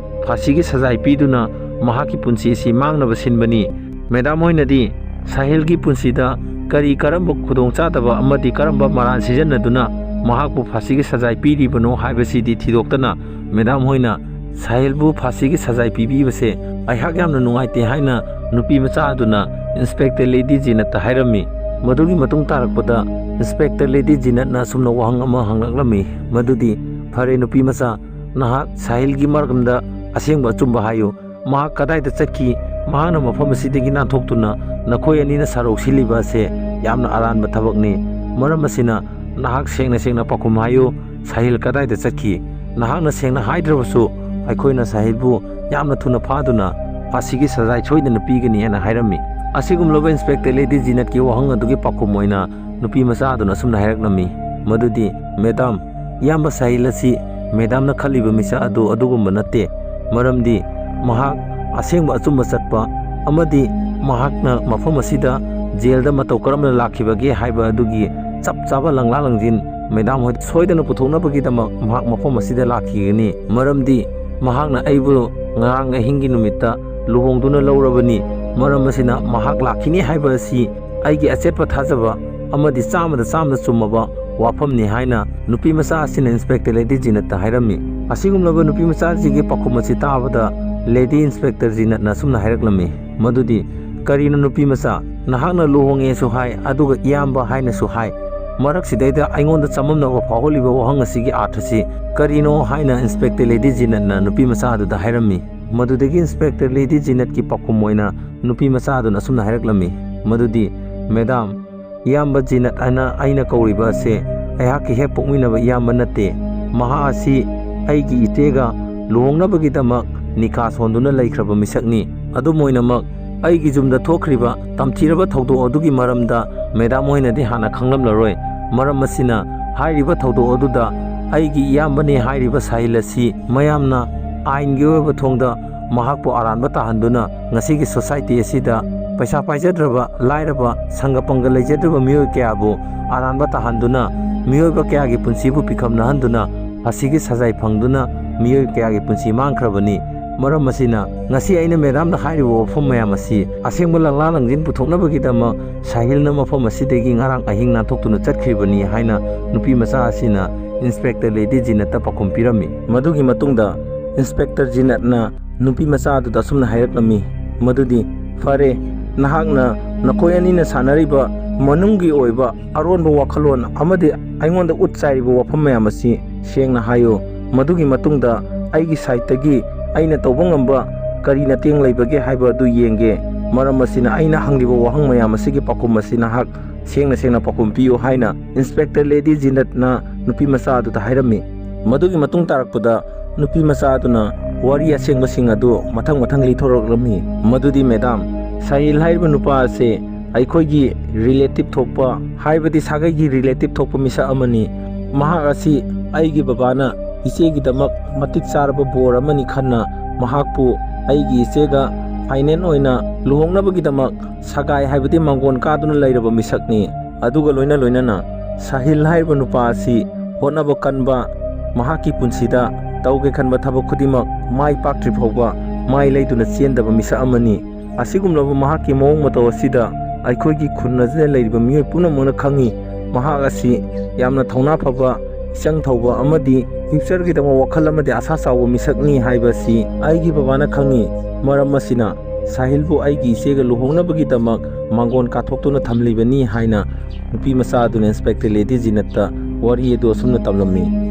ꯐꯥꯁꯤꯒꯤ ꯁꯖꯥꯏ ꯄꯤꯗꯨꯅ ꯃꯍꯥꯛꯀꯤ ꯄꯨꯟꯁꯤ ꯑꯁꯤ ꯃꯥꯡꯅꯕ ꯁꯤꯟꯕꯅꯤ꯫ ꯃꯦꯗꯥꯝ ꯍꯣꯏꯅꯗꯤ ꯁꯥꯍꯤꯜꯒꯤ ꯄꯨꯟꯁꯤꯗ ꯀꯔꯤ ꯀꯔꯝꯕ ꯈꯨꯗꯣꯡꯆꯥꯗꯕ ꯑꯃꯗꯤ ꯀꯔꯝꯕ ꯃꯔꯥꯜ ꯁꯤꯖꯤꯟꯅꯗꯨꯅ ꯃꯍꯥꯛꯄꯨ ꯐꯥꯁꯤꯒꯤ ꯁꯖꯥꯏ ꯄꯤꯔꯤꯕꯅꯣ ꯍꯥꯏꯕꯁꯤꯗꯤ ꯊꯤꯗꯣꯛꯇꯅ ꯃꯦꯗꯥꯝ ꯍꯣꯏꯅ ꯁꯥꯍꯤꯜꯕꯨ ꯐꯥꯁꯤꯒꯤ ꯁꯖꯥꯏ ꯄꯤꯕꯤꯕꯁꯦ ꯑꯩꯍꯥꯛ ꯌꯥꯝꯅ ꯅꯨꯡꯉꯥꯏꯇꯦ ꯍꯥꯏꯅ ꯅꯨꯄꯤ ꯃꯆꯥ ꯑꯗꯨꯅ ꯏꯟꯁꯄꯦꯛꯇꯔ ꯂꯦꯗꯤ ꯖꯤꯅꯠꯇ ꯍꯥꯏꯔꯝꯃꯤ꯫ ꯃꯗꯨꯒꯤ ꯃꯇꯨꯡ ꯇꯥꯔꯛꯄꯗ ꯏꯟꯁꯄꯦꯛꯇꯔ ꯂꯦꯗꯤ ꯖꯤꯅꯠꯅ ꯑꯁꯨꯝꯅ ꯋꯥꯍꯪ ꯑꯃ ꯍꯪꯂꯛꯂꯝꯃꯤ, ꯃꯗꯨꯗꯤ, "ꯐꯔꯦ ꯅꯨꯄꯤ ꯃꯆꯥ, ꯅꯍꯥꯛ ꯁꯥꯍꯤꯜꯒꯤ ꯃꯔꯝꯗ ꯑꯁꯦꯡꯕ ꯑꯆꯨꯝꯕ ꯍꯥꯏꯌꯨ꯫ ꯃꯍꯥꯛ ꯀꯗꯥꯏꯗ ꯆꯠꯈꯤ? ꯃꯍꯥꯛꯅ ꯃꯐꯝ ꯑꯁꯤꯗꯒꯤ ꯅꯥꯟꯊꯣꯛꯇꯨꯅ ꯅꯈꯣꯏ ꯑꯅꯤꯅ ꯁꯥꯔꯧ ꯁꯤꯜꯂꯤꯕ ꯑꯁꯦ ꯌꯥꯝꯅ ꯑꯔꯥꯟꯕ ꯊꯕꯛꯅꯤ꯫ ꯃꯔꯝ ꯑꯁꯤꯅ ꯅꯍꯥꯛ ꯁꯦꯡꯅ ꯁꯦꯡꯅ ꯄꯥꯎꯈꯨꯝ ꯍꯥꯏꯌꯨ, ꯁꯥꯍꯤꯜ ꯀꯗꯥꯏꯗ ꯆꯠꯈꯤ? ꯅꯍꯥꯛꯅ ꯁꯦꯡꯅ ꯍꯥꯏꯗ꯭ꯔꯕꯁꯨ ꯑꯩꯈꯣꯏꯅ ꯁꯥꯍꯤꯜꯕꯨ ꯌꯥꯝꯅ ꯊꯨꯅ ꯐꯥꯗꯨꯅ ꯐꯥꯁꯤꯒꯤ ꯁꯖꯥꯏ ꯁꯣꯏꯗꯅ ꯄꯤꯒꯅꯤ" ꯍꯥꯏꯅ ꯍꯥꯏꯔꯝꯃꯤ꯫ ꯑꯁꯤꯒꯨꯝꯂꯕ ꯏꯟꯁꯄꯦꯛꯇꯔ ꯂꯦꯗꯤ ꯖꯤꯅꯠꯀꯤ ꯋꯥꯍꯪ ꯑꯗꯨꯒꯤ ꯄꯥꯎꯈꯨꯝ ꯑꯣꯏꯅ ꯅꯨꯄꯤ ꯃꯆꯥ ꯑꯗꯨꯅ ꯑꯁꯨꯝꯅ ꯍꯥꯏꯔꯛꯂꯝꯃꯤ, ꯃꯗꯨꯗꯤ, "ꯃꯦꯗꯥꯝ, ꯏꯌꯥꯝꯕ ꯁꯥꯍꯤꯜ ꯑꯁꯤ ꯃꯦꯗꯥꯝꯅ ꯈꯜꯂꯤꯕ ꯃꯤꯁꯛ ꯑꯗꯨ ꯑꯗꯨꯒꯨꯝꯕ ꯅꯠꯇꯦ꯫ ꯃꯔꯝꯗꯤ ꯃꯍꯥꯛ ꯑꯁꯦꯡꯕ ꯑꯆꯨꯝꯕ ꯆꯠꯄ ꯑꯃꯗꯤ ꯃꯍꯥꯛꯅ ꯃꯐꯝ ꯑꯁꯤꯗ ꯖꯦꯜꯗ ꯃꯇꯧ ꯀꯔꯝꯅ ꯂꯥꯛꯈꯤꯕꯒꯦ ꯍꯥꯏꯕ ꯑꯗꯨꯒꯤ ꯆꯞ ꯆꯥꯕ ꯂꯪꯂꯥ ꯂꯪꯖꯤꯟ ꯃꯦꯗꯥꯝ ꯍꯣꯏ ꯁꯣꯏꯗꯅ ꯄꯨꯊꯣꯛꯅꯕꯒꯤꯗꯃꯛ ꯃꯍꯥꯛ ꯃꯐꯝ ꯑꯁꯤꯗ ꯂꯥꯛꯈꯤꯒꯅꯤ꯫ ꯃꯔꯝꯗꯤ ꯃꯍꯥꯛꯅ ꯑꯩꯕꯨ ꯉꯔꯥꯡ ꯑꯍꯤꯡꯒꯤ ꯅꯨꯃꯤꯠꯇ ꯂꯨꯍꯣꯡꯗꯨꯅ ꯂꯧꯔꯕꯅꯤ꯫ ꯃꯔꯝ ꯑꯁꯤꯅ ꯃꯍꯥꯛ ꯂꯥꯛꯈꯤꯅꯤ ꯍꯥꯏꯕ ꯑꯁꯤ ꯑꯩꯒꯤ ꯑꯆꯦꯠꯄ ꯊꯥꯖꯕ ꯑꯃꯗꯤ ꯆꯥꯝꯃꯗ ꯆꯥꯝꯃꯗ ꯆꯨꯝꯃꯕ ꯋꯥꯐꯝꯅꯤ" ꯍꯥꯏꯅ ꯅꯨꯄꯤ ꯃꯆꯥ ꯑꯁꯤꯅ ꯏꯟꯁꯄꯦꯛꯇꯔ ꯂꯦꯗꯤ ꯖꯤꯅꯠꯇ ꯍꯥꯏꯔꯝꯃꯤ꯫ ꯑꯁꯤꯒꯨꯝꯂꯕ ꯅꯨꯄꯤ ꯃꯆꯥꯁꯤꯒꯤ ꯄꯥꯎꯈꯨꯝ ꯑꯁꯤ ꯇꯥꯕꯗ ꯂꯦꯗꯤ ꯏꯟꯁꯄꯦꯛꯇꯔ ꯖꯤꯅꯠꯅ ꯑꯁꯨꯝꯅ ꯍꯥꯏꯔꯛꯂꯝꯃꯤ, ꯃꯗꯨꯗꯤ, "ꯀꯔꯤꯅꯣ ꯅꯨꯄꯤ ꯃꯆꯥ, ꯅꯍꯥꯛꯅ ꯂꯨꯍꯣꯡꯉꯦꯁꯨ ꯍꯥꯏ, ꯑꯗꯨꯒ ꯏꯌꯥꯝꯕ ꯍꯥꯏꯅꯁꯨ ꯍꯥꯏ꯫ ꯃꯔꯛꯁꯤꯗꯩꯗ ꯑꯩꯉꯣꯟꯗ ꯆꯃꯝꯅꯕ ꯐꯥꯎꯍꯜꯂꯤꯕ ꯋꯥꯍꯪ ꯑꯁꯤꯒꯤ ꯑꯥꯔꯊꯁꯤ ꯀꯔꯤꯅꯣ?" ꯍꯥꯏꯅ ꯏꯟꯁꯄꯦꯛꯇꯔ ꯂꯦꯗꯤ ꯖꯤꯅꯠꯅ ꯅꯨꯄꯤ ꯃꯆꯥ ꯑꯗꯨꯗ ꯍꯥꯏꯔꯝꯃꯤ꯫ ꯃꯗꯨꯗꯒꯤ ꯏꯟꯁꯄꯦꯛꯇꯔ ꯂꯦꯗꯤ ꯖꯤꯅꯠꯀꯤ ꯄꯥꯎꯈꯨꯝ ꯑꯣꯏꯅ ꯅꯨꯄꯤ ꯃꯆꯥ ꯑꯗꯨꯅ ꯑꯁꯨꯝꯅ ꯍꯥꯏꯔꯛꯂꯝꯃꯤ, ꯃꯗꯨꯗꯤ, "ꯃꯦꯗꯥꯝ, ꯏꯌꯥꯝꯕ ꯖꯤꯅꯠ ꯍꯥꯏꯅ ꯑꯩꯅ ꯀꯧꯔꯤꯕ ꯑꯁꯦ ꯑꯩꯍꯥꯛꯀꯤ ꯍꯦꯛ ꯄꯣꯛꯃꯤꯟꯅꯕ ꯏꯌꯥꯝꯕ ꯅꯠꯇꯦ꯫ ꯃꯍꯥꯛ ꯑꯁꯤ ꯑꯩꯒꯤ ꯏꯆꯦꯒ ꯂꯨꯍꯣꯡꯅꯕꯒꯤꯗꯃꯛ ꯅꯤꯀꯥ ꯁꯣꯟꯗꯨꯅ ꯂꯩꯈ꯭ꯔꯕ ꯃꯤꯁꯛꯅꯤ꯫ ꯑꯗꯨꯝ ꯑꯣꯏꯅꯃꯛ, ꯑꯩꯒꯤ ꯌꯨꯝꯗ ꯊꯣꯛꯈ꯭ꯔꯤꯕ ꯇꯝꯊꯤꯔꯕ ꯊꯧꯗꯣꯛ ꯑꯗꯨꯒꯤ ꯃꯔꯝꯗ ꯃꯦꯗꯥꯝ ꯍꯣꯏꯅꯗꯤ ꯍꯥꯟꯅ ꯈꯪꯂꯝꯂꯔꯣꯏ꯫ ꯃꯔꯝ ꯑꯁꯤꯅ, ꯍꯥꯏꯔꯤꯕ ꯊꯧꯗꯣꯛ ꯑꯗꯨꯗ ꯑꯩꯒꯤ ꯏꯌꯥꯝꯕꯅꯤ ꯍꯥꯏꯔꯤꯕ ꯁꯥꯍꯤꯜ ꯑꯁꯤ ꯃꯌꯥꯝꯅ ꯑꯥꯏꯟꯒꯤ ꯑꯣꯏꯕ ꯊꯣꯡꯗ ꯃꯍꯥꯛꯄꯨ ꯑꯔꯥꯟꯕ ꯇꯥꯍꯟꯗꯨꯅ ꯉꯁꯤꯒꯤ ꯁꯣꯁꯥꯏꯇꯤ ꯑꯁꯤꯗ ꯄꯩꯁꯥ ꯄꯥꯏꯖꯗ꯭ꯔꯕ, ꯂꯥꯏꯔꯕ, ꯁꯪꯒ ꯄꯪꯒ ꯂꯩꯖꯗ꯭ꯔꯕ ꯃꯤꯑꯣꯏ ꯀꯌꯥꯕꯨ ꯑꯔꯥꯟꯕ ꯇꯥꯍꯟꯗꯨꯅ ꯃꯤꯑꯣꯏꯕ ꯀꯌꯥꯒꯤ ꯄꯨꯟꯁꯤꯕꯨ ꯄꯤꯈꯝꯅꯍꯟꯗꯨꯅ ꯐꯥꯁꯤꯒꯤ ꯁꯖꯥꯏ ꯐꯪꯗꯨꯅ ꯃꯤꯑꯣꯏ ꯀꯌꯥꯒꯤ ꯄꯨꯟꯁꯤ ꯃꯥꯡꯈ꯭ꯔꯕꯅꯤ꯫ ꯃꯔꯝ ꯑꯁꯤꯅ ꯉꯁꯤ ꯑꯩꯅ ꯃꯦꯗꯥꯝꯗ ꯍꯥꯏꯔꯤꯕ ꯋꯥꯐꯝ ꯃꯌꯥꯝ ꯑꯁꯤ ꯑꯁꯦꯡꯕ ꯂꯪꯂꯥ ꯂꯪꯖꯤꯟ ꯄꯨꯊꯣꯛꯅꯕꯒꯤꯗꯃꯛ ꯁꯥꯍꯤꯜꯅ ꯃꯐꯝ ꯑꯁꯤꯗꯒꯤ ꯉꯔꯥꯡ ꯑꯍꯤꯡ ꯅꯥꯟꯊꯣꯛꯇꯨꯅ ꯆꯠꯈ꯭ꯔꯤꯕꯅꯤ ꯍꯥꯏꯅ ꯅꯨꯄꯤ ꯃꯆꯥ ꯑꯁꯤꯅ ꯏꯟꯁꯄꯦꯛꯇꯔ ꯂꯦꯗꯤ ꯖꯤꯅꯠꯇ ꯄꯥꯎꯈꯨꯝ ꯄꯤꯔꯝꯃꯤ꯫ ꯃꯗꯨꯒꯤ ꯃꯇꯨꯡꯗ ꯏꯟꯁꯄꯦꯛꯇꯔ ꯖꯤꯅꯠꯅ ꯅꯨꯄꯤ ꯃꯆꯥ ꯑꯗꯨꯗ ꯑꯁꯨꯝꯅ ꯍꯥꯏꯔꯛꯂꯝꯃꯤ, ꯃꯗꯨꯗꯤ, "ꯐꯔꯦ, ꯅꯍꯥꯛꯅ ꯅꯈꯣꯏ ꯑꯅꯤꯅ ꯁꯥꯟꯅꯔꯤꯕ ꯃꯅꯨꯡꯒꯤ ꯑꯣꯏꯕ ꯑꯔꯣꯟꯕ ꯋꯥꯈꯜꯂꯣꯟ ꯑꯃꯗꯤ ꯑꯩꯉꯣꯟꯗ ꯎꯠ ꯆꯥꯏꯔꯤꯕ ꯋꯥꯐꯝ ꯃꯌꯥꯝ ꯑꯁꯤ ꯁꯦꯡꯅ ꯍꯥꯏꯌꯨ꯫ ꯃꯗꯨꯒꯤ ꯃꯇꯨꯡꯗ ꯑꯩꯒꯤ ꯁꯥꯏꯠꯇꯒꯤ ꯑꯩꯅ ꯇꯧꯕ ꯉꯝꯕ ꯀꯔꯤ ꯃꯇꯦꯡ ꯂꯩꯕꯒꯦ ꯍꯥꯏꯕ ꯑꯗꯨ ꯌꯦꯡꯒꯦ꯫ ꯃꯔꯝ ꯑꯁꯤꯅ ꯑꯩꯅ ꯍꯪꯂꯤꯕ ꯋꯥꯍꯪ ꯃꯌꯥꯝ ꯑꯁꯤꯒꯤ ꯄꯥꯎꯈꯨꯝ ꯑꯁꯤ ꯅꯍꯥꯛ ꯁꯦꯡꯅ ꯁꯦꯡꯅ ꯄꯥꯎꯈꯨꯝ ꯄꯤꯌꯨ" ꯍꯥꯏꯅ ꯏꯟꯁꯄꯦꯛꯇꯔ ꯂꯦꯗꯤ ꯖꯤꯅꯠꯅ ꯅꯨꯄꯤ ꯃꯆꯥ ꯑꯗꯨꯗ ꯍꯥꯏꯔꯝꯃꯤ꯫ ꯃꯗꯨꯒꯤ ꯃꯇꯨꯡ ꯇꯥꯔꯛꯄꯗ ꯅꯨꯄꯤ ꯃꯆꯥ ꯑꯗꯨꯅ ꯋꯥꯔꯤ ꯑꯁꯦꯡꯕꯁꯤꯡ ꯑꯗꯨ ꯃꯊꯪ ꯃꯊꯪ ꯂꯤꯊꯣꯔꯛꯂꯝꯃꯤ꯫ ꯃꯗꯨꯗꯤ, "ꯃꯦꯗꯥꯝ, ꯁꯥꯍꯤꯜ ꯍꯥꯏꯔꯤꯕ ꯅꯨꯄꯥ ꯑꯁꯦ ꯑꯩꯈꯣꯏꯒꯤ ꯔꯤꯂꯦꯇꯤꯚ ꯊꯣꯛꯄ, ꯍꯥꯏꯕꯗꯤ ꯁꯥꯒꯩꯒꯤ ꯔꯤꯂꯦꯇꯤꯚ ꯊꯣꯛꯄ ꯃꯤꯁꯛ ꯑꯃꯅꯤ꯫ ꯃꯍꯥꯛ ꯑꯁꯤ ꯑꯩꯒꯤ ꯕꯕꯥꯅ ꯏꯆꯦꯒꯤꯗꯃꯛ ꯃꯇꯤꯛ ꯆꯥꯔꯕ ꯕꯣꯔ ꯑꯃꯅꯤ ꯈꯟꯅ ꯃꯍꯥꯛꯄꯨ ꯑꯩꯒꯤ ꯏꯆꯦꯒ ꯐꯥꯏꯅꯦꯜ ꯑꯣꯏꯅ ꯂꯨꯍꯣꯡꯅꯕꯒꯤꯗꯃꯛ ꯁꯒꯥꯏ ꯍꯥꯏꯕꯗꯤ ꯃꯥꯡꯒꯣꯟ ꯀꯥꯗꯨꯅ ꯂꯩꯔꯕ ꯃꯤꯁꯛꯅꯤ꯫ ꯑꯗꯨꯒ ꯂꯣꯏꯅ ꯂꯣꯏꯅꯅ ꯁꯥꯍꯤꯜ ꯍꯥꯏꯔꯤꯕ ꯅꯨꯄꯥ ꯑꯁꯤ ꯍꯣꯠꯅꯕ ꯀꯟꯕ, ꯃꯍꯥꯛꯀꯤ ꯄꯨꯟꯁꯤꯗ ꯇꯧꯒꯦ ꯈꯟꯕ ꯊꯕꯛ ꯈꯨꯗꯤꯡꯃꯛ ꯃꯥꯏ ꯄꯥꯛꯇ꯭ꯔꯤ ꯐꯥꯎꯕ ꯃꯥꯏ ꯂꯩꯗꯨꯅ ꯆꯦꯟꯗꯕ ꯃꯤꯁꯛ ꯑꯃꯅꯤ꯫ ꯑꯁꯤꯒꯨꯝꯂꯕ ꯃꯍꯥꯛꯀꯤ ꯃꯑꯣꯡ ꯃꯇꯧ ꯑꯁꯤꯗ ꯑꯩꯈꯣꯏꯒꯤ ꯈꯨꯟ ꯑꯁꯤꯗ ꯂꯩꯔꯤꯕ ꯃꯤꯑꯣꯏ ꯄꯨꯝꯅꯃꯛꯅ ꯈꯪꯏ꯫ ꯃꯍꯥꯛ ꯑꯁꯤ ꯌꯥꯝꯅ ꯊꯧꯅꯥ ꯐꯕ, ꯏꯆꯪ ꯊꯧꯕ ꯑꯃꯗꯤ ꯐ꯭ꯌꯨꯆꯔꯒꯤꯗꯃꯛ ꯋꯥꯈꯜ ꯑꯃꯗꯤ ꯑꯁꯥ ꯆꯥꯎꯕ ꯃꯤꯁꯛꯅꯤ ꯍꯥꯏꯕꯁꯤ ꯑꯩꯒꯤ ꯕꯕꯥꯅ ꯈꯪꯏ꯫ ꯃꯔꯝ ꯑꯁꯤꯅ ꯁꯥꯍꯤꯜꯕꯨ ꯑꯩꯒꯤ ꯏꯆꯦꯒ ꯂꯨꯍꯣꯡꯅꯕꯒꯤꯗꯃꯛ ꯃꯥꯡꯒꯣꯟ ꯀꯥꯊꯣꯛꯇꯨꯅ ꯊꯝꯂꯤꯕꯅꯤ" ꯍꯥꯏꯅ ꯅꯨꯄꯤ ꯃꯆꯥ ꯑꯗꯨꯅ ꯏꯟꯁꯄꯦꯛꯇꯔ ꯂꯦꯗꯤ ꯖꯤꯅꯠꯇ ꯋꯥꯔꯤ ꯑꯗꯨ ꯑꯁꯨꯝꯅ ꯇꯝꯂꯝꯃꯤ꯫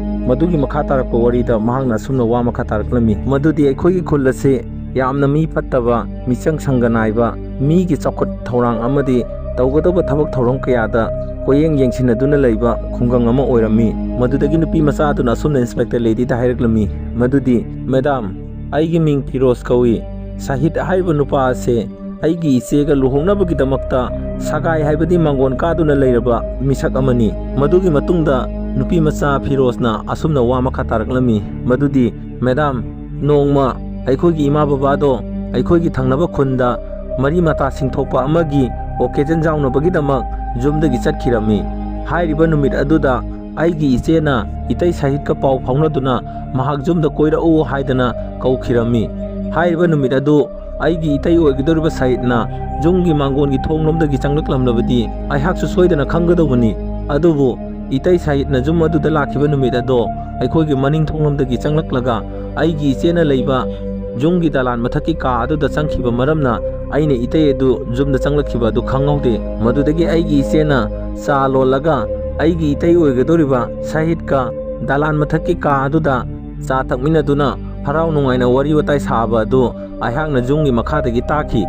ꯃꯗꯨꯒꯤ ꯃꯈꯥ ꯇꯥꯔꯛꯄ ꯋꯥꯔꯤꯗ ꯃꯍꯥꯛꯅ ꯑꯁꯨꯝꯅ ꯋꯥ ꯃꯈꯥ ꯇꯥꯔꯛꯂꯝꯃꯤ, ꯃꯗꯨꯗꯤ ꯑꯩꯈꯣꯏꯒꯤ ꯈꯨꯜ ꯑꯁꯤ ꯌꯥꯝꯅ ꯃꯤ ꯐꯠꯇꯕ, ꯃꯤꯆꯪ ꯁꯪꯒ ꯅꯥꯏꯕ, ꯃꯤꯒꯤ ꯆꯥꯎꯈꯠ ꯊꯧꯔꯥꯡ ꯑꯃꯗꯤ ꯇꯧꯒꯗꯧꯕ ꯊꯕꯛ ꯊꯧꯔꯝ ꯀꯌꯥꯗ ꯀꯣꯌꯦꯡ ꯌꯦꯡꯁꯤꯟꯅꯗꯨꯅ ꯂꯩꯕ ꯈꯨꯡꯒꯪ ꯑꯃ ꯑꯣꯏꯔꯝꯃꯤ꯫ ꯃꯗꯨꯗꯒꯤ ꯅꯨꯄꯤ ꯃꯆꯥ ꯑꯗꯨꯅ ꯑꯁꯨꯝꯅ ꯏꯟꯁꯄꯦꯛꯇꯔ ꯂꯦꯗꯤꯗ ꯍꯥꯏꯔꯛꯂꯝꯃꯤ, ꯃꯗꯨꯗꯤ, "ꯃꯦꯗꯥꯝ, ꯑꯩꯒꯤ ꯃꯤꯡ ꯐꯤꯔꯣꯖ ꯀꯧꯏ꯫ ꯁꯥꯍꯤꯗ ꯍꯥꯏꯔꯤꯕ ꯅꯨꯄꯥ ꯑꯁꯦ ꯑꯩꯒꯤ ꯏꯆꯦꯒ ꯂꯨꯍꯣꯡꯅꯕꯒꯤꯗꯃꯛꯇ ꯁꯒꯥꯏ ꯍꯥꯏꯕꯗꯤ ꯃꯥꯡꯒꯣꯟ ꯀꯥꯗꯨꯅ ꯂꯩꯔꯕ ꯃꯤꯁꯛ ꯑꯃꯅꯤ"꯫ ꯃꯗꯨꯒꯤ ꯃꯇꯨꯡꯗ ꯅꯨꯄꯤ ꯃꯆꯥ ꯐꯤꯔꯣꯖꯅ ꯑꯁꯨꯝꯅ ꯋꯥ ꯃꯈꯥ ꯇꯥꯔꯛꯂꯝꯃꯤ, ꯃꯗꯨꯗꯤ, "ꯃꯦꯗꯥꯝ, ꯅꯣꯡꯃ ꯑꯩꯈꯣꯏꯒꯤ ꯏꯃꯥ ꯕꯕꯥꯗꯣ ꯑꯩꯈꯣꯏꯒꯤ ꯊꯪꯅꯕ ꯈꯨꯟꯗ ꯃꯔꯤ ꯃꯇꯥꯁꯤꯡ ꯊꯣꯛꯄ ꯑꯃꯒꯤ occasion ꯌꯥꯎꯅꯕꯒꯤꯗꯃꯛ ꯌꯨꯝꯗꯒꯤ ꯆꯠꯈꯤꯔꯝꯃꯤ꯫ ꯍꯥꯏꯔꯤꯕ ꯅꯨꯃꯤꯠ ꯑꯗꯨꯗ ꯑꯩꯒꯤ ꯏꯆꯦꯅ ꯏꯇꯩ ꯁꯍꯤꯠꯀ ꯄꯥꯎ ꯐꯥꯎꯅꯗꯨꯅ ꯃꯍꯥꯛ ꯌꯨꯝꯗ ꯀꯣꯏꯔꯛꯎ ꯍꯥꯏꯗꯅ ꯀꯧꯈꯤꯔꯝꯃꯤ꯫ ꯍꯥꯏꯔꯤꯕ ꯅꯨꯃꯤꯠ ꯑꯗꯨ ꯑꯩꯒꯤ ꯏꯇꯩ ꯑꯣꯏꯒꯗꯧꯔꯤꯕ ꯁꯍꯤꯠꯅ ꯌꯨꯝꯒꯤ ꯃꯥꯡꯒꯣꯟꯒꯤ ꯊꯣꯡꯂꯣꯝꯗꯒꯤ ꯆꯪꯂꯛꯂꯝꯂꯕꯗꯤ ꯑꯩꯍꯥꯛꯁꯨ ꯁꯣꯏꯗꯅ ꯈꯪꯒꯗꯧꯕꯅꯤ꯫ ꯑꯗꯨꯕꯨ ꯏꯇꯩ ꯁꯍꯤꯠꯅ ꯌꯨꯝ ꯑꯗꯨꯗ ꯂꯥꯛꯈꯤꯕ ꯅꯨꯃꯤꯠ ꯑꯗꯣ ꯑꯩꯈꯣꯏꯒꯤ ꯃꯅꯤꯡ ꯊꯣꯡꯂꯣꯝꯗꯒꯤ ꯆꯪꯂꯛꯂꯒ ꯑꯩꯒꯤ ꯏꯆꯦꯅ ꯂꯩꯕ ꯌꯨꯝꯒꯤ ꯗꯂꯥꯟ ꯃꯊꯛꯀꯤ ꯀꯥ ꯑꯗꯨꯗ ꯆꯪꯈꯤꯕ ꯃꯔꯝꯅ ꯑꯩꯅ ꯏꯇꯩ ꯑꯗꯨ ꯌꯨꯝꯗ ꯆꯪꯂꯛꯈꯤꯕ ꯑꯗꯨ ꯈꯪꯍꯧꯗꯦ꯫ ꯃꯗꯨꯗꯒꯤ ꯑꯩꯒꯤ ꯏꯆꯦꯅ ꯆꯥ ꯂꯣꯜꯂꯒ ꯑꯩꯒꯤ ꯏꯇꯩ ꯑꯣꯏꯒꯗꯧꯔꯤꯕ ꯁꯍꯤꯠꯀ ꯗꯂꯥꯟ ꯃꯊꯛꯀꯤ ꯀꯥ ꯑꯗꯨꯗ ꯆꯥ ꯊꯛꯃꯤꯟꯅꯗꯨꯅ ꯍꯔꯥꯎ ꯅꯨꯡꯉꯥꯏꯅ ꯋꯥꯔꯤ ꯋꯥꯇꯥꯏ ꯁꯥꯕ ꯑꯗꯨ ꯑꯩꯍꯥꯛꯅ ꯌꯨꯝꯒꯤ ꯃꯈꯥꯗꯒꯤ ꯇꯥꯈꯤ꯫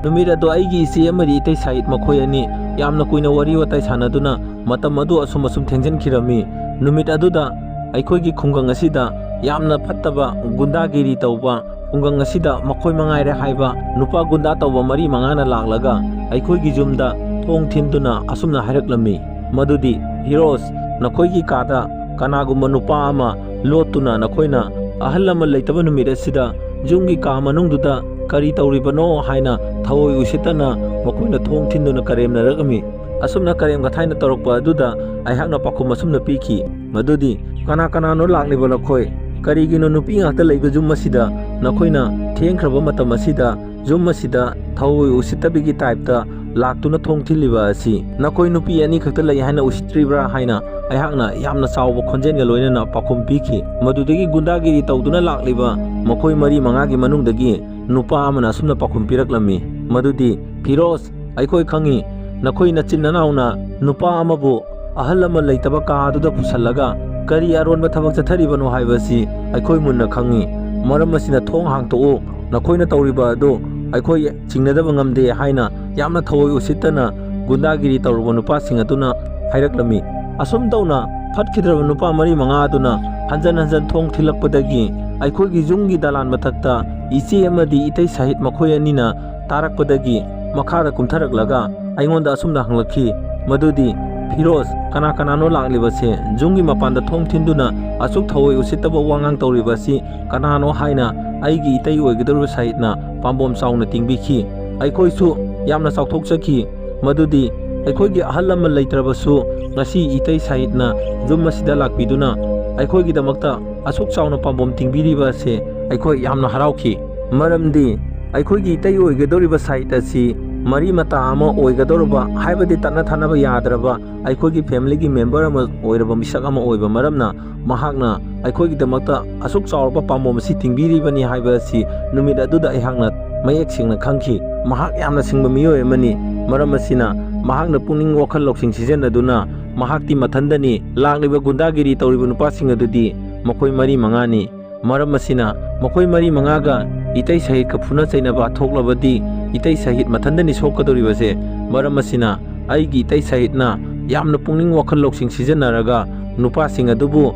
ꯅꯨꯃꯤꯠ ꯑꯗꯨ ꯑꯩꯒꯤ ꯏꯆꯦ ꯑꯃꯗꯤ ꯏꯇꯩ ꯁꯍꯤꯠ ꯃꯈꯣꯏ ꯑꯅꯤ ꯌꯥꯝꯅ ꯀꯨꯏꯅ ꯋꯥꯔꯤ ꯋꯥꯇꯥꯏ ꯁꯥꯟꯅꯗꯨꯅ ꯃꯇꯝ ꯑꯗꯨ ꯑꯁꯨꯝ ꯑꯁꯨꯝ ꯊꯦꯡꯖꯤꯟꯈꯤꯔꯝꯃꯤ꯫ ꯅꯨꯃꯤꯠ ꯑꯗꯨꯗ ꯑꯩꯈꯣꯏꯒꯤ ꯈꯨꯡꯒꯪ ꯑꯁꯤꯗ ꯌꯥꯝꯅ ꯐꯠꯇꯕ ꯒꯨꯟꯗꯥꯒꯤꯔꯤ ꯇꯧꯕ ꯈꯨꯡꯒꯪ ꯑꯁꯤꯗ ꯃꯈꯣꯏ ꯃꯉꯥꯏꯔꯦ ꯍꯥꯏꯕ ꯅꯨꯄꯥ ꯒꯨꯟꯗꯥ ꯇꯧꯕ ꯃꯔꯤ ꯃꯉꯥꯅ ꯂꯥꯛꯂꯒ ꯑꯩꯈꯣꯏꯒꯤ ꯌꯨꯝꯗ ꯊꯣꯡ ꯊꯤꯟꯗꯨꯅ ꯑꯁꯨꯝꯅ ꯍꯥꯏꯔꯛꯂꯝꯃꯤ, ꯃꯗꯨꯗꯤ, "ꯐꯤꯔꯣꯖ, ꯅꯈꯣꯏꯒꯤ ꯀꯥꯗ ꯀꯅꯥꯒꯨꯝꯕ ꯅꯨꯄꯥ ꯑꯃ ꯂꯣꯠꯇꯨꯅ ꯅꯈꯣꯏꯅ ꯑꯍꯜ ꯂꯃꯟ ꯂꯩꯇꯕ ꯅꯨꯃꯤꯠ ꯑꯁꯤꯗ ꯌꯨꯝꯒꯤ ꯀꯥ ꯃꯅꯨꯡꯗꯨꯗ ꯀꯔꯤ ꯇꯧꯔꯤꯕꯅꯣ?" ꯍꯥꯏꯅ ꯊꯑꯣꯏ ꯎꯁꯤꯠꯇꯅ ꯃꯈꯣꯏꯅ ꯊꯣꯡ ꯊꯤꯟꯗꯨꯅ ꯀꯔꯦꯝꯅꯔꯛꯂꯝꯃꯤ꯫ ꯑꯁꯨꯝꯅ ꯀꯔꯦꯝ ꯀꯊꯥꯏꯅ ꯇꯧꯔꯛꯄ ꯑꯗꯨꯗ ꯑꯩꯍꯥꯛꯅ ꯄꯥꯎꯈꯨꯝ ꯑꯁꯨꯝꯅ ꯄꯤꯈꯤ, ꯃꯗꯨꯗꯤ, "ꯀꯅꯥ ꯀꯅꯥꯅꯣ ꯂꯥꯛꯂꯤꯕ ꯅꯈꯣꯏ? ꯀꯔꯤꯒꯤꯅꯣ ꯅꯨꯄꯤ ꯉꯥꯛꯇ ꯂꯩꯕ ꯌꯨꯝ ꯑꯁꯤꯗ ꯅꯈꯣꯏꯅ ꯊꯦꯡꯈ꯭ꯔꯕ ꯃꯇꯝ ꯑꯁꯤꯗ ꯌꯨꯝ ꯑꯁꯤꯗ ꯊꯑꯣꯏ ꯎꯁꯤꯠꯇꯕꯤꯒꯤ ꯇꯥꯏꯞꯇ ꯂꯥꯛꯇꯨꯅ ꯊꯣꯡ ꯊꯤꯜꯂꯤꯕ ꯑꯁꯤ? ꯅꯈꯣꯏ ꯅꯨꯄꯤ ꯑꯅꯤ ꯈꯛꯇ ꯂꯩ ꯍꯥꯏꯅ ꯎꯁꯤꯠꯇ꯭ꯔꯤꯕ꯭ꯔꯥ?" ꯍꯥꯏꯅ ꯑꯩꯍꯥꯛꯅ ꯌꯥꯝꯅ ꯆꯥꯎꯕ ꯈꯣꯟꯖꯦꯜꯒ ꯂꯣꯏꯅꯅ ꯄꯥꯎꯈꯨꯝ ꯄꯤꯈꯤ꯫ ꯃꯗꯨꯗꯒꯤ ꯒꯨꯟꯗꯥꯒꯤꯔꯤ ꯇꯧꯗꯨꯅ ꯂꯥꯛꯂꯤꯕ ꯃꯈꯣꯏ ꯃꯔꯤ ꯃꯉꯥꯒꯤ ꯃꯅꯨꯡꯗꯒꯤ ꯅꯨꯄꯥ ꯑꯃꯅ ꯑꯁꯨꯝꯅ ꯄꯥꯎꯈꯨꯝ ꯄꯤꯔꯛꯂꯝꯃꯤ, ꯃꯗꯨꯗꯤ, "ꯐꯤꯔꯣꯖ, ꯑꯩꯈꯣꯏ ꯈꯪꯏ, ꯅꯈꯣꯏ ꯅꯆꯤꯟ ꯅꯅꯥꯎꯅ ꯅꯨꯄꯥ ꯑꯃꯕꯨ ꯑꯍꯜ ꯂꯃꯟ ꯂꯩꯇꯕ ꯀꯥ ꯑꯗꯨꯗ ꯄꯨꯁꯜꯂꯒ ꯀꯔꯤ ꯑꯔꯣꯟꯕ ꯊꯕꯛ ꯆꯠꯊꯔꯤꯕꯅꯣ ꯍꯥꯏꯕꯁꯤ ꯑꯩꯈꯣꯏ ꯃꯨꯟꯅ ꯈꯪꯏ꯫ ꯃꯔꯝ ꯑꯁꯤꯅ ꯊꯣꯡ ꯍꯥꯡꯇꯣꯛꯎ, ꯅꯈꯣꯏꯅ ꯇꯧꯔꯤꯕ ꯑꯗꯨ ꯑꯩꯈꯣꯏ ꯆꯤꯡꯅꯗꯕ ꯉꯝꯗꯦ" ꯍꯥꯏꯅ ꯌꯥꯝꯅ ꯊꯑꯣꯏ ꯎꯁꯤꯠꯇꯅ ꯒꯨꯟꯗꯥꯒꯤꯔꯤ ꯇꯧꯔꯨꯕ ꯅꯨꯄꯥꯁꯤꯡ ꯑꯗꯨꯅ ꯍꯥꯏꯔꯛꯂꯝꯃꯤ꯫ ꯑꯁꯨꯝ ꯇꯧꯅ ꯐꯠꯈꯤꯗ꯭ꯔꯕ ꯅꯨꯄꯥ ꯃꯔꯤ ꯃꯉꯥ ꯑꯗꯨꯅ ꯍꯟꯖꯟ ꯍꯟꯖꯟ ꯊꯣꯡ ꯊꯤꯜꯂꯛꯄꯗꯒꯤ ꯑꯩꯈꯣꯏꯒꯤ ꯌꯨꯝꯒꯤ ꯗꯂꯥꯟ ꯃꯊꯛꯇ ꯏꯆꯦ ꯑꯃꯗꯤ ꯏꯇꯩ ꯁꯍꯤꯠ ꯃꯈꯣꯏ ꯑꯅꯤꯅ ꯇꯥꯔꯛꯄꯗꯒꯤ ꯃꯈꯥꯗ ꯀꯨꯝꯊꯔꯛꯂꯒ ꯑꯩꯉꯣꯟꯗ ꯑꯁꯨꯝꯅ ꯍꯪꯂꯛꯈꯤ, ꯃꯗꯨꯗꯤ, "ꯐꯤꯔꯣꯖ, ꯀꯅꯥ ꯀꯅꯥꯅꯣ ꯂꯥꯛꯂꯤꯕꯁꯦ? ꯌꯨꯝꯒꯤ ꯃꯄꯥꯟꯗ ꯊꯣꯡ ꯊꯤꯟꯗꯨꯅ ꯑꯁꯨꯛ ꯊꯑꯣꯏ ꯎꯁꯤꯠꯇꯕ ꯋꯥꯉꯥꯡ ꯇꯧꯔꯤꯕ ꯑꯁꯤ ꯀꯅꯥꯅꯣ?" ꯍꯥꯏꯅ ꯑꯩꯒꯤ ꯏꯇꯩ ꯑꯣꯏꯒꯗꯧꯔꯤꯕ ꯁꯍꯤꯗꯅ ꯄꯥꯝꯕꯣꯝ ꯆꯥꯎꯅ ꯇꯤꯡꯕꯤꯈꯤ꯫ ꯑꯩꯈꯣꯏꯁꯨ ꯌꯥꯝꯅ ꯆꯥꯎꯊꯣꯛꯆꯈꯤ꯫ ꯃꯗꯨꯗꯤ ꯑꯩꯈꯣꯏꯒꯤ ꯑꯍꯜ ꯂꯃꯟ ꯂꯩꯇ꯭ꯔꯕꯁꯨ ꯉꯁꯤ ꯏꯇꯩ ꯁꯍꯤꯗꯅ ꯌꯨꯝ ꯑꯁꯤꯗ ꯂꯥꯛꯄꯤꯗꯨꯅ ꯑꯩꯈꯣꯏꯒꯤꯗꯃꯛꯇ ꯑꯁꯨꯛ ꯆꯥꯎꯅ ꯄꯥꯝꯕꯣꯝ ꯇꯤꯡꯕꯤꯔꯤꯕ ꯑꯁꯦ ꯑꯩꯈꯣꯏ ꯌꯥꯝꯅ ꯍꯔꯥꯎꯈꯤ꯫ ꯃꯔꯝꯗꯤ ꯑꯩꯈꯣꯏꯒꯤ ꯏꯇꯩ ꯑꯣꯏꯒꯗꯧꯔꯤꯕ ꯁꯍꯤꯗ ꯑꯁꯤ ꯃꯔꯤ ꯃꯇꯥ ꯑꯃ ꯑꯣꯏꯒꯗꯧꯔꯕ, ꯍꯥꯏꯕꯗꯤ ꯇꯠꯅ ꯊꯥꯅꯕ ꯌꯥꯗ꯭ꯔꯕ ꯑꯩꯈꯣꯏꯒꯤ ꯐꯦꯃꯤꯂꯤꯒꯤ ꯃꯦꯝꯕꯔ ꯑꯃ ꯑꯣꯏꯔꯕ ꯃꯤꯁꯛ ꯑꯃ ꯑꯣꯏꯕ ꯃꯔꯝꯅ, ꯃꯍꯥꯛꯅ ꯑꯩꯈꯣꯏꯒꯤꯗꯃꯛꯇ ꯑꯁꯨꯛ ꯆꯥꯎꯔꯕ ꯄꯥꯝꯕꯣꯝ ꯑꯁꯤ ꯇꯤꯡꯕꯤꯔꯤꯕꯅꯤ ꯍꯥꯏꯕ ꯑꯁꯤ ꯅꯨꯃꯤꯠ ꯑꯗꯨꯗ ꯑꯩꯍꯥꯛꯅ ꯃꯌꯦꯛ ꯁꯦꯡꯅ ꯈꯪꯈꯤ꯫ ꯃꯍꯥꯛ ꯌꯥꯝꯅ ꯁꯤꯡꯕ ꯃꯤꯑꯣꯏ ꯑꯃꯅꯤ꯫ ꯃꯔꯝ ꯑꯁꯤꯅ, ꯃꯍꯥꯛꯅ ꯄꯨꯛꯅꯤꯡ ꯋꯥꯈꯜ ꯂꯧꯁꯤꯡ ꯁꯤꯖꯤꯟꯅꯗꯨꯅ ꯃꯍꯥꯛꯇꯤ ꯃꯊꯟꯗꯅꯤ꯫ ꯂꯥꯛꯂꯤꯕ ꯒꯨꯟꯗꯥꯒꯤꯔꯤ ꯇꯧꯔꯤꯕ ꯅꯨꯄꯥꯁꯤꯡ ꯑꯗꯨꯗꯤ ꯃꯈꯣꯏ ꯃꯔꯤ ꯃꯉꯥꯅꯤ꯫ ꯃꯔꯝ ꯑꯁꯤꯅ, ꯃꯈꯣꯏ ꯃꯔꯤ ꯃꯉꯥꯒ ꯏꯇꯩ ꯁꯍꯤꯗꯀ ꯐꯨꯅ ꯆꯩꯅꯕ ꯊꯣꯛꯂꯕꯗꯤ, ꯏꯇꯩ ꯁꯍꯤꯗ ꯃꯊꯟꯗꯅꯤ ꯁꯣꯛꯀꯗꯧꯔꯤꯕꯁꯦ꯫ ꯃꯔꯝ ꯑꯁꯤꯅ, ꯑꯩꯒꯤ ꯏꯇꯩ ꯁꯍꯤꯗꯅ ꯌꯥꯝꯅ ꯄꯨꯛꯅꯤꯡ ꯋꯥꯈꯜ ꯂꯧꯁꯤꯡ ꯁꯤꯖꯤꯟꯅꯔꯒ ꯅꯨꯄꯥꯁꯤꯡ ꯑꯗꯨꯕꯨ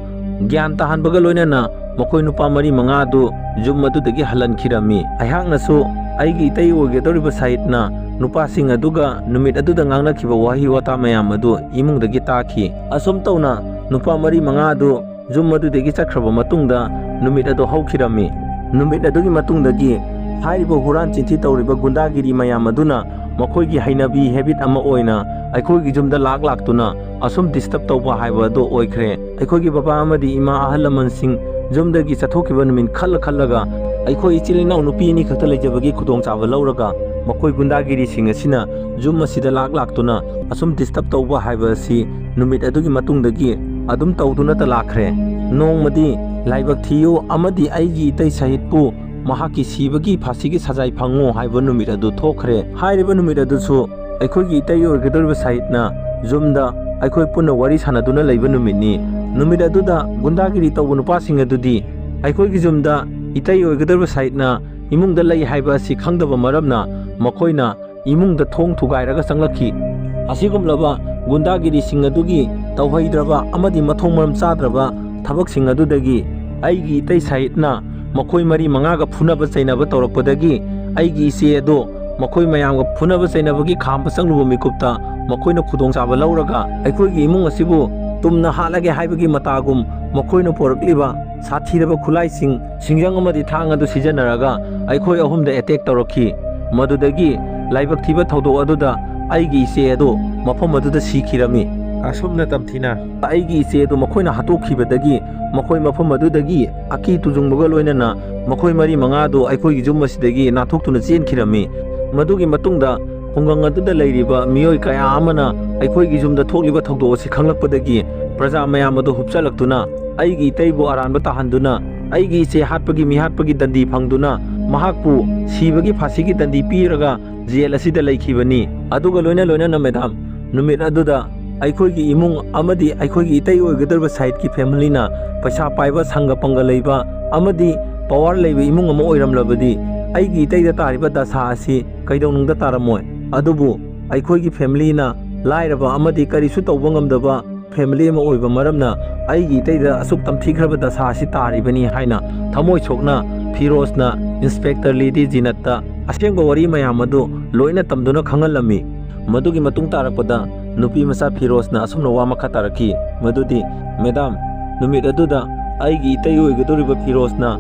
ꯒ꯭ꯌꯥꯟ ꯇꯥꯍꯟꯕꯒ ꯂꯣꯏꯅꯅ ꯃꯈꯣꯏ ꯅꯨꯄꯥ ꯃꯔꯤ ꯃꯉꯥ ꯑꯗꯨ ꯌꯨꯝ ꯑꯗꯨꯗꯒꯤ ꯍꯜꯍꯟꯈꯤꯔꯝꯃꯤ꯫ ꯑꯩꯍꯥꯛꯅꯁꯨ ꯑꯩꯒꯤ ꯏꯇꯩ ꯑꯣꯏꯒꯗꯧꯔꯤꯕ ꯁꯍꯤꯗꯅ ꯅꯨꯄꯥꯁꯤꯡ ꯑꯗꯨꯒ ꯅꯨꯃꯤꯠ ꯑꯗꯨꯗ ꯉꯥꯡꯅꯈꯤꯕ ꯋꯥꯍꯩ ꯋꯥꯇꯥ ꯃꯌꯥꯝ ꯑꯗꯨ ꯏꯃꯨꯡꯗꯒꯤ ꯇꯥꯈꯤ꯫ ꯑꯁꯨꯝ ꯇꯧꯅ ꯅꯨꯄꯥ ꯃꯔꯤ ꯃꯉꯥ ꯑꯗꯨ ꯌꯨꯝ ꯑꯗꯨꯗꯒꯤ ꯆꯠꯈ꯭ꯔꯕ ꯃꯇꯨꯡꯗ ꯅꯨꯃꯤꯠ ꯑꯗꯨ ꯍꯧꯈꯤꯔꯝꯃꯤ꯫ ꯅꯨꯃꯤꯠ ꯑꯗꯨꯒꯤ ꯃꯇꯨꯡꯗꯒꯤ ꯍꯥꯏꯔꯤꯕ ꯍꯨꯔꯥꯟ ꯆꯤꯟꯊꯤ ꯇꯧꯔꯤꯕ ꯒꯨꯟꯗꯥꯒꯤꯔꯤ ꯃꯌꯥꯝ ꯑꯗꯨꯅ ꯃꯈꯣꯏꯒꯤ ꯍꯩꯅꯕꯤ, ꯍꯦꯕꯤꯠ ꯑꯃ ꯑꯣꯏꯅ ꯑꯩꯈꯣꯏꯒꯤ ꯌꯨꯝꯗ ꯂꯥꯛ ꯂꯥꯛꯇꯨꯅ ꯑꯁꯨꯝ ꯗꯤꯁꯇꯔꯕ ꯇꯧꯕ ꯍꯥꯏꯕ ꯑꯗꯨ ꯑꯣꯏꯈ꯭ꯔꯦ꯫ ꯑꯩꯈꯣꯏꯒꯤ ꯕꯕꯥ ꯑꯃꯗꯤ ꯏꯃꯥ ꯑꯍꯜ ꯂꯃꯟꯁꯤꯡ ꯌꯨꯝꯗꯒꯤ ꯆꯠꯊꯣꯛꯈꯤꯕ ꯅꯨꯃꯤꯠ ꯈꯜꯂ ꯈꯜꯂꯒ, ꯑꯩꯈꯣꯏ ꯏꯆꯤꯜ ꯏꯅꯥꯎ ꯅꯨꯄꯤ ꯑꯅꯤ ꯈꯛꯇ ꯂꯩꯖꯕꯒꯤ ꯈꯨꯗꯣꯡꯆꯥꯕ ꯂꯧꯔꯒ, ꯃꯈꯣꯏ ꯒꯨꯟꯗꯥꯒꯤꯔꯤꯁꯤꯡ ꯑꯁꯤꯅ ꯌꯨꯝ ꯑꯁꯤꯗ ꯂꯥꯛ ꯂꯥꯛꯇꯨꯅ ꯑꯁꯨꯝ ꯗꯤꯁꯇꯔꯕ ꯇꯧꯕ ꯍꯥꯏꯕ ꯑꯁꯤ ꯅꯨꯃꯤꯠ ꯑꯗꯨꯒꯤ ꯃꯇꯨꯡꯗꯒꯤ ꯑꯗꯨꯝ ꯇꯧꯗꯨꯅꯇ ꯂꯥꯛꯈ꯭ꯔꯦ꯫ ꯅꯣꯡꯃꯗꯤ ꯂꯥꯏꯕꯛ ꯊꯤꯌꯨ ꯑꯃꯗꯤ ꯑꯩꯒꯤ ꯏꯇꯩ ꯁꯍꯤꯗꯄꯨ ꯃꯍꯥꯛꯀꯤ ꯁꯤꯕꯒꯤ ꯐꯥꯁꯤꯒꯤ ꯁꯖꯥꯏ ꯐꯪꯉꯨ ꯍꯥꯏꯕ ꯅꯨꯃꯤꯠ ꯑꯗꯨ ꯊꯣꯛꯈ꯭ꯔꯦ꯫ ꯍꯥꯏꯔꯤꯕ ꯅꯨꯃꯤꯠ ꯑꯗꯨꯁꯨ ꯑꯩꯈꯣꯏꯒꯤ ꯏꯇꯩ ꯑꯣꯏꯒꯗꯧꯔꯤꯕ ꯁꯍꯤꯗꯅ ꯌꯨꯝꯗ ꯑꯩꯈꯣꯏ ꯄꯨꯟꯅ ꯋꯥꯔꯤ ꯁꯥꯟꯅꯗꯨꯅ ꯂꯩꯕ ꯅꯨꯃꯤꯠꯅꯤ꯫ ꯅꯨꯃꯤꯠ ꯑꯗꯨꯗ ꯒꯨꯟꯗꯥꯒꯤꯔꯤ ꯇꯧꯕ ꯅꯨꯄꯥꯁꯤꯡ ꯑꯗꯨꯗꯤ ꯑꯩꯈꯣꯏꯒꯤ ꯌꯨꯝꯗ ꯏꯇꯩ ꯑꯣꯏꯒꯗꯧꯔꯤꯕ ꯁꯍꯤꯗꯅ ꯏꯃꯨꯡꯗ ꯂꯩ ꯍꯥꯏꯕ ꯑꯁꯤ ꯈꯪꯗꯕ ꯃꯔꯝꯅ, ꯃꯈꯣꯏꯅ ꯏꯃꯨꯡꯗ ꯊꯣꯡ ꯊꯨꯒꯥꯏꯔꯒ ꯆꯪꯂꯛꯈꯤ꯫ ꯑꯁꯤꯒꯨꯝꯂꯕ ꯒꯨꯟꯗꯥꯒꯤꯔꯤꯁꯤꯡ ꯑꯗꯨꯒꯤ ꯇꯧꯍꯩꯗ꯭ꯔꯕ ꯑꯃꯗꯤ ꯃꯊꯣꯡ ꯃꯔꯝ ꯆꯥꯗ꯭ꯔꯕ ꯊꯕꯛꯁꯤꯡ ꯑꯗꯨꯗꯒꯤ ꯑꯩꯒꯤ ꯏꯇꯩ ꯁꯍꯤꯗꯅ ꯃꯈꯣꯏ ꯃꯔꯤ ꯃꯉꯥꯒ ꯐꯨꯅꯕ ꯆꯩꯅꯕ ꯇꯧꯔꯛꯄꯗꯒꯤ, ꯑꯩꯒꯤ ꯏꯆꯦ ꯑꯗꯨ ꯃꯈꯣꯏ ꯃꯌꯥꯝꯒ ꯐꯨꯅꯕ ꯆꯩꯅꯕꯒꯤ ꯈꯥꯝꯕ ꯆꯪꯂꯨꯕ ꯃꯤꯀꯨꯞꯇ ꯃꯈꯣꯏꯅ ꯈꯨꯗꯣꯡꯆꯥꯕ ꯂꯧꯔꯒ ꯑꯩꯈꯣꯏꯒꯤ ꯏꯃꯨꯡ ꯑꯁꯤꯕꯨ ꯇꯨꯝꯅ ꯍꯥꯠꯂꯒꯦ ꯍꯥꯏꯕꯒꯤ ꯃꯇꯥꯒꯨꯝ ꯃꯈꯣꯏꯅ ꯄꯣꯔꯛꯂꯤꯕ ꯁꯥꯊꯤꯔꯕ ꯈꯨꯠꯂꯥꯏꯁꯤꯡ, ꯁꯤꯡꯖꯪ ꯑꯃꯗꯤ ꯊꯥꯡ ꯑꯗꯨ ꯁꯤꯖꯤꯟꯅꯔꯒ ꯑꯩꯈꯣꯏ ꯑꯍꯨꯝꯗ ꯑꯦꯇꯦꯛ ꯇꯧꯔꯛꯈꯤ꯫ ꯃꯗꯨꯗꯒꯤ ꯂꯥꯏꯕꯛ ꯊꯤꯕ ꯊꯧꯗꯣꯛ ꯑꯗꯨꯗ ꯑꯩꯒꯤ ꯏꯆꯦ ꯑꯗꯨ ꯃꯐꯝ ꯑꯗꯨꯗ ꯁꯤꯈꯤꯔꯝꯃꯤ꯫ ꯑꯁꯨꯝꯅ ꯇꯝꯊꯤꯅ ꯑꯩꯒꯤ ꯏꯆꯦ ꯑꯗꯨ ꯃꯈꯣꯏꯅ ꯍꯥꯠꯇꯣꯛꯈꯤꯕꯗꯒꯤ ꯃꯈꯣꯏ ꯃꯐꯝ ꯑꯗꯨꯗꯒꯤ ꯑꯀꯤ ꯇꯨꯖꯨꯡꯕꯒ ꯂꯣꯏꯅꯅ ꯃꯈꯣꯏ ꯃꯔꯤ ꯃꯉꯥꯗꯨ ꯑꯩꯈꯣꯏꯒꯤ ꯌꯨꯝ ꯑꯁꯤꯗꯒꯤ ꯅꯥꯟꯊꯣꯛꯇꯨꯅ ꯆꯦꯟꯈꯤꯔꯝꯃꯤ꯫ ꯃꯗꯨꯒꯤ ꯃꯇꯨꯡꯗ ꯈꯨꯡꯒꯪ ꯑꯗꯨꯗ ꯂꯩꯔꯤꯕ ꯃꯤꯑꯣꯏ ꯀꯌꯥ ꯑꯃꯅ ꯑꯩꯈꯣꯏꯒꯤ ꯌꯨꯝꯗ ꯊꯣꯛꯂꯤꯕ ꯊꯧꯗꯣꯛ ꯑꯁꯤ ꯈꯪꯂꯛꯄꯗꯒꯤ ꯄ꯭ꯔꯖꯥ ꯃꯌꯥꯝ ꯑꯗꯨ ꯍꯨꯞꯆꯜꯂꯛꯇꯨꯅ ꯑꯩꯒꯤ ꯏꯇꯩꯕꯨ ꯑꯔꯥꯟꯕ ꯇꯥꯍꯟꯗꯨꯅ ꯑꯩꯒꯤ ꯏꯆꯦ ꯍꯥꯠꯄꯒꯤ ꯃꯤꯍꯥꯠꯄꯒꯤ ꯗꯟꯗꯤ ꯐꯪꯗꯨꯅ ꯃꯍꯥꯛꯄꯨ ꯁꯤꯕꯒꯤ ꯐꯥꯁꯤꯒꯤ ꯗꯟꯗꯤ ꯄꯤꯔꯒ ꯖꯦꯜ ꯑꯁꯤꯗ ꯂꯩꯈꯤꯕꯅꯤ꯫ ꯑꯗꯨꯒ ꯂꯣꯏꯅ ꯂꯣꯏꯅꯅ ꯃꯦꯗꯥꯝ, ꯅꯨꯃꯤꯠ ꯑꯗꯨꯗ ꯑꯩꯈꯣꯏꯒꯤ ꯏꯃꯨꯡ ꯑꯃꯗꯤ ꯑꯩꯈꯣꯏꯒꯤ ꯏꯇꯩ ꯑꯣꯏꯒꯗꯧꯔꯤꯕ ꯁꯥꯍꯤꯗꯀꯤ ꯐꯦꯃꯤꯂꯤꯅ ꯄꯩꯁꯥ ꯄꯥꯏꯕ, ꯁꯪꯒ ꯄꯪꯒ ꯂꯩꯕ ꯑꯃꯗꯤ ꯄꯋꯥꯔ ꯂꯩꯕ ꯏꯃꯨꯡ ꯑꯃ ꯑꯣꯏꯔꯝꯂꯕꯗꯤ ꯑꯩꯒꯤ ꯏꯇꯩꯗ ꯇꯥꯔꯤꯕ ꯗꯁꯥ ꯑꯁꯤ ꯀꯩꯗꯧꯅꯨꯡꯗ ꯇꯥꯔꯝꯃꯣꯏ꯫ ꯑꯗꯨꯕꯨ ꯑꯩꯈꯣꯏꯒꯤ ꯐꯦꯃꯤꯂꯤꯅ ꯂꯥꯏꯔꯕ ꯑꯃꯗꯤ ꯀꯔꯤꯁꯨ ꯇꯧꯕ ꯉꯝꯗꯕ ꯐꯦꯃꯤꯂꯤ ꯑꯃ ꯑꯣꯏꯕ ꯃꯔꯝꯅ ꯑꯩꯒꯤ ꯏꯇꯩꯗ ꯑꯁꯨꯛ ꯇꯝꯊꯤꯈ꯭ꯔꯕ ꯗꯁꯥ ꯑꯁꯤ ꯇꯥꯔꯤꯕꯅꯤ ꯍꯥꯏꯅ ꯊꯃꯣꯏ ꯁꯣꯛꯅ ꯐꯤꯔꯣꯖꯅ ꯏꯟꯁꯄꯦꯛꯇꯔ ꯂꯦꯗꯤ ꯖꯤꯅꯠꯇ ꯑꯁꯦꯡꯕ ꯋꯥꯔꯤ ꯃꯌꯥꯝ ꯑꯗꯨ ꯂꯣꯏꯅ ꯇꯝꯗꯨꯅ ꯈꯪꯍꯜꯂꯝꯃꯤ꯫ ꯃꯗꯨꯒꯤ ꯃꯇꯨꯡ ꯇꯥꯔꯛꯄꯗ ꯅꯨꯄꯤ ꯃꯆꯥ ꯐꯤꯔꯣꯖꯅ ꯑꯁꯨꯝꯅ ꯋꯥ ꯃꯈꯥ ꯇꯥꯔꯛꯈꯤ, ꯃꯗꯨꯗꯤ, "ꯃꯦꯗꯥꯝ, ꯅꯨꯃꯤꯠ ꯑꯗꯨꯗ ꯑꯩꯒꯤ ꯏꯇꯩ ꯑꯣꯏꯒꯗꯧꯔꯤꯕ ꯐꯤꯔꯣꯖꯅ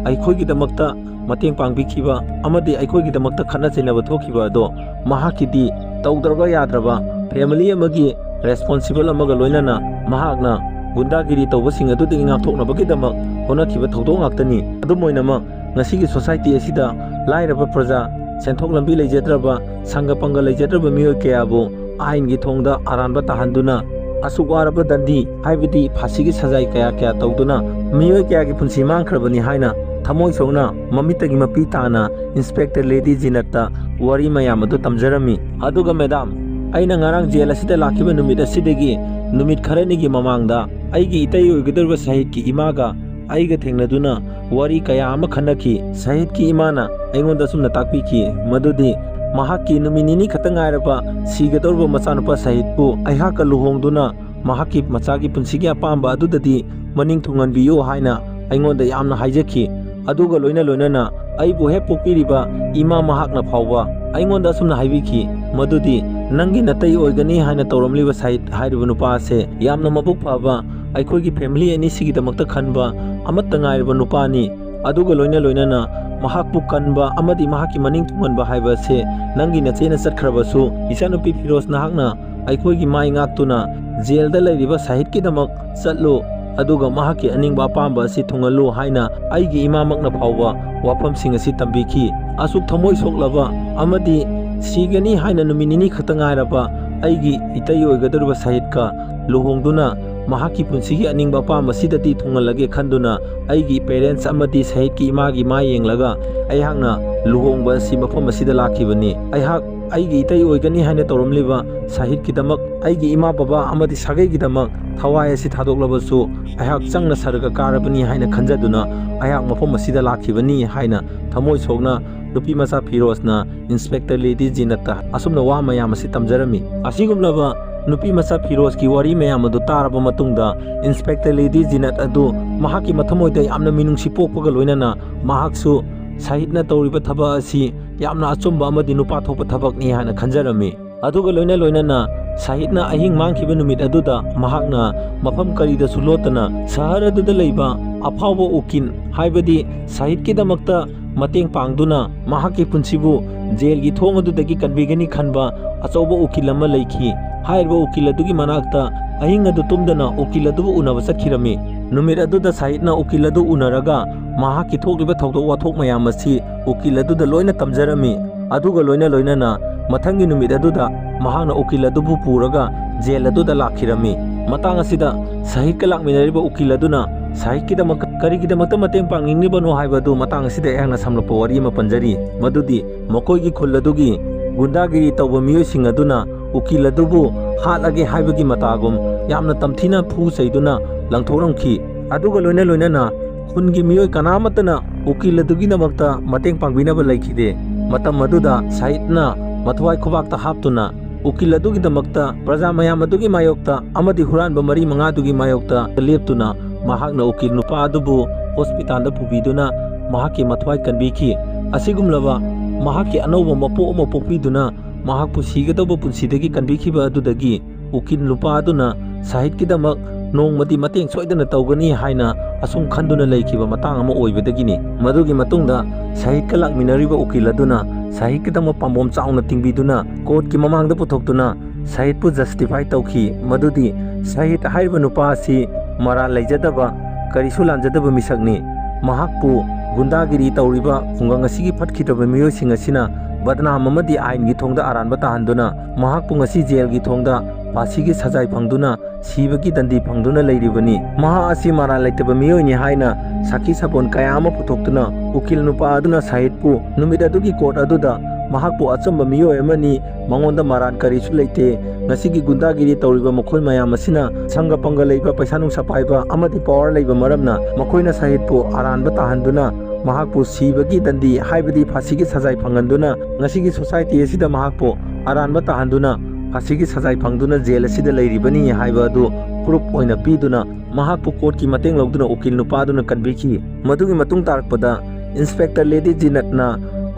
ꯑꯩꯈꯣꯏꯒꯤꯗꯃꯛꯇ ꯃꯇꯦꯡ ꯄꯥꯡꯕꯤꯈꯤꯕ ꯑꯃꯗꯤ ꯑꯩꯈꯣꯏꯒꯤꯗꯃꯛꯇ ꯈꯠꯅ ꯆꯩꯅꯕ ꯊꯣꯛꯈꯤꯕ ꯑꯗꯣ ꯃꯍꯥꯛꯀꯤꯗꯤ ꯇꯧꯗ꯭ꯔꯕ ꯌꯥꯗ꯭ꯔꯕ ꯐꯦꯃꯤꯂꯤ ꯑꯃꯒꯤ ꯔꯦꯁꯄꯣꯟꯁꯤꯕꯜ ꯑꯃꯒ ꯂꯣꯏꯅꯅ ꯃꯍꯥꯛꯅ ꯒꯨꯟꯗꯥꯒꯤꯔꯤ ꯇꯧꯕꯁꯤꯡ ꯑꯗꯨꯗꯒꯤ ꯉꯥꯛꯊꯣꯛꯅꯕꯒꯤꯗꯃꯛ ꯍꯣꯠꯅꯈꯤꯕ ꯊꯧꯗꯣꯛ ꯉꯥꯛꯇꯅꯤ꯫ ꯑꯗꯨꯝ ꯑꯣꯏꯅꯃꯛ, ꯉꯁꯤꯒꯤ ꯁꯣꯁꯥꯏꯇꯤ ꯑꯁꯤꯗ ꯂꯥꯏꯔꯕ ꯄ꯭ꯔꯖꯥ, ꯁꯦꯟꯊꯣꯛ ꯂꯝꯕꯤ ꯂꯩꯖꯗ꯭ꯔꯕ, ꯁꯪꯒ ꯄꯪꯒ ꯂꯩꯖꯗ꯭ꯔꯕ ꯃꯤꯑꯣꯏ ꯀꯌꯥꯕꯨ ꯑꯥꯏꯟꯒꯤ ꯊꯣꯡꯗ ꯑꯔꯥꯟꯕ ꯇꯥꯍꯟꯗꯨꯅ ꯑꯁꯨꯛ ꯋꯥꯔꯕ ꯗꯟꯗꯤ, ꯍꯥꯏꯕꯗꯤ ꯐꯥꯁꯤꯒꯤ ꯁꯖꯥꯏ ꯀꯌꯥ ꯀꯌꯥ ꯇꯧꯗꯨꯅ ꯃꯤꯑꯣꯏ ꯀꯌꯥꯒꯤ ꯄꯨꯟꯁꯤ ꯃꯥꯡꯈ꯭ꯔꯕꯅꯤ" ꯍꯥꯏꯅ ꯊꯃꯣꯏ ꯁꯣꯛꯅ ꯃꯃꯤꯠꯇꯒꯤ ꯃꯄꯤ ꯇꯥꯅ ꯏꯟꯁꯄꯦꯛꯇꯔ ꯂꯦꯗꯤ ꯖꯤꯅꯠꯇ ꯋꯥꯔꯤ ꯃꯌꯥꯝ ꯑꯗꯨ ꯇꯝꯖꯔꯝꯃꯤ꯫ ꯑꯗꯨꯒ ꯃꯦꯗꯥꯝ, ꯑꯩꯅ ꯉꯔꯥꯡ ꯖꯦꯜ ꯑꯁꯤꯗ ꯂꯥꯛꯈꯤꯕ ꯅꯨꯃꯤꯠ ꯑꯁꯤꯗꯒꯤ ꯅꯨꯃꯤꯠ ꯈꯔꯅꯤꯒꯤ ꯃꯃꯥꯡꯗ ꯑꯩꯒꯤ ꯏꯇꯩ ꯑꯣꯏꯒꯗꯧꯔꯤꯕ ꯁꯍꯤꯗꯀꯤ ꯏꯃꯥꯒ ꯑꯩꯒ ꯊꯦꯡꯅꯗꯨꯅ ꯋꯥꯔꯤ ꯀꯌꯥ ꯑꯃ ꯈꯟꯅꯈꯤ꯫ ꯁꯍꯤꯗꯀꯤ ꯏꯃꯥꯅ ꯑꯩꯉꯣꯟꯗ ꯑꯁꯨꯝꯅ ꯇꯥꯛꯄꯤꯈꯤ, ꯃꯗꯨꯗꯤ ꯃꯍꯥꯛꯀꯤ ꯅꯨꯃꯤꯠ ꯅꯤꯅꯤ ꯈꯛꯇ ꯉꯥꯏꯔꯕ ꯁꯤꯒꯗꯧꯔꯕ ꯃꯆꯥꯅꯨꯄꯥ ꯁꯍꯤꯗꯄꯨ ꯑꯩꯍꯥꯛꯀ ꯂꯨꯍꯣꯡꯗꯨꯅ ꯃꯍꯥꯛꯀꯤ ꯃꯆꯥꯒꯤ ꯄꯨꯟꯁꯤꯒꯤ ꯑꯄꯥꯝꯕ ꯑꯗꯨꯗꯗꯤ ꯃꯅꯤꯡ ꯊꯨꯡꯍꯟꯕꯤꯌꯨ ꯍꯥꯏꯅ ꯑꯩꯉꯣꯟꯗ ꯌꯥꯝꯅ ꯍꯥꯏꯖꯈꯤ꯫ ꯑꯗꯨꯒ ꯂꯣꯏꯅ ꯂꯣꯏꯅꯅ ꯑꯩꯕꯨ ꯍꯦꯛ ꯄꯣꯛꯄꯤꯔꯤꯕ ꯏꯃꯥ ꯃꯍꯥꯛꯅ ꯐꯥꯎꯕ ꯑꯩꯉꯣꯟꯗ ꯑꯁꯨꯝꯅ ꯍꯥꯏꯕꯤꯈꯤ, ꯃꯗꯨꯗꯤ ꯅꯪꯒꯤ ꯅꯇꯩ ꯑꯣꯏꯒꯅꯤ ꯍꯥꯏꯅ ꯇꯧꯔꯝꯂꯤꯕ ꯁꯥꯍꯤꯠ ꯍꯥꯏꯔꯤꯕ ꯅꯨꯄꯥ ꯑꯁꯦ ꯌꯥꯝꯅ ꯃꯕꯨꯛ ꯐꯕ, ꯑꯩꯈꯣꯏꯒꯤ ꯐꯦꯃꯤꯂꯤ ꯑꯅꯤꯁꯤꯒꯤꯗꯃꯛꯇ ꯈꯟꯕ ꯑꯃꯠꯇ ꯉꯥꯏꯔꯕ ꯅꯨꯄꯥꯅꯤ꯫ ꯑꯗꯨꯒ ꯂꯣꯏꯅ ꯂꯣꯏꯅꯅ ꯃꯍꯥꯛꯄꯨ ꯀꯟꯕ ꯑꯃꯗꯤ ꯃꯍꯥꯛꯀꯤ ꯃꯅꯤꯡ ꯊꯨꯡꯍꯟꯕ ꯍꯥꯏꯕ ꯑꯁꯦ ꯅꯪꯒꯤ ꯅꯆꯦꯅ ꯆꯠꯈ꯭ꯔꯕꯁꯨ, ꯏꯆꯥꯅꯨꯄꯤ ꯐꯤꯔꯣꯖ, ꯅꯍꯥꯛꯅ ꯑꯩꯈꯣꯏꯒꯤ ꯃꯥꯏ ꯉꯥꯛꯇꯨꯅ ꯖꯦꯜꯗ ꯂꯩꯔꯤꯕ ꯁꯥꯍꯤꯠꯀꯤꯗꯃꯛ ꯆꯠꯂꯨ, ꯑꯗꯨꯒ ꯃꯍꯥꯛꯀꯤ ꯑꯅꯤꯡꯕ ꯑꯄꯥꯝꯕ ꯑꯁꯤ ꯊꯨꯡꯍꯜꯂꯨ ꯍꯥꯏꯅ ꯑꯩꯒꯤ ꯏꯃꯥꯃꯛꯅ ꯐꯥꯎꯕ ꯋꯥꯐꯝꯁꯤꯡ ꯑꯁꯤ ꯇꯝꯕꯤꯈꯤ꯫ ꯑꯁꯨꯛ ꯊꯃꯣꯏ ꯁꯣꯛꯂꯕ ꯑꯃꯗꯤ ꯁꯤꯒꯅꯤ ꯍꯥꯏꯅ ꯅꯨꯃꯤꯠ ꯅꯤꯅꯤ ꯈꯛꯇ ꯉꯥꯏꯔꯕ ꯑꯩꯒꯤ ꯏꯇꯩ ꯑꯣꯏꯒꯗꯧꯔꯤꯕ ꯁꯥꯍꯤꯠꯀ ꯂꯨꯍꯣꯡꯗꯨꯅ ꯃꯍꯥꯛꯀꯤ ꯄꯨꯟꯁꯤꯒꯤ ꯑꯅꯤꯡꯕ ꯑꯄꯥꯝꯕꯁꯤꯗꯗꯤ ꯊꯨꯡꯍꯜꯂꯒꯦ ꯈꯟꯗꯨꯅ ꯑꯩꯒꯤ ꯄꯦꯔꯦꯟꯁ ꯑꯃꯗꯤ ꯁꯍꯤꯠꯀꯤ ꯏꯃꯥꯒꯤ ꯃꯥꯏ ꯌꯦꯡꯂꯒ ꯑꯩꯍꯥꯛꯅ ꯂꯨꯍꯣꯡꯕ ꯑꯁꯤ ꯃꯐꯝ ꯑꯁꯤꯗ ꯂꯥꯛꯈꯤꯕꯅꯤ꯫ ꯑꯩꯍꯥꯛ ꯑꯩꯒꯤ ꯏꯇꯩ ꯑꯣꯏꯒꯅꯤ ꯍꯥꯏꯅ ꯇꯧꯔꯝꯂꯤꯕ ꯁꯍꯤꯠꯀꯤꯗꯃꯛ, ꯑꯩꯒꯤ ꯏꯃꯥ ꯕꯕꯥ ꯑꯃꯗꯤ ꯁꯥꯒꯩꯒꯤꯗꯃꯛ ꯊꯋꯥꯏ ꯑꯁꯤ ꯊꯥꯗꯣꯛꯂꯕꯁꯨ ꯑꯩꯍꯥꯛ ꯆꯪꯅ ꯁꯔꯒ ꯀꯥꯔꯕꯅꯤ ꯍꯥꯏꯅ ꯈꯟꯖꯗꯨꯅ ꯑꯩꯍꯥꯛ ꯃꯐꯝ ꯑꯁꯤꯗ ꯂꯥꯛꯈꯤꯕꯅꯤ ꯍꯥꯏꯅ ꯊꯃꯣꯏ ꯁꯣꯛꯅ ꯅꯨꯄꯤ ꯃꯆꯥ ꯐꯤꯔꯣꯖꯅ ꯏꯟꯁꯄꯦꯛꯇꯔ ꯂꯦꯗꯤ ꯖꯤꯅꯠꯇ ꯑꯁꯨꯝꯅ ꯋꯥ ꯃꯌꯥꯝ ꯑꯁꯤ ꯇꯝꯖꯔꯝꯃꯤ꯫ ꯑꯁꯤꯒꯨꯝꯂꯕ ꯅꯨꯄꯤ ꯃꯆꯥ ꯐꯤꯔꯣꯖꯀꯤ ꯋꯥꯔꯤ ꯃꯌꯥꯝ ꯑꯗꯨ ꯇꯥꯔꯕ ꯃꯇꯨꯡꯗ ꯏꯟꯁꯄꯦꯛꯇꯔ ꯂꯦꯗꯤ ꯖꯤꯅꯠ ꯑꯗꯨ ꯃꯍꯥꯛꯀꯤ ꯃꯊꯃꯣꯏꯗ ꯌꯥꯝꯅ ꯃꯤꯅꯨꯡꯁꯤ ꯄꯣꯛꯄꯒ ꯂꯣꯏꯅꯅ ꯃꯍꯥꯛꯁꯨ ꯁꯍꯤꯠꯅ ꯇꯧꯔꯤꯕ ꯊꯕꯛ ꯑꯁꯤ ꯌꯥꯝꯅ ꯑꯆꯨꯝꯕ ꯑꯃꯗꯤ ꯅꯨꯄꯥ ꯊꯣꯛꯄ ꯊꯕꯛꯅꯤ ꯍꯥꯏꯅ ꯈꯟꯖꯔꯝꯃꯤ꯫ ꯑꯗꯨꯒ ꯂꯣꯏꯅ ꯂꯣꯏꯅꯅ ꯁꯍꯤꯠꯅ ꯑꯍꯤꯡ ꯃꯥꯡꯈꯤꯕ ꯅꯨꯃꯤꯠ ꯑꯗꯨꯗ ꯃꯍꯥꯛꯅ ꯃꯐꯝ ꯀꯔꯤꯗꯁꯨ ꯂꯣꯠꯇꯅ ꯁꯍꯔ ꯑꯗꯨꯗ ꯂꯩꯕ ꯑꯐꯥꯎꯕ ꯎꯀꯤꯜ, ꯍꯥꯏꯕꯗꯤ ꯁꯍꯤꯠꯀꯤꯗꯃꯛꯇ ꯃꯇꯦꯡ ꯄꯥꯡꯗꯨꯅ ꯃꯍꯥꯛꯀꯤ ꯄꯨꯟꯁꯤꯕꯨ ꯖꯦꯜꯒꯤ ꯊꯣꯡ ꯑꯗꯨꯗꯒꯤ ꯀꯟꯕꯤꯒꯅꯤ ꯈꯟꯕ ꯑꯆꯧꯕ ꯎꯀꯤꯜ ꯑꯃ ꯂꯩꯈꯤ꯫ ꯍꯥꯏꯔꯤꯕ ꯎꯀꯤꯜ ꯑꯗꯨꯒꯤ ꯃꯅꯥꯛꯇ ꯑꯍꯤꯡ ꯑꯗꯨ ꯇꯨꯝꯗꯅ ꯎꯀꯤꯜ ꯑꯗꯨꯕꯨ ꯎꯅꯕ ꯆꯠꯈꯤꯔꯝꯃꯤ꯫ ꯅꯨꯃꯤꯠ ꯑꯗꯨꯗ ꯁꯍꯤꯠꯅ ꯎꯀꯤꯜ ꯑꯗꯨ ꯎꯅꯔꯒ ꯃꯍꯥꯛꯀꯤ ꯊꯣꯛꯂꯤꯕ ꯊꯧꯗꯣꯛ ꯋꯥꯊꯣꯛ ꯃꯌꯥꯝ ꯑꯁꯤ ꯎꯀꯤꯜ ꯑꯗꯨꯗ ꯂꯣꯏꯅ ꯇꯝꯖꯔꯝꯃꯤ꯫ ꯑꯗꯨꯒ ꯂꯣꯏꯅ ꯂꯣꯏꯅꯅ ꯃꯊꯪꯒꯤ ꯅꯨꯃꯤꯠ ꯑꯗꯨꯗ ꯃꯍꯥꯛꯅ ꯎꯀꯤꯜ ꯑꯗꯨꯕꯨ ꯄꯨꯔꯒ ꯖꯦꯜ ꯑꯗꯨꯗ ꯂꯥꯛꯈꯤꯔꯝꯃꯤ꯫ ꯃꯇꯥꯡ ꯑꯁꯤꯗ ꯁꯍꯤꯠꯀ ꯂꯥꯛꯃꯤꯟꯅꯔꯤꯕ ꯎꯀꯤꯜ ꯑꯗꯨꯅ ꯁꯍꯤꯠꯀꯤꯗꯃꯛ ꯀꯔꯤꯒꯤꯗꯃꯛꯇ ꯃꯇꯦꯡ ꯄꯥꯡꯅꯤꯡꯂꯤꯕꯅꯣ ꯍꯥꯏꯕ ꯑꯗꯨ ꯃꯇꯥꯡ ꯑꯁꯤꯗ ꯑꯩꯍꯥꯛꯅ ꯁꯝꯂꯞꯄ ꯋꯥꯔꯤ ꯑꯃ ꯄꯟꯖꯔꯤ, ꯃꯗꯨꯗꯤ ꯃꯈꯣꯏꯒꯤ ꯈꯨꯜ ꯑꯗꯨꯒꯤ ꯒꯨꯟꯗꯥꯒꯤꯔꯤ ꯇꯧꯕ ꯃꯤꯑꯣꯏꯁꯤꯡ ꯑꯗꯨꯅ ꯎꯀꯤꯜ ꯑꯗꯨꯕꯨ ꯍꯥꯠꯂꯒꯦ ꯍꯥꯏꯕꯒꯤ ꯃꯇꯥꯒꯨꯝ ꯌꯥꯝꯅ ꯇꯝꯊꯤꯅ ꯐꯨ ꯆꯩꯗꯨꯅ ꯂꯪꯊꯣꯛꯂꯝꯈꯤ꯫ ꯑꯗꯨꯒ ꯂꯣꯏꯅ ꯂꯣꯏꯅꯅ ꯈꯨꯟꯒꯤ ꯃꯤꯑꯣꯏ ꯀꯅꯥꯃꯠꯇꯅ ꯎꯀꯤꯜ ꯑꯗꯨꯒꯤꯗꯃꯛꯇ ꯃꯇꯦꯡ ꯄꯥꯡꯕꯤꯅꯕ ꯂꯩꯈꯤꯗꯦ꯫ ꯃꯇꯝ ꯑꯗꯨꯗ ꯁꯍꯤꯠꯅ ꯃꯊ꯭ꯋꯥꯏ ꯈꯨꯕꯥꯛꯇ ꯍꯥꯞꯇꯨꯅ ꯎꯀꯤꯜ ꯑꯗꯨꯒꯤꯗꯃꯛꯇ, ꯄ꯭ꯔꯖꯥ ꯃꯌꯥꯝ ꯑꯗꯨꯒꯤ ꯃꯥꯌꯣꯛꯇ ꯑꯃꯗꯤ ꯍꯨꯔꯥꯟꯕ ꯃꯔꯤ ꯃꯉꯥꯗꯨꯒꯤ ꯃꯥꯌꯣꯛꯇ ꯂꯦꯞꯇꯨꯅ ꯃꯍꯥꯛꯅ ꯎꯀꯤꯜ ꯅꯨꯄꯥ ꯑꯗꯨꯕꯨ ꯍꯣꯁꯄꯤꯇꯥꯜꯗ ꯄꯨꯕꯤꯗꯨꯅ ꯃꯍꯥꯛꯀꯤ ꯃꯊ꯭ꯋꯥꯏ ꯀꯟꯕꯤꯈꯤ꯫ ꯑꯁꯤꯒꯨꯝꯂꯕ ꯃꯍꯥꯛꯀꯤ ꯑꯅꯧꯕ ꯃꯄꯣꯛ ꯑꯃ ꯄꯣꯛꯄꯤꯗꯨꯅ ꯃꯍꯥꯛꯄꯨ ꯁꯤꯒꯗꯧꯕ ꯄꯨꯟꯁꯤꯗꯒꯤ ꯀꯟꯕꯤꯈꯤꯕ ꯑꯗꯨꯗꯒꯤ ꯎꯀꯤꯜ ꯅꯨꯄꯥ ꯑꯗꯨꯅ ꯁꯍꯤꯗꯀꯤꯗꯃꯛ ꯅꯣꯡꯃꯗꯤ ꯃꯇꯦꯡ ꯁꯣꯏꯗꯅ ꯇꯧꯒꯅꯤ ꯍꯥꯏꯅ ꯑꯁꯨꯝ ꯈꯟꯗꯨꯅ ꯂꯩꯈꯤꯕ ꯃꯇꯥꯡ ꯑꯃ ꯑꯣꯏꯕꯗꯒꯤꯅꯤ꯫ ꯃꯗꯨꯒꯤ ꯃꯇꯨꯡꯗ ꯁꯍꯤꯗꯀ ꯂꯥꯛꯃꯤꯟꯅꯔꯤꯕ ꯎꯀꯤꯜ ꯑꯗꯨꯅ ꯁꯍꯤꯗꯀꯤꯗꯃꯛ ꯄꯥꯝꯕꯣꯝ ꯆꯥꯎꯅ ꯇꯤꯡꯕꯤꯗꯨꯅ ꯀꯣꯔꯠꯀꯤ ꯃꯃꯥꯡꯗ ꯄꯨꯊꯣꯛꯇꯨꯅ ꯁꯍꯤꯗꯄꯨ ꯖꯁꯇꯤꯐꯥꯏ ꯇꯧꯈꯤ꯫ ꯃꯗꯨꯗꯤ ꯁꯍꯤꯗ ꯍꯥꯏꯔꯤꯕ ꯅꯨꯄꯥ ꯑꯁꯤ ꯃꯔꯥꯜ ꯂꯩꯖꯗꯕ, ꯀꯔꯤꯁꯨ ꯂꯥꯟꯖꯗꯕ ꯃꯤꯁꯛꯅꯤ꯫ ꯃꯍꯥꯛꯄꯨ ꯒꯨꯟꯗꯥꯒꯤꯔꯤ ꯇꯧꯔꯤꯕ ꯈꯨꯡꯒꯪ ꯑꯁꯤꯒꯤ ꯐꯠꯈꯤꯗ꯭ꯔꯕ ꯃꯤꯑꯣꯏꯁꯤꯡ ꯑꯁꯤꯅ ꯕꯗꯅꯥꯝ ꯑꯃꯗꯤ ꯑꯥꯏꯟꯒꯤ ꯊꯣꯡꯗ ꯑꯔꯥꯟꯕ ꯇꯥꯍꯟꯗꯨꯅ ꯃꯍꯥꯛꯄꯨ ꯉꯁꯤ ꯖꯦꯜꯒꯤ ꯊꯣꯡꯗ ꯐꯥꯁꯤꯒꯤ ꯁꯖꯥꯏ ꯐꯪꯗꯨꯅ ꯁꯤꯕꯒꯤ ꯗꯟꯗꯤ ꯐꯪꯗꯨꯅ ꯂꯩꯔꯤꯕꯅꯤ꯫ ꯃꯍꯥꯛ ꯑꯁꯤ ꯃꯔꯥꯜ ꯂꯩꯇꯕ ꯃꯤꯑꯣꯏꯅꯤ ꯍꯥꯏꯅ ꯁꯥꯈꯤ ꯁꯥꯄꯣꯟ ꯀꯌꯥ ꯑꯃ ꯄꯨꯊꯣꯛꯇꯨꯅ ꯎꯀꯤꯜ ꯅꯨꯄꯥ ꯑꯗꯨꯅ ꯁꯍꯤꯗꯄꯨ ꯅꯨꯃꯤꯠ ꯑꯗꯨꯒꯤ ꯀꯣꯔꯠ ꯑꯗꯨꯗ ꯃꯍꯥꯛꯄꯨ ꯑꯆꯝꯕ ꯃꯤꯑꯣꯏ ꯑꯃꯅꯤ, ꯃꯉꯣꯟꯗ ꯃꯔꯥꯟ ꯀꯔꯤꯁꯨ ꯂꯩꯇꯦ, ꯉꯁꯤꯒꯤ ꯒꯨꯟꯗꯥꯒꯤꯔꯤ ꯇꯧꯔꯤꯕ ꯃꯈꯣꯏ ꯃꯌꯥꯝ ꯑꯁꯤꯅ ꯁꯪꯒ ꯄꯪꯒ ꯂꯩꯕ, ꯄꯩꯁꯥ ꯅꯨꯡꯁꯥ ꯄꯥꯏꯕ ꯑꯃꯗꯤ ꯄꯋꯥꯔ ꯂꯩꯕ ꯃꯔꯝꯅ ꯃꯈꯣꯏꯅ ꯁꯍꯤꯗꯄꯨ ꯑꯔꯥꯟꯕ ꯇꯥꯍꯟꯗꯨꯅ ꯃꯍꯥꯛꯄꯨ ꯁꯤꯕꯒꯤ ꯗꯟꯗꯤ ꯍꯥꯏꯕꯗꯤ ꯐꯥꯁꯤꯒꯤ ꯁꯖꯥꯏ ꯐꯪꯍꯟꯗꯨꯅ ꯉꯁꯤꯒꯤ ꯁꯣꯁꯥꯏꯇꯤ ꯑꯁꯤꯗ ꯃꯍꯥꯛꯄꯨ ꯑꯔꯥꯟꯕ ꯇꯥꯍꯟꯗꯨꯅ ꯐꯥꯁꯤꯒꯤ ꯁꯖꯥꯏ ꯐꯪꯗꯨꯅ ꯖꯦꯜ ꯑꯁꯤꯗ ꯂꯩꯔꯤꯕꯅꯤ ꯍꯥꯏꯕ ꯑꯗꯨ ꯄ꯭ꯔꯨꯐ ꯑꯣꯏꯅ ꯄꯤꯗꯨꯅ ꯃꯍꯥꯛꯄꯨ ꯀꯣꯔꯠꯀꯤ ꯃꯇꯦꯡ ꯂꯧꯗꯨꯅ ꯎꯀꯤꯜ ꯅꯨꯄꯥ ꯑꯗꯨꯅ ꯀꯟꯕꯤꯈꯤ꯫ ꯃꯗꯨꯒꯤ ꯃꯇꯨꯡ ꯇꯥꯔꯛꯄꯗ ꯏꯟꯁꯄꯦꯛꯇꯔ ꯂꯦꯗꯤ ꯖꯤꯅꯠꯅ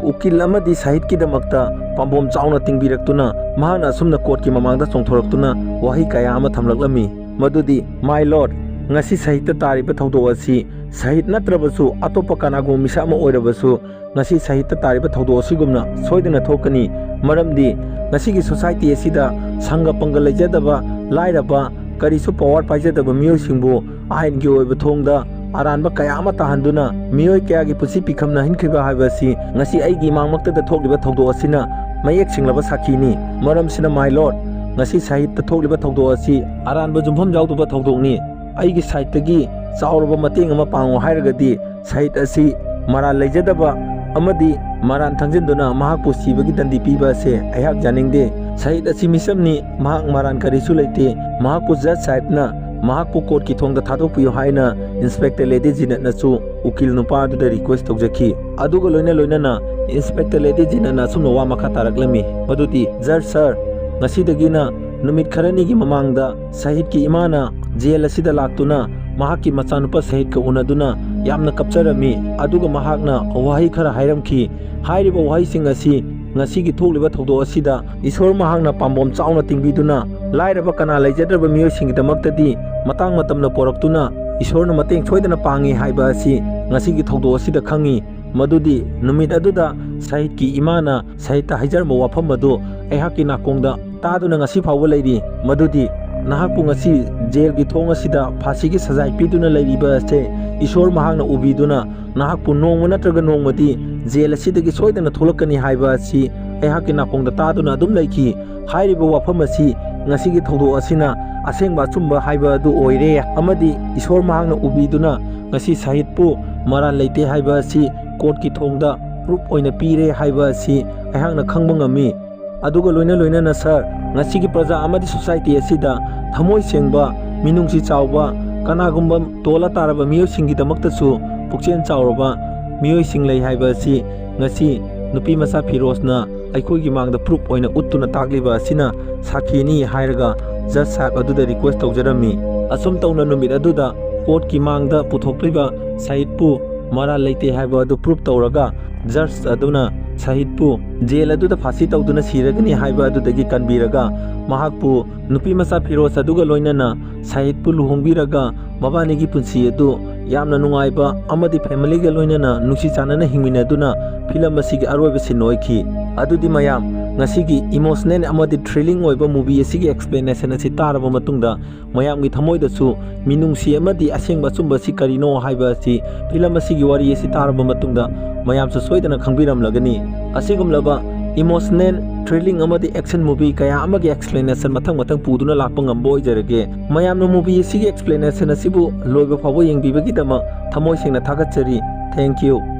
ꯎꯀꯤꯜ ꯑꯃꯗꯤ ꯁꯍꯤꯗꯀꯤꯗꯃꯛꯇ ꯄꯥꯝꯕꯣꯝ ꯆꯥꯎꯅ ꯇꯤꯡꯕꯤꯔꯛꯇꯨꯅ ꯃꯍꯥꯛꯅ ꯑꯁꯨꯝꯅ ꯀꯣꯔꯠꯀꯤ ꯃꯃꯥꯡꯗ ꯆꯣꯡꯊꯣꯔꯛꯇꯨꯅ ꯋꯥꯍꯩ ꯀꯌꯥ ꯑꯃ ꯊꯝꯂꯛꯂꯝꯃꯤ꯫ ꯃꯗꯨꯗꯤ, "My lord, ꯉꯁꯤ ꯁꯍꯤꯗꯇ ꯇꯥꯔꯤꯕ ꯊꯧꯗꯣꯛ ꯑꯁꯤ ꯁꯍꯤꯗ ꯅꯠꯇ꯭ꯔꯕꯁꯨ ꯑꯇꯣꯞꯄ ꯀꯅꯥꯒꯨꯝꯕ ꯃꯤꯁꯛ ꯑꯃ ꯑꯣꯏꯔꯕꯁꯨ ꯉꯁꯤ ꯁꯍꯤꯗꯇ ꯇꯥꯔꯤꯕ ꯊꯧꯗꯣꯛ ꯑꯁꯤꯒꯨꯝꯅ ꯁꯣꯏꯗꯅ ꯊꯣꯛꯀꯅꯤ꯫ ꯃꯔꯝꯗꯤ ꯉꯁꯤꯒꯤ ꯁꯣꯁꯥꯏꯇꯤ ꯑꯁꯤꯗ ꯁꯪꯒ ꯄꯪꯒ ꯂꯩꯖꯗꯕ, ꯂꯥꯏꯔꯕ, ꯀꯔꯤꯁꯨ ꯄꯋꯥꯔ ꯄꯥꯏꯖꯗꯕ ꯃꯤꯑꯣꯏꯁꯤꯡꯕꯨ ꯑꯥꯏꯟꯒꯤ ꯑꯣꯏꯕ ꯊꯣꯡꯗ ꯑꯔꯥꯟꯕ ꯀꯌꯥ ꯑꯃ ꯇꯥꯍꯟꯗꯨꯅ ꯃꯤꯑꯣꯏ ꯀꯌꯥꯒꯤ ꯄꯨꯟꯁꯤ ꯄꯤꯈꯝꯅꯍꯟꯈ꯭ꯔꯤꯕ ꯍꯥꯏꯕ ꯑꯁꯤ ꯉꯁꯤ ꯑꯩꯒꯤ ꯏꯃꯥꯡꯃꯛꯇꯗ ꯊꯣꯛꯂꯤꯕ ꯊꯧꯗꯣꯛ ꯑꯁꯤꯅ ꯃꯌꯦꯛ ꯁꯦꯡꯂꯕ ꯁꯥꯈꯤꯅꯤ꯫ ꯃꯔꯝꯁꯤꯅ, my lord, ꯉꯁꯤ ꯁꯍꯤꯗꯇ ꯊꯣꯛꯂꯤꯕ ꯊꯧꯗꯣꯛ ꯑꯁꯤ ꯑꯔꯥꯟꯕ ꯌꯨꯝꯐꯝ ꯌꯥꯎꯗꯕ ꯊꯧꯗꯣꯛꯅꯤ꯫ ꯑꯩꯒꯤ ꯁꯥꯏꯠꯇꯒꯤ ꯆꯥꯎꯔꯕ ꯃꯇꯦꯡ ꯑꯃ ꯄꯥꯡꯉꯨ ꯍꯥꯏꯔꯒꯗꯤ ꯁꯍꯤꯗ ꯑꯁꯤ ꯃꯔꯥꯜ ꯂꯩꯖꯗꯕ ꯑꯃꯗꯤ ꯃꯔꯥꯟ ꯊꯪꯖꯤꯟꯗꯨꯅ ꯃꯍꯥꯛꯄꯨ ꯁꯤꯕꯒꯤ ꯗꯟꯗꯤ ꯄꯤꯕ ꯑꯁꯤ ꯑꯩꯍꯥꯛ ꯌꯥꯅꯤꯡꯗꯦ꯫ ꯁꯍꯤꯗ ꯑꯁꯤ ꯃꯤꯆꯝꯅꯤ, ꯃꯍꯥꯛ ꯃꯔꯥꯟ ꯀꯔꯤꯁꯨ ꯂꯩꯇꯦ꯫ ꯃꯍꯥꯛꯄꯨ ꯖꯖ ꯁꯥꯍꯦꯕꯅ ꯃꯍꯥꯛꯄꯨ ꯀꯣꯔꯠꯀꯤ ꯊꯣꯡꯗ ꯊꯥꯗꯣꯛꯄꯤꯌꯨ ꯍꯥꯏꯅ ꯏꯟꯁꯄꯦꯛꯇꯔ ꯂꯦꯗꯤ ꯖꯤꯅꯠꯅꯁꯨ ꯎꯀꯤꯜ ꯅꯨꯄꯥ ꯑꯗꯨꯗ ꯔꯤꯀ꯭ꯋꯦꯁ ꯇꯧꯖꯈꯤ꯫ ꯑꯗꯨꯒ ꯂꯣꯏꯅ ꯂꯣꯏꯅꯅ ꯏꯟꯁꯄꯦꯛꯇꯔ ꯂꯦꯗꯤ ꯖꯤꯅꯠꯅ ꯑꯁꯨꯝꯅ ꯋꯥ ꯃꯈꯥ ꯇꯥꯔꯛꯂꯝꯃꯤ, ꯃꯗꯨꯗꯤ, "ꯖꯖ ꯁꯥꯔ, ꯉꯁꯤꯗꯒꯤꯅ ꯅꯨꯃꯤꯠ ꯈꯔꯅꯤꯒꯤ ꯃꯃꯥꯡꯗ ꯁꯍꯤꯗꯀꯤ ꯏꯃꯥꯅ ꯖꯦꯜ ꯑꯁꯤꯗ ꯂꯥꯛꯇꯨꯅ ꯃꯍꯥꯛꯀꯤ ꯃꯆꯥꯅꯨꯄꯥ ꯁꯍꯤꯗꯀ ꯎꯅꯗꯨꯅ ꯌꯥꯝꯅ ꯀꯞꯆꯔꯝꯃꯤ꯫ ꯑꯗꯨꯒ ꯃꯍꯥꯛꯅ ꯋꯥꯍꯩ ꯈꯔ ꯍꯥꯏꯔꯝꯈꯤ꯫ ꯍꯥꯏꯔꯤꯕ ꯋꯥꯍꯩꯁꯤꯡ ꯑꯁꯤ ꯉꯁꯤꯒꯤ ꯊꯣꯛꯂꯤꯕ ꯊꯧꯗꯣꯛ ꯑꯁꯤꯗ ꯏꯁꯣꯔ ꯃꯍꯥꯛꯅ ꯄꯥꯝꯕꯣꯝ ꯆꯥꯎꯅ ꯇꯤꯡꯕꯤꯗꯨꯅ ꯂꯥꯏꯔꯕ ꯀꯅꯥ ꯂꯩꯖꯗ꯭ꯔꯕ ꯃꯤꯑꯣꯏꯁꯤꯡꯒꯤꯗꯃꯛꯇꯗꯤ ꯃꯇꯥꯡ ꯃꯇꯝꯅ ꯄꯣꯔꯛꯇꯨꯅ ꯏꯁꯣꯔꯅ ꯃꯇꯦꯡ ꯁꯣꯏꯗꯅ ꯄꯥꯡꯉꯤ ꯍꯥꯏꯕ ꯑꯁꯤ ꯉꯁꯤꯒꯤ ꯊꯧꯗꯣꯛ ꯑꯁꯤꯗ ꯈꯪꯉꯤ꯫ ꯃꯗꯨꯗꯤ ꯅꯨꯃꯤꯠ ꯑꯗꯨꯗ ꯁꯍꯤꯗꯀꯤ ꯏꯃꯥꯅ ꯁꯍꯤꯗꯇ ꯍꯥꯏꯖꯔꯝꯕ ꯋꯥꯐꯝ ꯑꯗꯨ ꯑꯩꯍꯥꯛꯀꯤ ꯅꯥꯀꯣꯡꯗ ꯇꯥꯗꯨꯅ ꯉꯁꯤ ꯐꯥꯎꯕ ꯂꯩꯔꯤ꯫ ꯃꯗꯨꯗꯤ ꯅꯍꯥꯛꯄꯨ ꯉꯁꯤ ꯖꯦꯜꯒꯤ ꯊꯣꯡ ꯑꯁꯤꯗ ꯐꯥꯁꯤꯒꯤ ꯁꯖꯥꯏ ꯄꯤꯗꯨꯅ ꯂꯩꯔꯤꯕ ꯑꯁꯦ ꯏꯁꯣꯔ ꯃꯍꯥꯛꯅ ꯎꯕꯤꯗꯨꯅ ꯅꯍꯥꯛꯄꯨ ꯅꯣꯡꯃ ꯅꯠꯇ꯭ꯔꯒ ꯅꯣꯡꯃꯗꯤ ꯖꯦꯜ ꯑꯁꯤꯗꯒꯤ ꯁꯣꯏꯗꯅ ꯊꯣꯛꯂꯛꯀꯅꯤ ꯍꯥꯏꯕ ꯑꯁꯤ ꯑꯩꯍꯥꯛꯀꯤ ꯅꯥꯀꯣꯡꯗ ꯇꯥꯗꯨꯅ ꯑꯗꯨꯝ ꯂꯩꯈꯤ꯫ ꯍꯥꯏꯔꯤꯕ ꯋꯥꯐꯝ ꯑꯁꯤ ꯉꯁꯤꯒꯤ ꯊꯧꯗꯣꯛ ꯑꯁꯤꯅ ꯑꯁꯦꯡꯕ ꯑꯆꯨꯝꯕ ꯍꯥꯏꯕ ꯑꯗꯨ ꯑꯣꯏꯔꯦ, ꯑꯃꯗꯤ ꯏꯁꯣꯔ ꯃꯍꯥꯛꯅ ꯎꯕꯤꯗꯨꯅ ꯉꯁꯤ ꯁꯍꯤꯗꯄꯨ ꯃꯔꯥꯜ ꯂꯩꯇꯦ ꯍꯥꯏꯕ ꯑꯁꯤ ꯀꯣꯔꯠꯀꯤ ꯊꯣꯡꯗ ꯄ꯭ꯔꯨꯐ ꯑꯣꯏꯅ ꯄꯤꯔꯦ ꯍꯥꯏꯕ ꯑꯁꯤ ꯑꯩꯍꯥꯛꯅ ꯈꯪꯕ ꯉꯝꯃꯤ꯫ ꯑꯗꯨꯒ ꯂꯣꯏꯅ ꯂꯣꯏꯅꯅ ꯁꯥꯔ, ꯉꯁꯤꯒꯤ ꯄ꯭ꯔꯖꯥ ꯑꯃꯗꯤ ꯁꯣꯁꯥꯏꯇꯤ ꯑꯁꯤꯗ ꯊꯃꯣꯏ ꯁꯦꯡꯕ, ꯃꯤꯅꯨꯡꯁꯤ ꯆꯥꯎꯕ, ꯀꯅꯥꯒꯨꯝꯕ ꯇꯣꯜꯂ ꯇꯥꯔꯕ ꯃꯤꯑꯣꯏꯁꯤꯡꯒꯤꯗꯃꯛꯇꯁꯨ ꯄꯨꯛꯆꯦꯜ ꯆꯥꯎꯔꯕ ꯃꯤꯑꯣꯏꯁꯤꯡ ꯂꯩ ꯍꯥꯏꯕ ꯑꯁꯤ ꯉꯁꯤ ꯅꯨꯄꯤ ꯃꯆꯥ ꯐꯤꯔꯣꯖꯅ ꯑꯩꯈꯣꯏꯒꯤ ꯃꯥꯡꯗ ꯄ꯭ꯔꯨꯐ ꯑꯣꯏꯅ ꯎꯠꯇꯨꯅ ꯇꯥꯛꯂꯤꯕ ꯑꯁꯤꯅ ꯁꯥꯈꯤꯅꯤ ꯍꯥꯏꯔꯒ ꯖꯖ ꯁꯥꯍꯦꯕ ꯑꯗꯨꯗ ꯔꯤꯀ꯭ꯋꯦꯁ ꯇꯧꯖꯔꯝꯃꯤ꯫ ꯑꯁꯨꯝ ꯇꯧꯅ ꯅꯨꯃꯤꯠ ꯑꯗꯨꯗ ꯀꯣꯔꯠꯀꯤ ꯃꯥꯡꯗ ꯄꯨꯊꯣꯛꯂꯤꯕ ꯁꯍꯤꯗꯄꯨ ꯃꯔꯥꯜ ꯂꯩꯇꯦ ꯍꯥꯏꯕ ꯑꯗꯨ ꯄ꯭ꯔꯨꯐ ꯇꯧꯔꯒ ꯖꯖ ꯑꯗꯨꯅ ꯁꯍꯤꯗꯄꯨ ꯖꯦꯜ ꯑꯗꯨꯗ ꯐꯥꯁꯤ ꯇꯧꯗꯨꯅ ꯁꯤꯔꯒꯅꯤ ꯍꯥꯏꯕ ꯑꯗꯨꯗꯒꯤ ꯀꯟꯕꯤꯔꯒ ꯃꯍꯥꯛꯄꯨ ꯅꯨꯄꯤ ꯃꯆꯥ ꯐꯤꯔꯣꯖ ꯑꯗꯨꯒ ꯂꯣꯏꯅꯅ ꯁꯍꯤꯗꯄꯨ ꯂꯨꯍꯣꯡꯕꯤꯔꯒ ꯃꯕꯥꯅꯤꯒꯤ ꯄꯨꯟꯁꯤ ꯑꯗꯨ ꯌꯥꯝꯅ ꯅꯨꯡꯉꯥꯏꯕ ꯑꯃꯗꯤ ꯐꯦꯃꯤꯂꯤꯒ ꯂꯣꯏꯅꯅ ꯅꯨꯡꯁꯤ ꯆꯥꯟꯅꯅ ꯍꯤꯡꯃꯤꯟꯅꯗꯨꯅ ꯐꯤꯂꯝ ꯑꯁꯤꯒꯤ ꯑꯔꯣꯏꯕ ꯁꯤꯟ ꯑꯣꯏꯈꯤ꯫ ꯑꯗꯨꯗꯤ ꯃꯌꯥꯝ, ꯉꯁꯤꯒꯤ ꯏꯃꯣꯁꯅꯦꯜ ꯑꯃꯗꯤ ꯊ꯭ꯔꯤꯂꯤꯡ ꯑꯣꯏꯕ ꯃꯨꯚꯤ ꯑꯁꯤꯒꯤ ꯑꯦꯛꯁꯄ꯭ꯂꯦꯅꯦꯁꯟ ꯑꯁꯤ ꯇꯥꯔꯕ ꯃꯇꯨꯡꯗ ꯃꯌꯥꯝꯒꯤ ꯊꯃꯣꯏꯗꯁꯨ ꯃꯤꯅꯨꯡꯁꯤ ꯑꯃꯗꯤ ꯑꯁꯦꯡꯕ ꯑꯆꯨꯝꯕ ꯑꯁꯤ ꯀꯔꯤꯅꯣ ꯍꯥꯏꯕ ꯑꯁꯤ ꯐꯤꯂꯝ ꯑꯁꯤꯒꯤ ꯋꯥꯔꯤ ꯑꯁꯤ ꯇꯥꯔꯕ ꯃꯇꯨꯡꯗ ꯃꯌꯥꯝꯁꯨ ꯁꯣꯏꯗꯅ ꯈꯪꯕꯤꯔꯝꯂꯒꯅꯤ꯫ ꯑꯁꯤꯒꯨꯝꯂꯕ ꯏꯃꯣꯁꯅꯦꯜ, ꯊ꯭ꯔꯤꯂꯤꯡ ꯑꯃꯗꯤ ꯑꯦꯛꯁꯟ ꯃꯨꯚꯤ ꯀꯌꯥ ꯑꯃꯒꯤ ꯑꯦꯛꯁꯄ꯭ꯂꯦꯅꯦꯁꯟ ꯃꯊꯪ ꯃꯊꯪ ꯄꯨꯗꯨꯅ ꯂꯥꯛꯄ ꯉꯝꯕ ꯑꯣꯏꯖꯔꯒꯦ꯫ ꯃꯌꯥꯝꯅ ꯃꯨꯚꯤ ꯑꯁꯤꯒꯤ ꯑꯦꯛꯁꯄ꯭ꯂꯦꯅꯦꯁꯟ ꯑꯁꯤꯕꯨ ꯂꯣꯏꯕ ꯐꯥꯎꯕ ꯌꯦꯡꯕꯤꯕꯒꯤꯗꯃꯛ ꯊꯃꯣꯏ ꯁꯦꯡꯅ ꯊꯥꯒꯠꯆꯔꯤ꯫ Thank you꯫